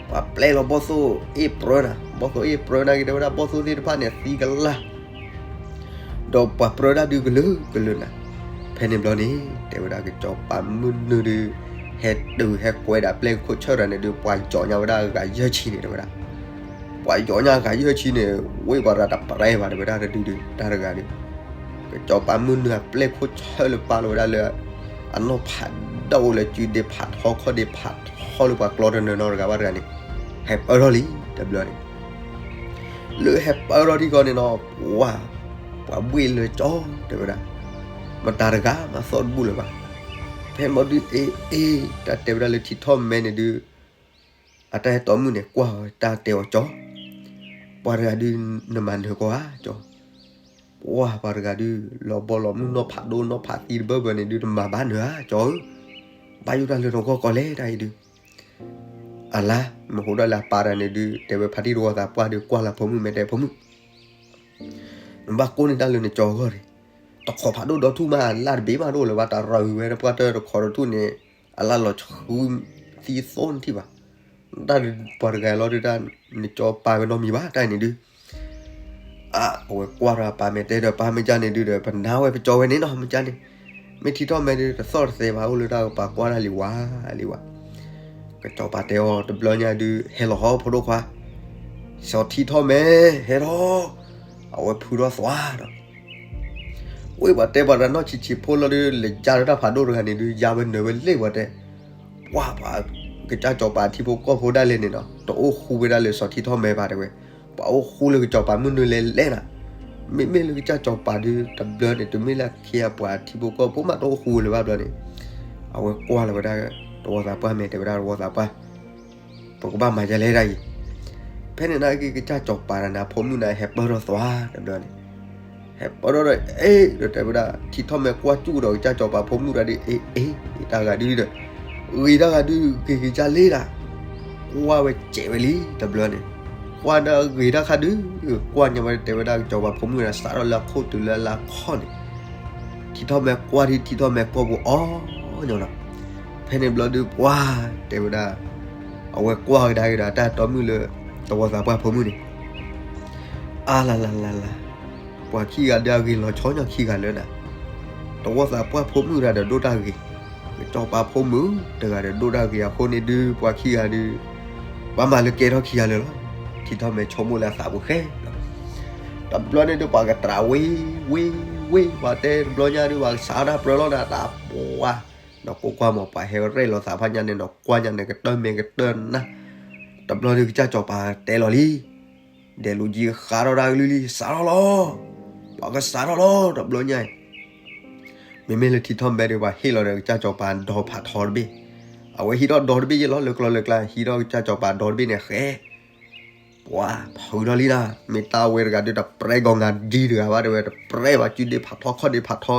ပှၤပျဲလီၤဘီၣ်သိၣ်အ့ၣ်ပြၢနၤ, ဘီၣ်သိၣ်အ့ၣ်ပြၢနၤက့ၤ တဲဝဲဒၣ် ဘီၣ်သိၣ်သ့ၣ်တဖၣ်န့ၣ်သံကလၢ် ဒီးပှၤပြၢတၢ်ဒုးကလုာ်ကလုာ်နၤ. ဖဲန့ၣ်ဘျီန့ၣ် တဲဝဲဒၣ်ကစီၤပၤမုၢ်နုာ်ဒုး ဟဲတုၤဟဲကွဲဒၣ်ပျဲၢ်ခိၣ်ဆၢၣ်တဂၤန့ၣ်ဒုး ပှၤယီၤညါဝဲဒၣ်ဂၤယဲၢ်ဆံန့ၣ် တဲဝဲဒၣ်. ပှၤယီၤညါဂၤယဲၢ်ဆံန့ၣ် ဝ့ၢ်ပှၤတဂၤတပြဲဘၣ် တဲဝဲဒၣ်တဒုဒုး တၢ်တဂၤဒုး ကစီၤပၤမုၢ်နုာ်အပျဲၢ်ခိၣ်ဆၢၣ်လၢပာ်လီၤဝဲဒၣ်လၢ အနီၢ်ဖးဒိၣ်လၢစုဒ့ဖးထီခီၣ်ဒ့ဖးထီလၢပှၤကျီတနီၤနီၤတဂၤဘၣ်တဂၤန့ၣ် ဟဲပၢၢ်ထီၣ်လံ တဘျီန့ၣ် လၢဟဲပၢၢ်ထီၣ်ထံဃီန့ၣ်နီၤ ပှၤ ပှၤဘှ့ၣ်လၢကၠီ တဲဝဲဒၣ်, မတၤတဂၤမၤသီၣ်တဘူၣ်လၢၤဘၣ်. ဖဲမီဒုး အ့ အ့ တၢ်တဲဝဲဒၣ်လၢထံထီၣ်မဲန့ၣ်ဒုး အတၢ်ဟဲတီမုၣ်န့ၣ် ကွၢ်တၢ်တဲအီၤကၠီ, ပှၤတဂၤဒုး နမၤနၢၤကီဧါကၠီ, ပှၤ ပှၤတဂၤဒုး လီၤဘီလီၤမုၢ်နီၢ်ဖးဒိၣ်နီၢ်ဖးသံတဘၢဘၢန့ၣ်ဒုး နမၤဘၣ်နၢၤဧါကၠီဧၢ, ဘၣ်ယိၣ်တၢ်လၢနဂီၢ်ကီလဲၣ်တၢ်အံၤဒုး အလါ မ့ၢ်ဟူးထီၣ်လၢအပၢ်တဂၤန့ၣ်ဒုး တဲဝဲဖါတံၢ်တဝီသးပှၢ်ဒုး ကွၢ်လၢဖိမုၣ်မဲာ်တဲဖိမုၣ်, နဘၣ်ကိးန့ၢ်တၢ်လၢနကၠီအဂီၢ်န့ၣ်, တခီဖးဒိၣ်ဒီထူၣ်မး အလၢ်တဘ့ၣ်မးတအိၣ်လၢၤဘၣ် တရၤဝံၤဝဲတပှၢ်တၢၢ်တခီတထူၣ်န့ၣ် အလၢ်လီၤဆှုသံသိနထံၣ်ဘၣ်, တၢ်ပှၤတဂၤလီၤဒုးတၢ် နကၠီပၢ်ဝဲနီတမံၤဘၣ် တၢ်အံၤန့ၣ်ဒုး အဝဲကွၢ်ဒီးအပၢ်မဲာ်တဲဒီး ပၢ်မ့ၢ်ကၢ်န့ၣ်ဒုးဒီး ပနာ်ဝဲပကၠီဝဲန့ၣ်နီၤ မ့ၢ်ကၢ်န့ၣ်, မ့ၢ်ထံထီၣ်မဲဒုး တသီၣ်တသဲဘၣ် အိၣ်လၢတၢ်ကပၤကွၢ်တၢ်လံဝါလံဝါ, ကစီၤပၤတဲအီၤတဘျီညါဒုး ဟဲလီၤဟီဖိဒိၣ်ခွါ, စီၤထံထီၣ်မဲ ဟဲထီၣ်, အဝဲဖုထီၣ်သွါဒီး ဝ့ၢ်ပှၤတဲပှၤတနီၢ်ဆံးဆံးဖိလီၤဒုး လဲၤယါလၢတၢ်ဖးဒိၣ်တဂၤန့ၣ်ဒုး ယါဝဲနၢၤဝဲလ့ၣ်ပှၤတဲ, ပှၤ ပှၤ ကစၢ်စီၤပၤထံဖိကီၢ်ဖိဒၣ်လဲာ်န့ၣ်နီၤ တအိၣ်ဃူဝဲဒၣ်လၢစီၤထံထီၣ်မဲဘၣ်တဲဝဲ, ပှၤအိၣ်ဃူလၢကစီၤပၤမုၢ်နုာ်လဲၤလဲၣ်နၤ, မ့မ့ၢ်လၢကစၢ်စီၤပၤဒုး တဘျီန့ၣ် တမ့ၢ်လၢခံအပှၤထံဖိကီၢ်ဖိမးတအိၣ်ဃူလၢၤဘၣ်ဘျီန့ၣ်, အဝဲကွၢ်လီၤဝဲဒၣ် တဝီသးပှၢ်မဲာ်တဲဝဲဒၣ်တဝီသးပှၢ် ပကဘၣ်မၤဒ်လဲၣ်ဒၣ်အံၤ, ဖဲန့ၣ်နာ်က့ ကစၢ်စီၤပၤတဂၤန့ၣ် အဖိမုၣ်န့ၣ် ဟဲပၢၢ်ထီၣ်သွါတဘျီန့ၣ်, ဟဲပၢၢ်ထီၣ်ဒီး အ့ ဒီးတဲဝဲဒၣ် ထံထီၣ်မဲကွၢ်စူၣ်ဒီးကစၢ်စီၤပၤဖိမုၣ်တဂၤဒီး အ့ အ့ တၢ်ဂၤဒုးဒီး ဂ့ၤတၢ်ဂၤဒုး ဂ့ၤဂ့ၤကၢ်လ့ဒၣ်, ကွၢ်ဝဲစဲးဝဲလံတဘျီန့ၣ်, ကွၢ်ဒၣ်ဂ့ၤတၢ်ခါဒုး ကွၢ်ညါဝဲတဲဝဲဒၣ်ကစီၤပၤဖိမုၣ်န့ၣ် စးထီၣ်လၢအခိၣ်တုၤလၢအလၢခီၣ်န့ၣ် ထံထီၣ်မဲကွၢ်ထံ ထံထီၣ်မဲကွၢ်ပူၤအီၤညီနီၤ, ဖဲန့ၣ်ဘျီဒုးပှၢ်တဲဝဲဒၣ်, အဝဲကွၢ်ကဒါက့ၤဒီးတၢ်တီမုၣ်လၢ တဝီသးပှၢ်ဖိမုၣ်န့ၣ်, အါလါလါလါလါ, ပှၤခံဂၤဒုးအဂ့ၤလီၤဆီညီခံဂၤလၢနၤ, တဝီသးပှၢ်ဖိမုၣ်တဂၤဒီးဒိၣ်တၢ်ဂ့ၤ, ကစီၤပၤဖိမုၣ်တဂၤဒီးဒိၣ်တၢ်ဂ့ၤအဃိန့ၣ်ဒုး ပှၤခံဂၤဒုး ဘၣ်မၤလၢကဲထီၣ်ခံဂၤလၢာ်လီၤ, ထံထီၣ်မဲဆိကမိၣ်လၢအသးပူၤဃဲလီၤ, တဘျီန့ၣ်ဒုးပှၤကတြးဝ့ ဝ့ ဝ့ ပှၤတဲတဘျီညါဒုး ပှၤကစးထီၣ်တၢ်ပြၢလီၤနၤ တၢ်ပှၢ်, နီၢ်ကိးကွၢ်မး ပှၤဟဲရဲၣ်လီၤသးဖးညါန့ၣ် နီၢ်ကွၢ်ညါန့ၣ် ကတၢၢ်မဲာ်ကတၢၢ်နၢ်, တဘျီဒုးကစၢ်စီၤပၤတဲလီၤလံ ဒဲးလူၤကံဃးထီၣ်တၢ်ကလုၢ်လံ စးထီၣ်လီၤ, ပှၤကစးထီၣ်လီၤ တဘျီညါအံၤ, မ့မ့ၢ်လၢထံထီၣ်မဲဒုး ပှၤဟ့ၣ်လီၤဒီးကစၢ်စီၤပၤဒီဖးထီတဘ့ၣ်, အဝဲဟံးထီၣ်ဒီတဘ့ၣ်ယဲလီၤ လၢကျီလၢကျါ ဟံးထီၣ်ကစၢ်စီၤပၤဒီတဘ့ၣ်န့ၣ်ဃဲ ပှၤဖုထီၣ်လံနၤ, မ့ၢ်တၢ်ဝဲတဂၤဒုး တပြဲဂီၤငါဒံတဂၤဘၣ်တဲဝဲ တပြဲဘၣ်စုဒ့ဖးထီခီၣ်ဒ့ဖးထီ, ထံ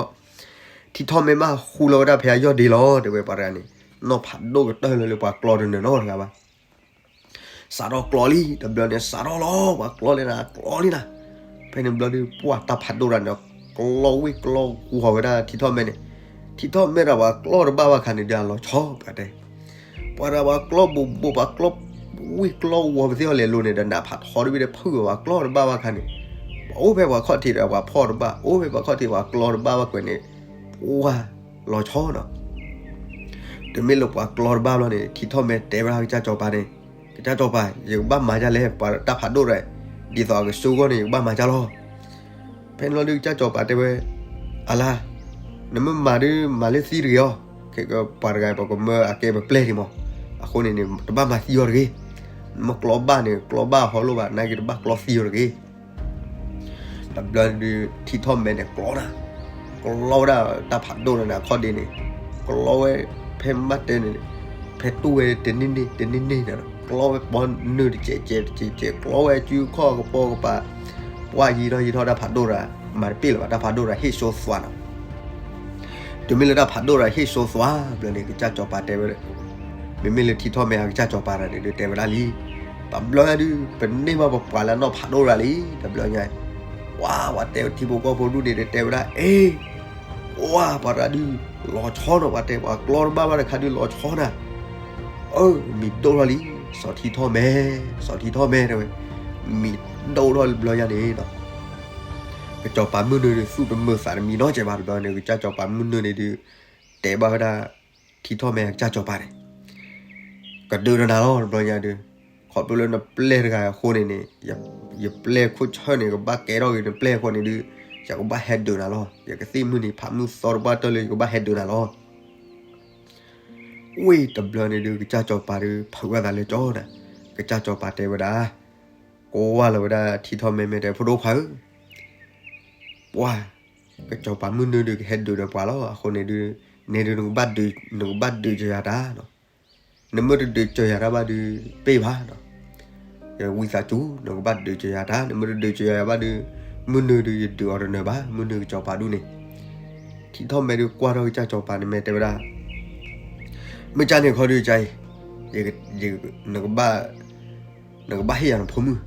ထီၣ်မဲမးဃူလီၤဝဲဒၣ်ဖဲအယီၢ်ဒ့လီၤ တဲဝဲပှၤတဂၤန့ၣ်, နီၢ်ဖးဒိၣ်ကတၢၢ်လၢလၢပှၤကျီတနၢၤနီတဂၤဘၣ် စးထီၣ်ကျီလံ တဘျီန့ၣ် စးထီၣ်လီၤ ပှၤကျီလံနၤ ကျီလံနၤ, ဖဲန့ၣ်ဘျီဒုး ပှၢ်တၢ်ဖးဒိၣ်တဂၤန့ၣ် ကျီဝ့ၢ်ကျီဝီၤဝဲဒၣ်ထံထီၣ်မဲန့ၣ်, ထံထီၣ်မဲဒီးပှၤကျီတဘၣ်ဘၣ်ခါန့ၣ်ဒုး အလီၤဆီပှၤတဲ, ပှၤဒီးပှၤကျီဘိးဘိး ပှၤကျီဝ့ၢ်ကျီဝီၤပသ့ၣ်အီၤလဲၤလိၤန့ၣ်ဒီး နးဖးထီတဘ့ၣ်ဒီးဖုၣ်ဝဲပှၤကျီတဘၣ်ဘၣ်ခါန့ၣ်, ပှၤအိၣ်ဖဲပှၤခီၣ်ထံးဒီးပှၤဖီၣ်တဘၣ် အိၣ်ဖဲပှၤခီၣ်ထံးပှၤကျီတဘၣ်ဘၣ်ကွဲးန့ၣ်, ပှၢ်လီၤဆီနီၤ တမ့ၢ်လၢပှၤကျီတဘၣ်ဘျီန့ၣ် ထံထီၣ်မဲတဲဝဲဒၣ်ကစၢ်စီၤပၤန့ၣ်, ကစၢ်စီၤပၤ ယကဘၣ်မၤဒ်လဲၣ် ပှၤတၢ်ဖးဒိၣ်တဂၤ, ဒ်သိးအကစိအဂီၢ်န့ၣ် ယကဘၣ်မၤဒ်လီၤ. ဖဲန့ၣ်ဘျီဒုးကစၢ်စီၤပၤတဲဝဲ, အလါ, နမ့ၢ်မၤဒုးမၤလၢသံတဂ့ၤအီၤ, ခဲကပှၤတဂၤ ပကမၢအကဲပပျဲၢ်ဒံးမး, အဃိန့ၣ်န့ၣ် တဘၣ်မၤသံအီၤတဂ့ၤ, နမ့ၢ်ကျီဘၣ်န့ၣ် ကျီဘၣ်ဟီလိၣ်ဘၣ် နာ်က့တဘၣ်ကျီသံအီၤတဂ့ၤ တဘျီဒုး ထံထီၣ်မဲန့ၣ် ကျီနၤ, ကျီဝဲဒၣ်တၢ်ဖးဒိၣ်န့ၣ် အခီၣ်ဒ့န့ၣ်, ကျီဝဲဖဲမ့ၢ်တဲန့ၣ်, ဖဲတူၢ်ဝဲတန့ၢ်န့ၢ် တန့ၢ်န့ၢ်န့ၣ်, ကျီဝဲပီနုာ်တစဲးစဲးတစဲးစဲး ကျီဝဲစုခီၣ်ကပီၤကပၤ, ပှၢ်ယံၤထီၣ်ယံၤထီၣ်တၢ်ဖးဒိၣ်တဂၤ, မၤတပ့ၢ်လၢၤဘၣ် တၢ်ဖးဒိၣ်တဂၤဟ့ၣ်စိသွါနီၤ တုၤမ့ၢ်လၢတၢ်ဖးဒိၣ်တဂၤဟ့ၣ်စိသွါဘျီန့ၣ် ကစၢ်စီၤပၤတဲဝဲ, မ့မ့ၢ်လၢထံထီၣ်မဲအကစၢ်စီၤပၤတဂၤန့ၣ်ဒုးတဲဝဲဒၣ်လံ, တဘျီညါဒုး ပန့ၢ်ဘၣ်ပပှၤလၢအနီၢ်ဖးဒိၣ်တဂၤလံ, တဘျီညါ, ပ ပှၤတဲထံဖိကီၢ်ဖိဒူၣ်န့ၣ် တဲဝဲဒၣ် အ့ ကွၢ်ပှၤတဂၤဒုး လီၤဆီနီၤ ပှၤတဲ ပှၤကျီတဘၣ်ဘၣ်တခါဒုး လီၤဆီနၤ, အၢ မံၤဒိၣ်ထီၣ်လံ, စီၤထံထီၣ်မဲ, စီၤထံထီၣ်မဲတဲဝဲ, မံၤဒိၣ်ထီၣ်လံတဘျီညါန့ၣ်ဒီး ကစီၤပၤမုၢ်နုာ်ဒုး သူၣ်တမုာ်သးတမံနီတစဲးဘၣ်တဘျီန့ၣ် ကစၢ်စီၤပၤမုၢ်နုာ်န့ၣ်ဒုး တဲဘၣ်ဝဲဒၣ် ထံထီၣ်မဲအကစၢ်စီၤပၤန့ၣ် ကဒုးဒီးနၤလီၤတဘျီညါဒုး, ခီဖျိလၢနပျဲၢ်တဂၤအဃိန့ၣ်န့ၣ် ယပျဲၢ်ခိၣ်ဆၢၣ်န့ၣ် ကဘၣ်ကဲထီၣ်က့ၤနပျဲၢ်အဃိန့ၣ်ဒုး ယကဘၣ်ဟဲဒုးနၤလီၤ. ယကသ့ၣ်မုၢ်နံၤဖးမုၢ်သီတပှၢ်တၢၢ်လၢယကဘၣ်ဟဲဒုးနၤလီၤ. ဝ့ၢ်တဘျီန့ၣ်ဒုး ကစၢ်စီၤပၤဒုး ဖုးဝဲသးလၢကၠီနၤ, ကစၢ်စီၤပၤတဲဝဲဒၣ်, ကွၢ်လီၤဝဲဒၣ်ထံထီၣ်မဲမဲတဲ ဖိဒိၣ်ခွါဧၢ, ပှၤ ကစီၤပၤမုၢ်နုာ်ဒုး ကဟဲဒုးဒီးပှၤလီၤ. အဃိန့ၣ်ဒုး နဲဒုး နကဘၣ်ဒုးကယၤတၢ်, နမ့ၢ်တဒုးကယၤတၢ်ဘၣ်ဒုး ပ့ၢ်ဘၣ်, ယဝံသးစူၤ နကဘၣ်ဒုးကယၤတၢ်, နမ့ၢ်တဒုးကယၤဘၣ်ဒုး မုၢ်နုာ်ဒုး ယဒုးအီၤတနၢၤဘၣ်, မုၢ်နုာ်ကစီၤပၤဒူၣ်န့ၣ်. ထံထီၣ်မဲဒုး ကွၢ်ထီၣ်ကစၢ်စီၤပၤန့ၣ် မဲာ်တဲဝဲဒၣ်, မ့ၢ်ကန့ၣ်ခီဒုး က နကဘၣ်ဟ့ၣ်ယၤနဖိမုၣ်,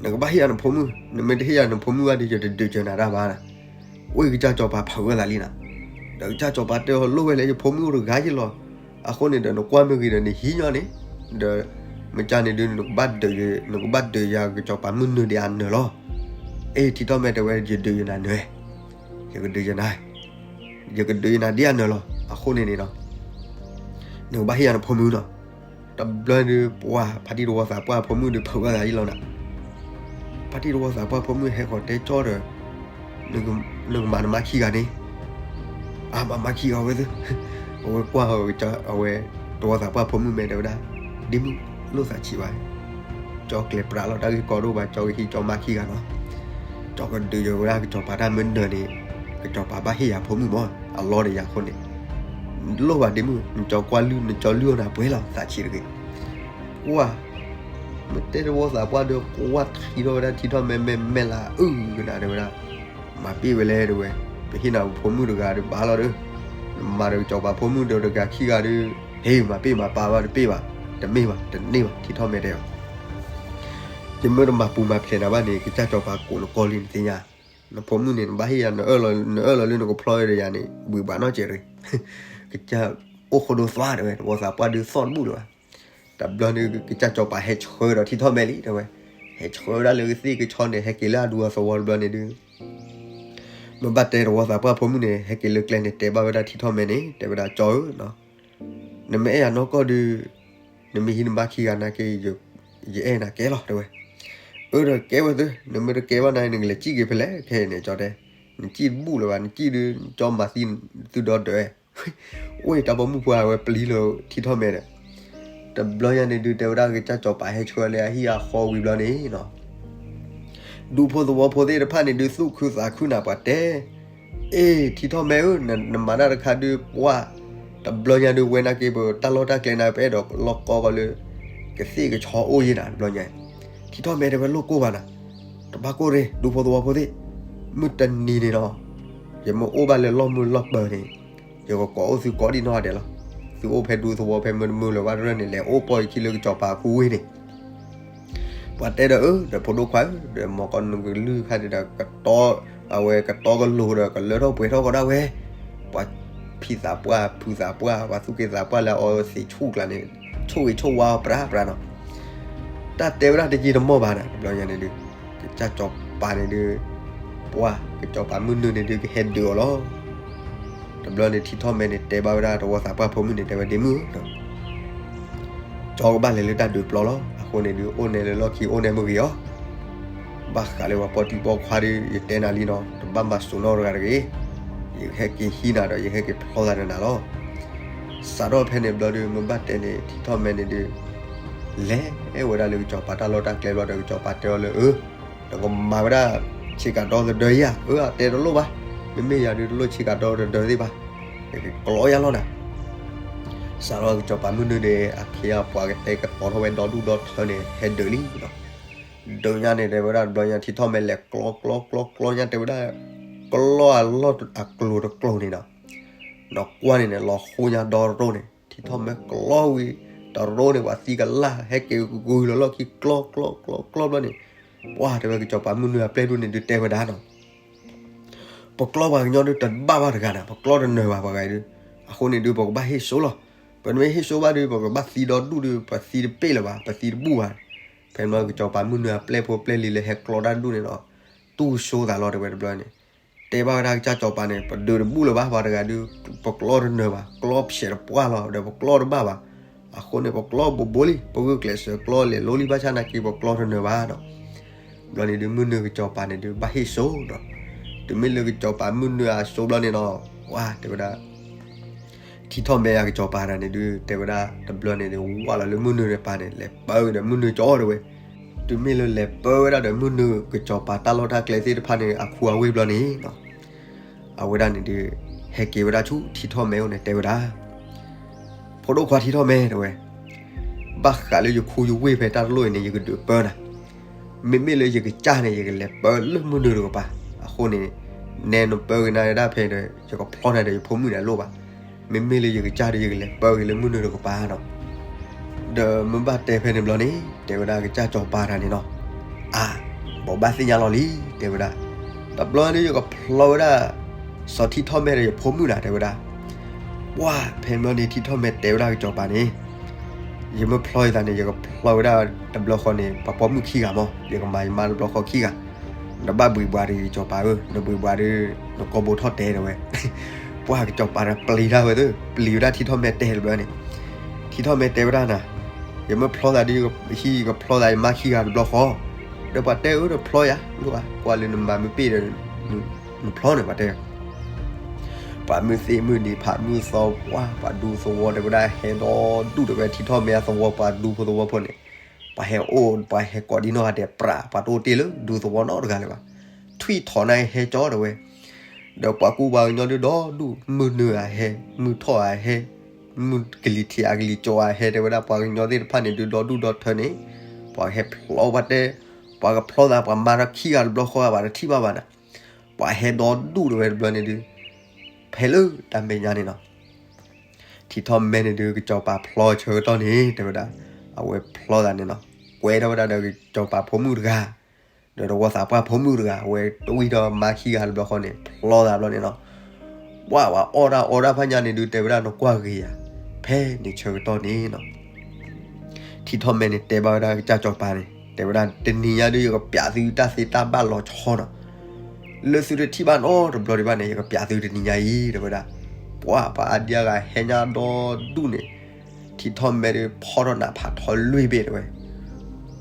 နကဘၣ်ဟ့ၣ်ယၤနဖိမုၣ်, နမ့ၢ်တဟ့ၣ်ယၤနဖိမုၣ်ဘၣ်ဒုး ယတဒုးကနၤတၢ်ဘၣ်နၤ. ဝ့ၢ်ကစၢ်စီၤပၤဖးဝဲသးလံနၤ, ဒီးကစၢ်စီၤပၤတဲအီၤ လိၣ်ဝဲလဲၣ် ယဖိမုၣ်အိၣ်တဂၤယလီၤ, အဃိန့ၣ်ဒီး နကွၢ်မ့ၢ်ဂ့ၤဒီး နဟံးညီန့ၣ်, ဒီး မ့ၢ်ကန့ၣ်ဒုး နကဘၣ်ဒုးယၤ နကဘၣ်ဒုးယၤကစီၤပၤမုၢ်နုာ်ဒံးအနၢၤလီၤ. အ့ ထံထီၣ်မဲာ်တဲဝဲ ယဒုးယၤနၤနၢၤ, ယကဒုးယၤနၤ, ယကဒုးယၤနၤဒံးအနၢၤလီၤ. အဃိန့ၣ်န့ၣ်ဒီး နကဘၣ်ဟ့ၣ်ယၤနဖိမုၣ်နီၤ. တဘျီဒုး ပှၤဖါတံၢ်တဝီသးပှၢ်ဖိမုၣ်ဒုး ဖးဝဲသးလံလီၤနၤ. ဖါတံၢ်တဝီသးပှၢ်ဖိမုၣ်ဟဲဃီၤတဲကၠီဒီး နကမၤနမါခံဂၤန့ၣ်, အါ မၤမါခံဂၤဝဲသ့, အဝဲကွၢ်အီၤ အဝဲ တဝီသးပှၢ်ဖိမုၣ်မဲာ်တဲဝဲဒၣ်, ဒ့မုၣ် လိၣ်သးဆံးဘၣ်, ကၠီကျဲၤပြးလီၤ တၢ်ဂ့ၢ်ကီဒိၣ်ဘၣ် ကၠီကဟံးကၠီမါခံဂၤနီၤ. ကၠီကဒုးယၤဝဲဒၣ်ကစီၤပၤတၢ်မုၢ်နၢၤန့ၣ်, ကစီၤပၤဘၣ်ဟ့ၣ်ယၤဖိမုၣ်မး အလီၢ်ဒီးယၤအဃိန့ၣ်, လိၣ်ဘၣ်ဒ့မုၣ် နကၠီကွၢ်လုၢ် နကၠီလုၢ်အီၣ်နၤပှဲၤလီၤ သးဆံးတဂ့ၤ. ကွၢ် မ့ၢ်တဲတဝီသးပှၢ်ဒီး ကွၢ်ထံထီၣ်ဝဲဒၣ်ထံထီၣ်မဲမဲမဲလၢအုၣ်ကနၤတဲဝဲဒၣ်, မၤပ့ၢ်ဝဲလဲၣ်တဲဝဲ, ပဟ့ၣ်နၤဖိမုၣ်တဂၤဒီးဘၣ်လီၤဒီး, နမၤဒီးကစီၤပၤဖိမုၣ်ဒီးတဂၤခံဂၤဒီး, ဟ့ၣ် မၤပ့ၢ်မၤပာ်ဘၣ်တပ့ၢ်ဘၣ်, တမ့ၢ်ဘၣ် တန့ၢ်ဘၣ် ထံထီၣ်မဲတဲအီၤ. ယမ့ၢ်တမၤပူၤမၤဖျဲးနၤဘၣ်န့ၣ် ကစၢ်စီၤပၤကိးနကိးလံနသ့ၣ်ညါ, နဖိမုၣ်န့ၣ် နဘၣ်ဟ့ၣ်ယၤ နအၢၣ်လီၤလၢနကဖျီဒီးယၤန့ၣ် ဘှံးဘၣ်နီတစဲးတဂ့ၤ. ကစၢ်အိၣ်ဃိဒိသးတဲဝဲ တဝီသးပှၢ်ဒုးသီၣ်တဘူၣ်လၢၤဘၣ်. တဘျီန့ၣ် ကစၢ်စီၤပၤဟဲဆှၢဒီးထံထီၣ်မဲလံတဲဝဲ, ဟဲဆှၢဝဲဒၣ်လၢကသ့ၣ်ကဆီန့ၣ် ဟဲက့ၤလၢအဒူအသဝီတဘျီန့ၣ်ဒုး မ့ၢ်ဘၣ်တဲတဝီသးပှၢ်ဖိမုၣ်န့ၣ် ဟဲက့ၤလၢကျဲန့ၣ် တဲဘၣ်ဝဲဒၣ်ထံထီၣ်မဲန့ၣ် တဲဝဲဒၣ် ကၠီဧၢ, နမ့ၢ်အဲၣ်ယၤနီၢ်ကီၢ်ဒုး, နမ့ၢ်ဟံးနမါခံဂၤနာ်က့ ယအဲၣ်နၤကဲလီၤတဲဝဲ. အၢ ဒီးကဲဝဲသ့, နမ့ၢ်တကဲဘၣ်နာ်က့ နကလဲၤစံၣ်က့ၤဖဲလဲၣ် ခဲအံၤန့ၣ် ကၠီတဲ, နစံၣ်တဘူၣ်လၢၤဘၣ် နစံၣ်ဒုး ကၠီမၤသံသုဒီဒၢး ဝဲတၢ်ပိာ်မုၣ်ဖိအဝဲပျံၤလၢထံထီၣ်မဲဒီး, တဘျီညါန့ၣ်ဒုး တဲဝဲဒၣ်ကစၢ်စီၤပၤဟဲဆှၢလၢအဟံၣ်အဃီဝံၤဘျီန့ၣ်နီၤ, ဒူဖိသဝီဖိသ့ၣ်တဖၣ်န့ၣ်ဒုး သူၣ်ခုသးခုနၤပှၤတဲ, အ့ ထံထီၣ်မဲဧၢ, နမၤတၢ်တခါဒုး ပှၢ်, တဘျီညါဒုး ဝဲနာ်က့ ပတၢ်လီၢ်တၢ်ကျဲနၤ ပအဲၣ်ဒိးလီၢ်ကီကီလၢ ကသ့ၣ်ကဆီအိၣ်ယဲနၤ တဘျီညါ, ထံထီၣ်မဲတဲဝဲ လိၣ်ကိၢ်ဘၣ်နၤ, တဘၣ်ကိၢ်ရ့ၣ် ဒူဖိသဝီဖိသ့ၣ်, မုၢ်တနံၤန့ၣ်နီၤ, ယမ့ၢ်အိၣ်ဘၣ်လၢလီၢ်မုၢ်လီၢ်ပၢၤန့ၣ် ယကကိးအိၣ်သုကိးဒံးနီၢ်ဂၤဒဲးလီၤ. သုအိၣ်ဖဲဒူသဝီဖဲမုၢ်တမုၢ်လၢၤဘၣ်တရၢၢ်န့ၣ် လဲၤအိၣ်ပိာ်ယခံလၢကစီၤပၤအဃုဝ့ၢ်န့ၣ် ပှၤတဲဒီးအၢ ဒီးဖိဒိၣ်ခွါဧၢ, ဒီးမီၢ်ကီၢ်နကလုၢ်ခါန့ၣ်ဒီး ကတီ အဝဲကတီကလိၤဒီး ကလၢထီၣ်ပှဲၤထီၣ်ကီးဒၣ်ဝဲ, ပှၤဖံးသးပှၢ် ဖုးသးပှၢ် ပှၤသူၣ်က့သးပှၢ်လၢအအီသံးဆူၣ်ကျါန့ၣ် ဆိၣ်ဂ့ၤဆိၣ်ဝါအီၤပြးပြးနီၤ. တၢ်တဲဝဲဒၣ်တယံာ်တမီၢ်ဘၣ်န့ၣ် တဘျီညါန့ၣ်ဒုး ကစၢ်စီၤပၤန့ၣ်ဒုး ပှၤ ကစီၤပၤမုၢ်နုာ်န့ၣ်ဒုး ကဟဲဒုးအီၤလီၤ. တဘျီန့ၣ်ထံထီၣ်မဲန့ၣ် တဲဘၣ်ဝဲဒၣ်တဝီသးပှၢ်ဖိမုၣ်န့ၣ် တဲဝဲဒ့မုၣ်ဧၢ ကၠီကဘၣ်လဲၤလၢတၢ်ဒုးပျီလီၤ. အဃိန့ၣ်ဒုး အိၣ်နဲလၢလီၢ်ခံ အိၣ်နဲမုၢ်ဂ့ၤအီၤ, ဘၣ်ဃးလၢပှၤပိာ်တံၢ်ပိာ်ခွါဒီး ယတဲနၤလံနီၤ, တဘၣ်မၤစိာ်နီတဂၤတဂ့ၤ. ယဟဲက့ၤဟံးနၤဒီး ယဟဲက့ၤဖျီသးဒီးနၤလီၤ. စးထီၣ်ဖဲန့ၣ်ဘျီဒုး မ့ၢ်ဘၣ်တဲန့ၣ် ထံထီၣ်မဲန့ၣ်ဒုး လဲၤဝဲဒၣ်လၢကစီၤပၤတၢ်လီၢ်တၢ်ကျဲဘျီဒီး ကစီၤပၤတဲအီၤလၢ အၢ နကမၤဝဲဒၣ် ဆ့ကၤဒီသဒၢယၤ, အၢ အတဲတလိၣ်ဘၣ်, မ့မ့ၢ်ယၤဒုးတလိၣ်ဆ့ကၤဒီသဒၢသ့ၣ်ဘၣ်, ယကကျီယၤလီၤနၤ. စးထီၣ်ကစီၤပၤမုၢ်နုာ်န့ၣ် အခ့အပှၤကတဲကတီၤထီၣ်ဝဲဒီဒူၣ်ဒီထၢန့ၣ် ဟဲဒုးလံနီၤ. ဒုးညါန့ၣ် တဲဝဲဒၣ်တဘျီညါ ထံထီၣ်မဲလဲၤကျီကျီကျီကျီညါ တဲဝဲဒၣ် ကျီအလီၢ်အကျိၤတကျိၤန့ၣ်နီၤ. နကွၢ်န့ၣ်န့ၣ် လီၤဃိညါဒီတရိန့ၣ် ထံထီၣ်မဲကျီဝံၤ တရိန့ၣ် ပှၤသံကလၢ် ဟဲက့ၤဂုၤလီၤလီၢ်ခံ ကျီကျီကျီကျီဘျီန့ၣ် ပှၤတဲဝဲကစီၤပၤမုၢ်နုာ်အပျဲၢ်ဒိၣ်န့ၣ်ဒုးတဲဝဲဒၣ်နီၤ, ပကျီပှၤကညီဒုးတဘၣ်ဘၣ်တဂၤန့ၣ်, ပကျီတနၢၤဘၣ်ပှၤဂၤအံၤဒုး, အဃိန့ၣ်ဒုး ပကဘၣ်ဟ့ၣ်စိလီၤ. ပမ့ၢ်ဟ့ၣ်စိဘၣ်ဒုး ပကဘၣ်သံဒီဒူၣ်ဒုး ပသံတပ့ၢ်လၢၤဘၣ်, ပသံတဘူၣ်ဘၣ်. ဖဲန့ၣ်ကစီၤပၤမုၢ်နုာ်အပျဲၢ်ဖိပျဲၢ်လံၤလၢဟဲကျီတၢ်ဒူၣ်န့ၣ်ဒီး တူၢ်စိသးလီၤတဲဝဲတဘျီန့ၣ်, တဲဘၣ်ဝဲဒၣ်ကစၢ်စီၤပၤန့ၣ် ပဒုးတဘူၣ်လၢၤဘၣ် ပှၤတဂၤဒုး, ပကျီတနၢၤဘၣ်, ကျီဖျဲးတပှၢ်လီၤ ဒီးပကျီတဘၣ်ဘၣ်. အဃိန့ၣ် ပကျီဘိးဘိလံ, ပဂုာ်ကျဲးစၢးကျီလဲၤလိလံ ဘၣ်ဆၣ်နာ်က့ ပကျီတနၢၤဘၣ်ဒီး ဘျီန့ၣ်ဒုး မုၢ်နုာ်ကစီၤပၤန့ၣ်ဒုး ဘၣ်ဟ့ၣ်စိဒီး, တုၤမ့ၢ်လၢကစီၤပၤမုၢ်နုာ်အစိဘျီန့ၣ်ဒီး ပှၤတဲဝဲဒၣ် ထံထီၣ်မဲအကစီၤပၤတဂၤန့ၣ်ဒုး တဲဝဲဒၣ်တဘျီန့ၣ်ဒုး ဝၢ်လီၤလၢမုၢ်နုာ်တပၤန့ၣ် လဲၤပၢက့ၤဒီးမုၢ်နုာ်ကၠီတဲဝဲ. တုၤမ့ၢ်လၢလဲၤပၢဝဲဒၣ်ဒီးမုၢ်နုာ်ကစီၤပၤတၢ်လီၢ်တၢ်ကျဲသ့ၣ်တဖၣ်န့ၣ် အခူအဝ့ၢ်ဘျီန့ၣ် အဝဲဒၣ်န့ၣ်ဒုး ဟဲက့ၤဝဲဒၣ်ဆူထံထီၣ်မဲအိၣ်န့ၣ် တဲဝဲဒၣ် ဖိဒိၣ်ခွါထံထီၣ်မဲတဲဝဲ, ဘၣ်ဃးလၢယခူယဝ့ၢ်ဖဲတၢ်တလိၣ်အံၤန့ၣ် ယကဒုးပၢနၤ. မ့မ့ၢ်လၢယကစၢ်န့ၣ် ယကလဲၤပၢလၢမုၢ်နုာ်တကပၤ. အဃိန့ၣ် နဲနပၢက့ၤနၤဒၣ်ဖဲဒီး ယကဖျီနၤဒီးယဖိမုၣ်န့ၣ်လိၣ်ဘၣ်. မ့မ့ၢ်လၢယကစၢ်ဒီး ယကလဲၤပၢက့ၤလၢမုၢ်နုာ်တကပၤနီၤ. ဒီးမ့ၢ်ဘၣ်တဲဖဲန့ၣ်ဘျီန့ၣ် တဲဝဲဒၣ်ကစၢ်စီၤပၤတဂၤန့ၣ်နီၤ, အါ, ဘိးဘၣ်သ့ၣ်ညါလီၤလံ တဲဝဲဒၣ်. တဘျီဒုးယကဖျီဝဲဒၣ် စီၤထံထီၣ်မဲဒီးယဖိမုၣ်နၤ တဲဝဲဒၣ်. ပှၢ်ဖဲန့ၣ်ဘျီန့ၣ် ထံထီၣ်မဲတဲဝဲဒၣ်ကစီၤပၤန့ၣ်, ယမ့ၢ်ဖျီယသးန့ၣ် ယကဖျီဝဲဒၣ်တဘျီဃီန့ၣ် ပှၤပိာ်မုၣ်ခံဂၤမး, ယကမၤယမါတဘျီဃီခံဂၤ. နဘၣ်ဘှံးဘှးတဂ့ၤ စီၤပၤဧၢ, နဘှံးဘှးဒီး နကိာ်ဘိထီၣ်တဲတဲဝဲ. ပှၢ်ကစီၤပၤဒီးပျံၤတၢ်ဝဲသ့ၣ်, ပျံၤဝဲဒၣ်ထံထီၣ်မဲတဲတဘျီန့ၣ်. ထံထီၣ်မဲတဲဝဲဒၣ်နၤ, ယမ့ၢ်ဖျီသးဒီး ယဟံၣ်ယကဖျီသးယမါခံဂၤတဘျီဃီ, ဒီးပှၤတဲအၢ နဖျီယၤ လိၣ်ဧါ, ကွၢ်လၢနမၤမ့ၢ်ပ့ၢ်ဒီး နဖျီန့ၣ် ပှၤတဲ ပှၤမုၢ်သ့ၣ်မုၢ်နံၤဖးမုၢ်သီပှၢ် ပှၤဒူသဝီတဲဝဲဒၣ်ဟဲဒီဒူၣ်တဲဝဲ ထံထီၣ်မဲအသဝီ ပှၤဒူဖိသဝီဖိန့ၣ်, ပှၤဟဲအိၣ် ပှၤဟဲကိးဒံနီၢ်ဂၤဒဲးပြး ပှၤတအိၣ်တ့ၢ်လၢဒူသဝီနီတဂၤလၢၤဘၣ်. ထွံၣ်ထီၣ်န့ၣ်ဟဲကၠီတဲဝဲ, ဒီးပှၤကူပှၤကညီဒုးဒီဒူၣ် မုၢ်နုာ်အဟဲ မုၢ်ထီၣ်အဟဲ, မုၢ်ကလံၤထံးအကလံၤကၠီအဟဲတဲဝဲဒၣ် ပှၤကညီသ့ၣ်တဖၣ်န့ၣ်ဒုးဒီဒူၣ်ဒီထၢန့ၣ်, ပှၤဟဲဖျီပှၤတဲ, ပှၤကဖျီသး ပှၤမါထီၣ်ခံဂၤတဘျီဃီ ပှၤတထံၣ်ဘၣ်ဘၣ်နၤ, ပှၤဟဲဒီဒူၣ်တဲဝဲတဘျီန့ၣ်ဒုး, ဖဲလၢတၢ်မဲာ်ညါန့ၣ်နီၤ ထံထီၣ်မဲန့ၣ်ဒုး ကစီၤပၤဖျီဆၢကတီၢ်န့ၣ် တဲဝဲဒၣ်, အဝဲဖျီသးန့ၣ်နီၤ, ကွဲထီၣ်ဝဲဒၣ်ဒီးကစီၤပၤဖိမုၣ်တဂၤ, ဒီးတဝီသးပှၢ်ဖိမုၣ်တဂၤ, အဝဲတဝံၣ်ထီၣ်မါခံဂၤတဘျီဃီန့ၣ် ဖျီသးဘျီန့ၣ်နီၤ, ပှၢ်ပှၤအီၣ်တၢ်အီတၢ်ဖးညါန့ၣ်ဒုး တဲဝဲဒၣ်နကွၢ်ဂ့ၤယၤ, ဖဲန့ၣ်ဆၢကတီၢ်န့ၣ်နီၤ ထံထီၣ်မဲန့ၣ်တဲဘၣ်ဝဲဒၣ်ကစၢ်စီၤပၤန့ၣ် တဲဝဲဒၣ် တနံၤညါဒုး ယကပျးသုတၢ်သ့တၢ်ဘၣ်လီၤဆီနီၤ, လၢသုတထံၣ်ဘၣ်နီတဘျီဒံးဘၣ်န့ၣ် ယကပျးသုတနံၤညါအံၤ တဲဝဲဒၣ်, ပှၢ်ပှၤအါဒံအါဂၤဟဲညါဒီဒူၣ်န့ၣ်, ထံထီၣ်မဲဒုး ဖီၣ်ထီၣ်နးဖးထီလွံၢ်ဘ့ၣ်တဲဝဲ,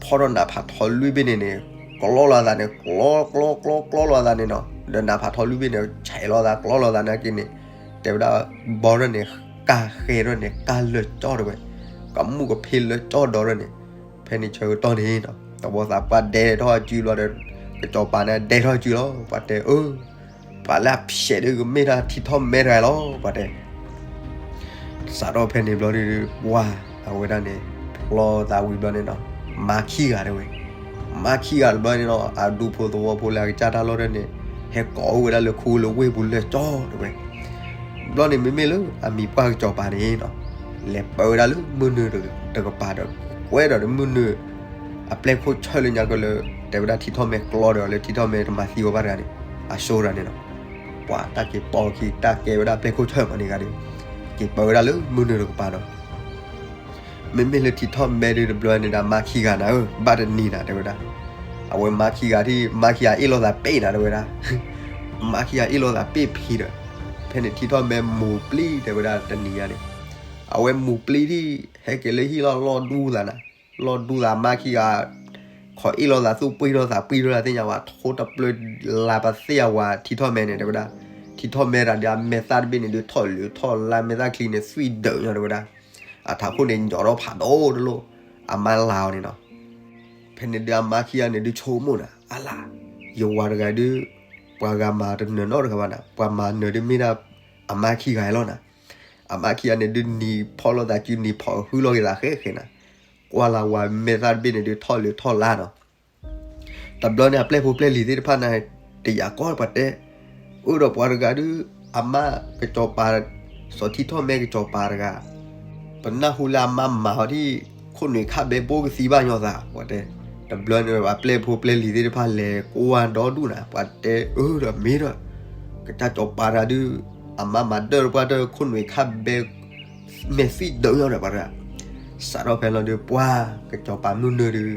ဖီၣ်ထီၣ်နးဖးထီလွံၢ်ဘ့ၣ်န့ၣ်န့ၣ်, ကျီလီၤသးန့ၣ် ကျီကျီကျီကျီလီၤသးန့ၣ်နီၤ, ဒီးနးဖးထီလွံၢ်ဘ့ၣ်န့ၣ် ဆဲးလီၤသးကျီလီၤသးနာ်က့န့ၣ်, တဲဝဲဒၣ် ဘီထီၣ်န့ၣ် ကၢ်ဃဲထီၣ်န့ၣ် ကၢ်လၢာ်ကၠီတဲဝဲ, ကမူၣ်ကဖ့လၢာ်ကၠီဒီးန့ၣ်, ဖဲန့ၣ်ဆၢကတီၢ်န့ၣ်နီၤ တဝီသးပှၢ်ဒဲထီၣ်အစုဘျီဒီး ကစီၤပၤန့ၣ်ဒဲထီၣ်အစုလီၤ, ပှၤတဲအၢ ပှၤလၢအဖျဲးဒုးကမ့ၢ်ဒၣ်ထံထီၣ်မဲတဂၤလီၤ ပှၤတဲ စးထီၣ်ဖဲန့ၣ်ဘျီဒုး ပှၢ်အဝဲဒၣ်န့ၣ် ဖျီသးဝံၤဘျီန့ၣ်နီၤ, မါခံဂၤတဲဝဲ, မါခံဂၤတဘျီန့ၣ်နီၤ အဒူဖိသဝီဖိလၢအကစၢ်တၢ်လီၢ်ဒၢန့ၣ် ဟဲကိးအိၣ်ဝဲဒၣ်လၢခူလၢဝ့ၢ်ပူၤလၢာ်ကၠီတဲဝဲ, ဘျီန့ၣ်မ့မ့ၢ်လၢအမံၤပှၢ်ကစီၤပၤန့ၣ်နီၤ လဲၤပၢဝဲဒၣ်လၢမုၢ်နုာ်တကပၤဒီး ကွဲဒီးမုၢ်နုာ် အပျဲၢ်ခိၣ်ဆၢၣ်လၢညါကလၢ တဲဝဲဒၣ်ထံထီၣ်မဲကျီဒီးလၢထံထီၣ်မဲတမၤသံအီၤဘၣ်တဂၤန့ၣ် အစိတဂၤန့ၣ်နီၤ, ပှၤတၢ်က့ၤပိာ်ခံတၢ်ကဲဝဲဒၣ်ပျဲၢ်ခိၣ်ဆၢၣ်မးန့ၣ်ဂၤဒီး က့ၤပၢဝဲဒၣ်လၢမုၢ်နုာ်တကပၤနီၤ မ့မ့ၢ်လၢထံထီၣ်မဲဒုးတဘျီန့ၣ်ဒီး မါခံဂၤနၤဧၢ ဘၣ်တနံၤနၤတဲဝဲဒၣ်, အဝဲမါခံဂၤဒ် မါခံဂၤအ့ၣ်လိာ်သးပ့ၢ်နၤတဲဝဲဒၣ်, မါခံဂၤအ့ၣ်လိာ်သးပ့ၢ်ဖံးဒီး ဖဲန့ၣ်ထံထီၣ်မဲမူၤပျံၤတဲဝဲဒၣ်တနံၤညါန့ၣ်, အဝဲမူၤပျံၤဒ် ဟဲက့ၤလၢဟံၣ်လီၤလီၢ်ဒူသးနၤ, လီၢ်ဒူသးမါခံဂၤ ခိးအ့ၣ်လိာ်သးသူၣ်ပှံၢ်ထီၣ်သးပှံၢ်ထီၣ်သးသ့ၣ်ညါဝဲ ထိတပျၢၤလါပသ့ၣ်ညါဝဲ ထံထီၣ်မဲန့ၣ်တဲဝဲဒၣ်, ထံထီၣ်မဲတၢ်ဒုးအမဲာ်သၣ်တဘ့ၣ်န့ၣ်ဒုးထီၣ်လၢထီၣ်လါမဲာ်သၣ်ချံန့ၣ်သွံၣ်ဒၢးညီတဲဝဲဒၣ်, အထးခိၣ်န့ၣ်ညီထီၣ်ဖးဒိၣ်တလိၣ်, အမါလၤအီၤန့ၣ်နီၤ, ဖဲန့ၣ်ဒုးအမါခံဂၤန့ၣ်ဒုးဆိကမိၣ်နၤ အလၢ်, ယဝၤတဂၤဒုး ပှၤဂၤမၤတနၢၤနီတဂၤဘၣ်နၤ, ပှၤမၤနၢၤဒုးမ့ၢ်ဒၣ် အမါခံဂၤလီၤနၤ, အမါခံဂၤန့ၣ်ဒုးနံၤဖီၣ်လိာ်သးစု နံၤဖီၣ်ဟုလိာ်က့ၤသးဃဲဃဲနၤ, ကွၢ်လၢ်ဝၤမဲာ်သၣ်တဘ့ၣ်န့ၣ်ဒုးထီၣ်လၢထီၣ်လါနီၤ, တဘျီန့ၣ်အပျဲၢ်ဖိပျဲၢ်လံၤသ့ၣ်တဖၣ်န့ၣ် တယာ်ကီပှၤတဲ, အိၣ်ဒီးပှၤတဂၤဒုး အမါကစီၤပၤ, စီၤထံထီၣ်မဲကစီၤပၤတဂၤ, ပနၢ်ဟူလၢအမါမၤအီၤဒ် ခိၣ်နူာ်ခါဘဲဘိကသံဘၣ်ညီသး ပှၤတဲ, တဘျီန့ၣ် အပျဲၢ်ဖိပျဲၢ်လံၤသ့ၣ်တဖၣ်လဲၤကွၢ်ဒီဒူၣ်နၤ, ပှၤတဲအၢဒီးမ့ၢ်ဒီး ကစၢ်စီၤပၤတဂၤဒုး အမါမၤဒၢၣ်တပှၢ်တခိၣ်နွံခါဘဲ မဲာ်သံၣ်ဒၢးညီဒီးပှၤတဂၤ, စးထီၣ်ဖဲလီၤဒုး ပှၢ်ကစီၤပၤမုၢ်နၢၤဒုး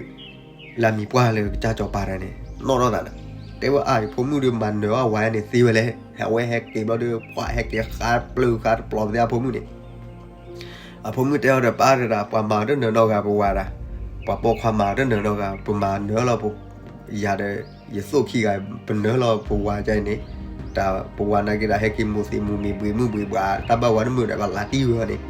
လၢအမံၤပှၢ်လၢကစၢ်စီၤပၤတဂၤန့ၣ် နီၣ်ထီၣ်သးဒီး တဲဝဲအါ ယဖိမုၣ်ဒုးမၤနၢၤအီၣ်ဝၤန့ၣ်သ့ဝဲလဲၣ်, အဝဲဟဲက့ၤဘျီဒုး ပှၤဟဲက့ၤဃါပျၢၤဃါတပျီၤပသ့ၣ်အဖိမုၣ်န့ၣ် အဖိမုၣ်တဲအီၤဒီး ပၢ်တဂၤ ပှၤမၤတနၢၤနီတဂၤပဝၤဒၣ်, ပှၤပိာ်ခွါမၤတနၢၤနီတဂၤ ပမၤနၢၤလီၤပ ယၤဒီး ယသိၣ်ခံဂၤ ပနၢၤလီၤပဝၤကန့ၣ်, တၢ်ပဝၤနာ်က့ဒီး ဟဲက့ၤမိၢ်သံးမိၢ်မံၤဘှံးမုၢ်ဘှံးဘှး တၢ်ဘၣ်ဝၤတမုာ်ဒီး ဘၣ်လၤတံၢ်ဝဲအီၤန့ၣ်,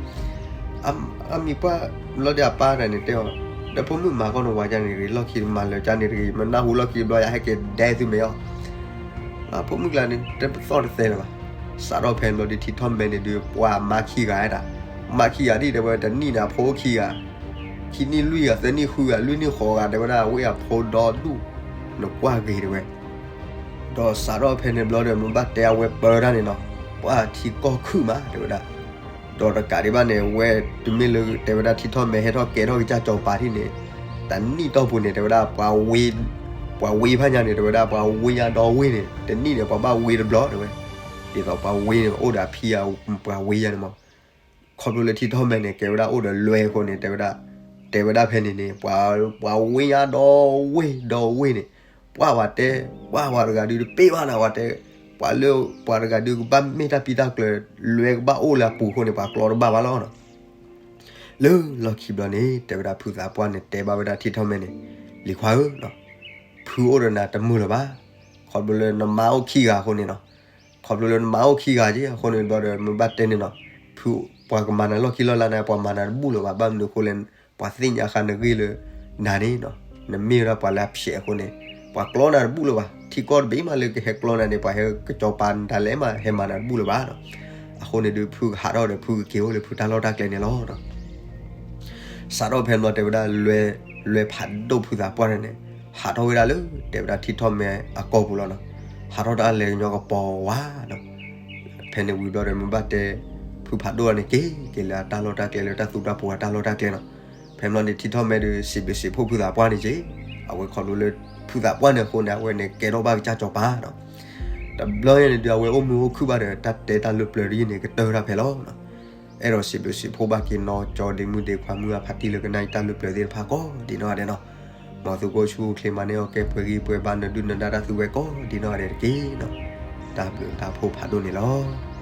အမံၤပှၢ်လီၤဒီးအပၢ်တဂၤန့ၣ်တဲအီၤ, ဒီးဖိမုၣ်မၤကီၢ်နဝၤကန့ၣ်တဂ့ၤ လီၢ်ခံမၤလၢာ်ကန့ၣ်တဂ့ၤ မနၢ်ဟူလီၢ်ခံဘျီယဟဲက့ၤဒဲသုမဲာ်အီၤ အဖိမုၣ်ကျါန့ၣ် တပသီၣ်တသဲလၢၤဘၣ်. စးထီၣ်ဖဲန့ၣ်ဘျီဒုး ထံထီၣ်မဲန့ၣ်ဒုး ပှၤမါခံဂၤဒၣ်, မါခံဂၤဒ်တဲဝဲ တနံၣ်န့ၣ် အဖိခံဂၤ, ခံနံၣ်လွံၢ်ဂၤ သၢနံၣ်ဃုဂၤ လွံၢ်နံၣ်ဃိးဂၤ တဲဝဲဒၣ် ဝဲအဖိဒီဒူၣ် နကွၢ်ဂ့ၤတဲဝဲ ဒီးစးထီၣ်ဖဲန့ၣ်ဘျီဒီး မ့ၢ်ဘၣ်တဲအဝဲပၢတၢ်န့ၣ်နီၤ, ပှၤထံကီၢ်ခုၣ်မးတဲဝဲဒၣ်, ဒီးတကးဒံးဘၣ်န့ၣ် ဝဲတမ့ၢ်လၢတဲဝဲဒၣ်ထံထီၣ်မဲဟဲထီၣ်ကဲထီၣ်ကစၢ်စီၤပၤထံၣ်န့ၣ်, တနံၣ်တီၢ်ပူၤန့ၣ် တဲဝဲဒၣ် ပှၤဝ့ဖးညါန့ၣ် တဲဝဲဒၣ် ပှၤဝ့ညါဒီဝ့န့ၣ် တနံၣ်န့ၣ် ပှၤဘၣ်ဝ့တဘျီတဲဝဲ, ဒ်သိးပှၤဝ့န့ၣ် အိၣ်ဒီးအဖံအ ပှၤဝ့ညါန့ၣ်မး ခီဖျိလၢထံထီၣ်မဲန့ၣ် ကဲဝဲဒၣ်အိၣ်ဒီးလွဲအဃိန့ၣ် တဲဝဲဒၣ်, တဲဝဲဒၣ်ဖဲန့ၣ်န့ၣ် ပှၤဝ့ညါဒီဝ့ၢ်ဒီဝ့ၢ်န့ၣ်, ပှၤဝဲတဲ, ပှၤဝဲတဂၤဒုးတပ့ၢ်ဘၣ်နၤဝဲတဲ, ပှၤလၢပှၤတဂၤဒုးကဘၣ်မ့ၢ်တၢ်ပံတၢ်ကျၢၤ လွဲကဘၣ်အိၣ်လၢအပူၤအဃိန့ၣ် ပှၤကျီတဘၣ်ဘၣ်လီၤ. လၢလီၢ်ခံဘျီန့ၣ် တဲဝဲဒၣ်ဖုသးပှၢ်န့ၣ် တဲဘၣ်ဝဲဒၣ်ထံထီၣ်မဲန့ၣ်, လံၤခွါဧၢ, ဖုအိၣ်ဒီးနၤတမုာ်လၢၤဘၣ်, ခီဖျိလၢနမါအိၣ်ခံဂၤအဃိန့ၣ်နီၤ, ခီဖျိလၢနမါအိၣ်ခံဂၤက့အဃိန့ၣ်ဘျီဒီး မ့ၢ်ဘၣ်တဲန့ၣ်နီၤ, ဖု ပှၤကမၤနၤလီၢ်ခံလီၢ်လါန့ၣ် ပှၤမၤနၤတဘူၣ်လၢၤဘၣ်, ဘၣ်မနုၤအဃိလဲၣ်, ပှၤသ့ၣ်ညါဃာ်နဂ့ၢ်လၢ နၤန့ၣ်နီၤ, နမ့ၢ်ဝဲဒၣ်ပှၤလၢအဖျဲးအဃိန့ၣ်, ပှၤကျီနၤတဘူၣ်လၢၤဘၣ်, ထံကီၢ်တဘ့ၣ်မးလၢကဟဲကျီနၤန့ၣ် ပှၤဟဲကစီၤပၤနတၢ်လဲၣ်မး ဟဲမၤနၤတဘူၣ်လၢၤဘၣ်နီၤ. အဃိန့ၣ်ဒုး ဖုကဟးထီၣ်ဒီး ဖုကက့ၤအိၣ်လၢဖုတၢ်လီၢ်တၢ်ကျဲန့ၣ်လီၤ. စးထီၣ်ဖဲန့ၣ်ဘျီ တဲဝဲဒၣ် လွဲဖးဒိၣ်ဖုသးပှၢ်န့ၣ်န့ၣ်, ဟးထီၣ်ဝဲဒၣ်လၢ တဲဝဲဒၣ်ထံထီၣ်မဲအကီၢ်ပူၤလီၤနီၤ, ဟးထီၣ်တၢ်လဲၤကညီကပီၤဝါနီၤ. ဖဲန့ၣ်ဝံၤဘျီဒီး မ့ၢ်ဘၣ်တဲ ဖုဖးဒိၣ်န့ၣ် က့ၤက့ၤလၢအတၢ်လီၢ်တၢ်ကျဲ လၢတၢ်သူတၢ်ပှီၤအတၢ်လီၢ်တၢ်ကျဲနီၤ. ဖဲန့ၣ်ဘျီန့ၣ် ထံထီၣ်မဲဒီး စံးဘျုးစံးဖှိၣ်ဖုသးပှၢ်န့ၣ်က့ၤ, အဝဲခီဖျိလၢ ဖုသးပှၢ်န့ၣ်အဃိန့ၣ် အဝဲန့ၣ်ကဲထီၣ်ဘၣ်ကစၢ်စီၤပၤနီၤ. တဘျီန့ၣ်ဒုး အဝဲအိၣ်မုာ်အိၣ်ခုၣ်ဘၣ်ဒီး တၢ်တဲတၢ်လၢပျၢၤတယုၢ်န့ၣ် ကတၢၢ်တၢ်ဖဲလီၤနီၤ. အဲၣ်ဒိးစံးဘျုးစံးဖှိၣ်ဘၣ်က့ၤနီၢ်ကၠီဒ့မုၣ်ဒ့ခွါမုၢ်အဖါတံၢ်လၢကနၣ်အံၤတၢ်လၢပျၢၤသ့ၣ်တဖၣ်ကိးဒံးနီၢ်ဂၤဒဲးနီၤ. မ်သုကအိၣ်ဆူၣ်အိၣ်ချ့မၤန့ၢ်အီၣ်ကဲ ပှဲၤဂံၢ်ပှဲၤဘါ နဒုၣ်နဒါတၢ်သူဝဲကိးဒံးနီၢ်ဂၤဒဲးတက့ၢ်နီၤ. တၢ်ဘျုးတၢ်ဖှိၣ်ဖးဒိၣ်န့ၣ်လီၤ.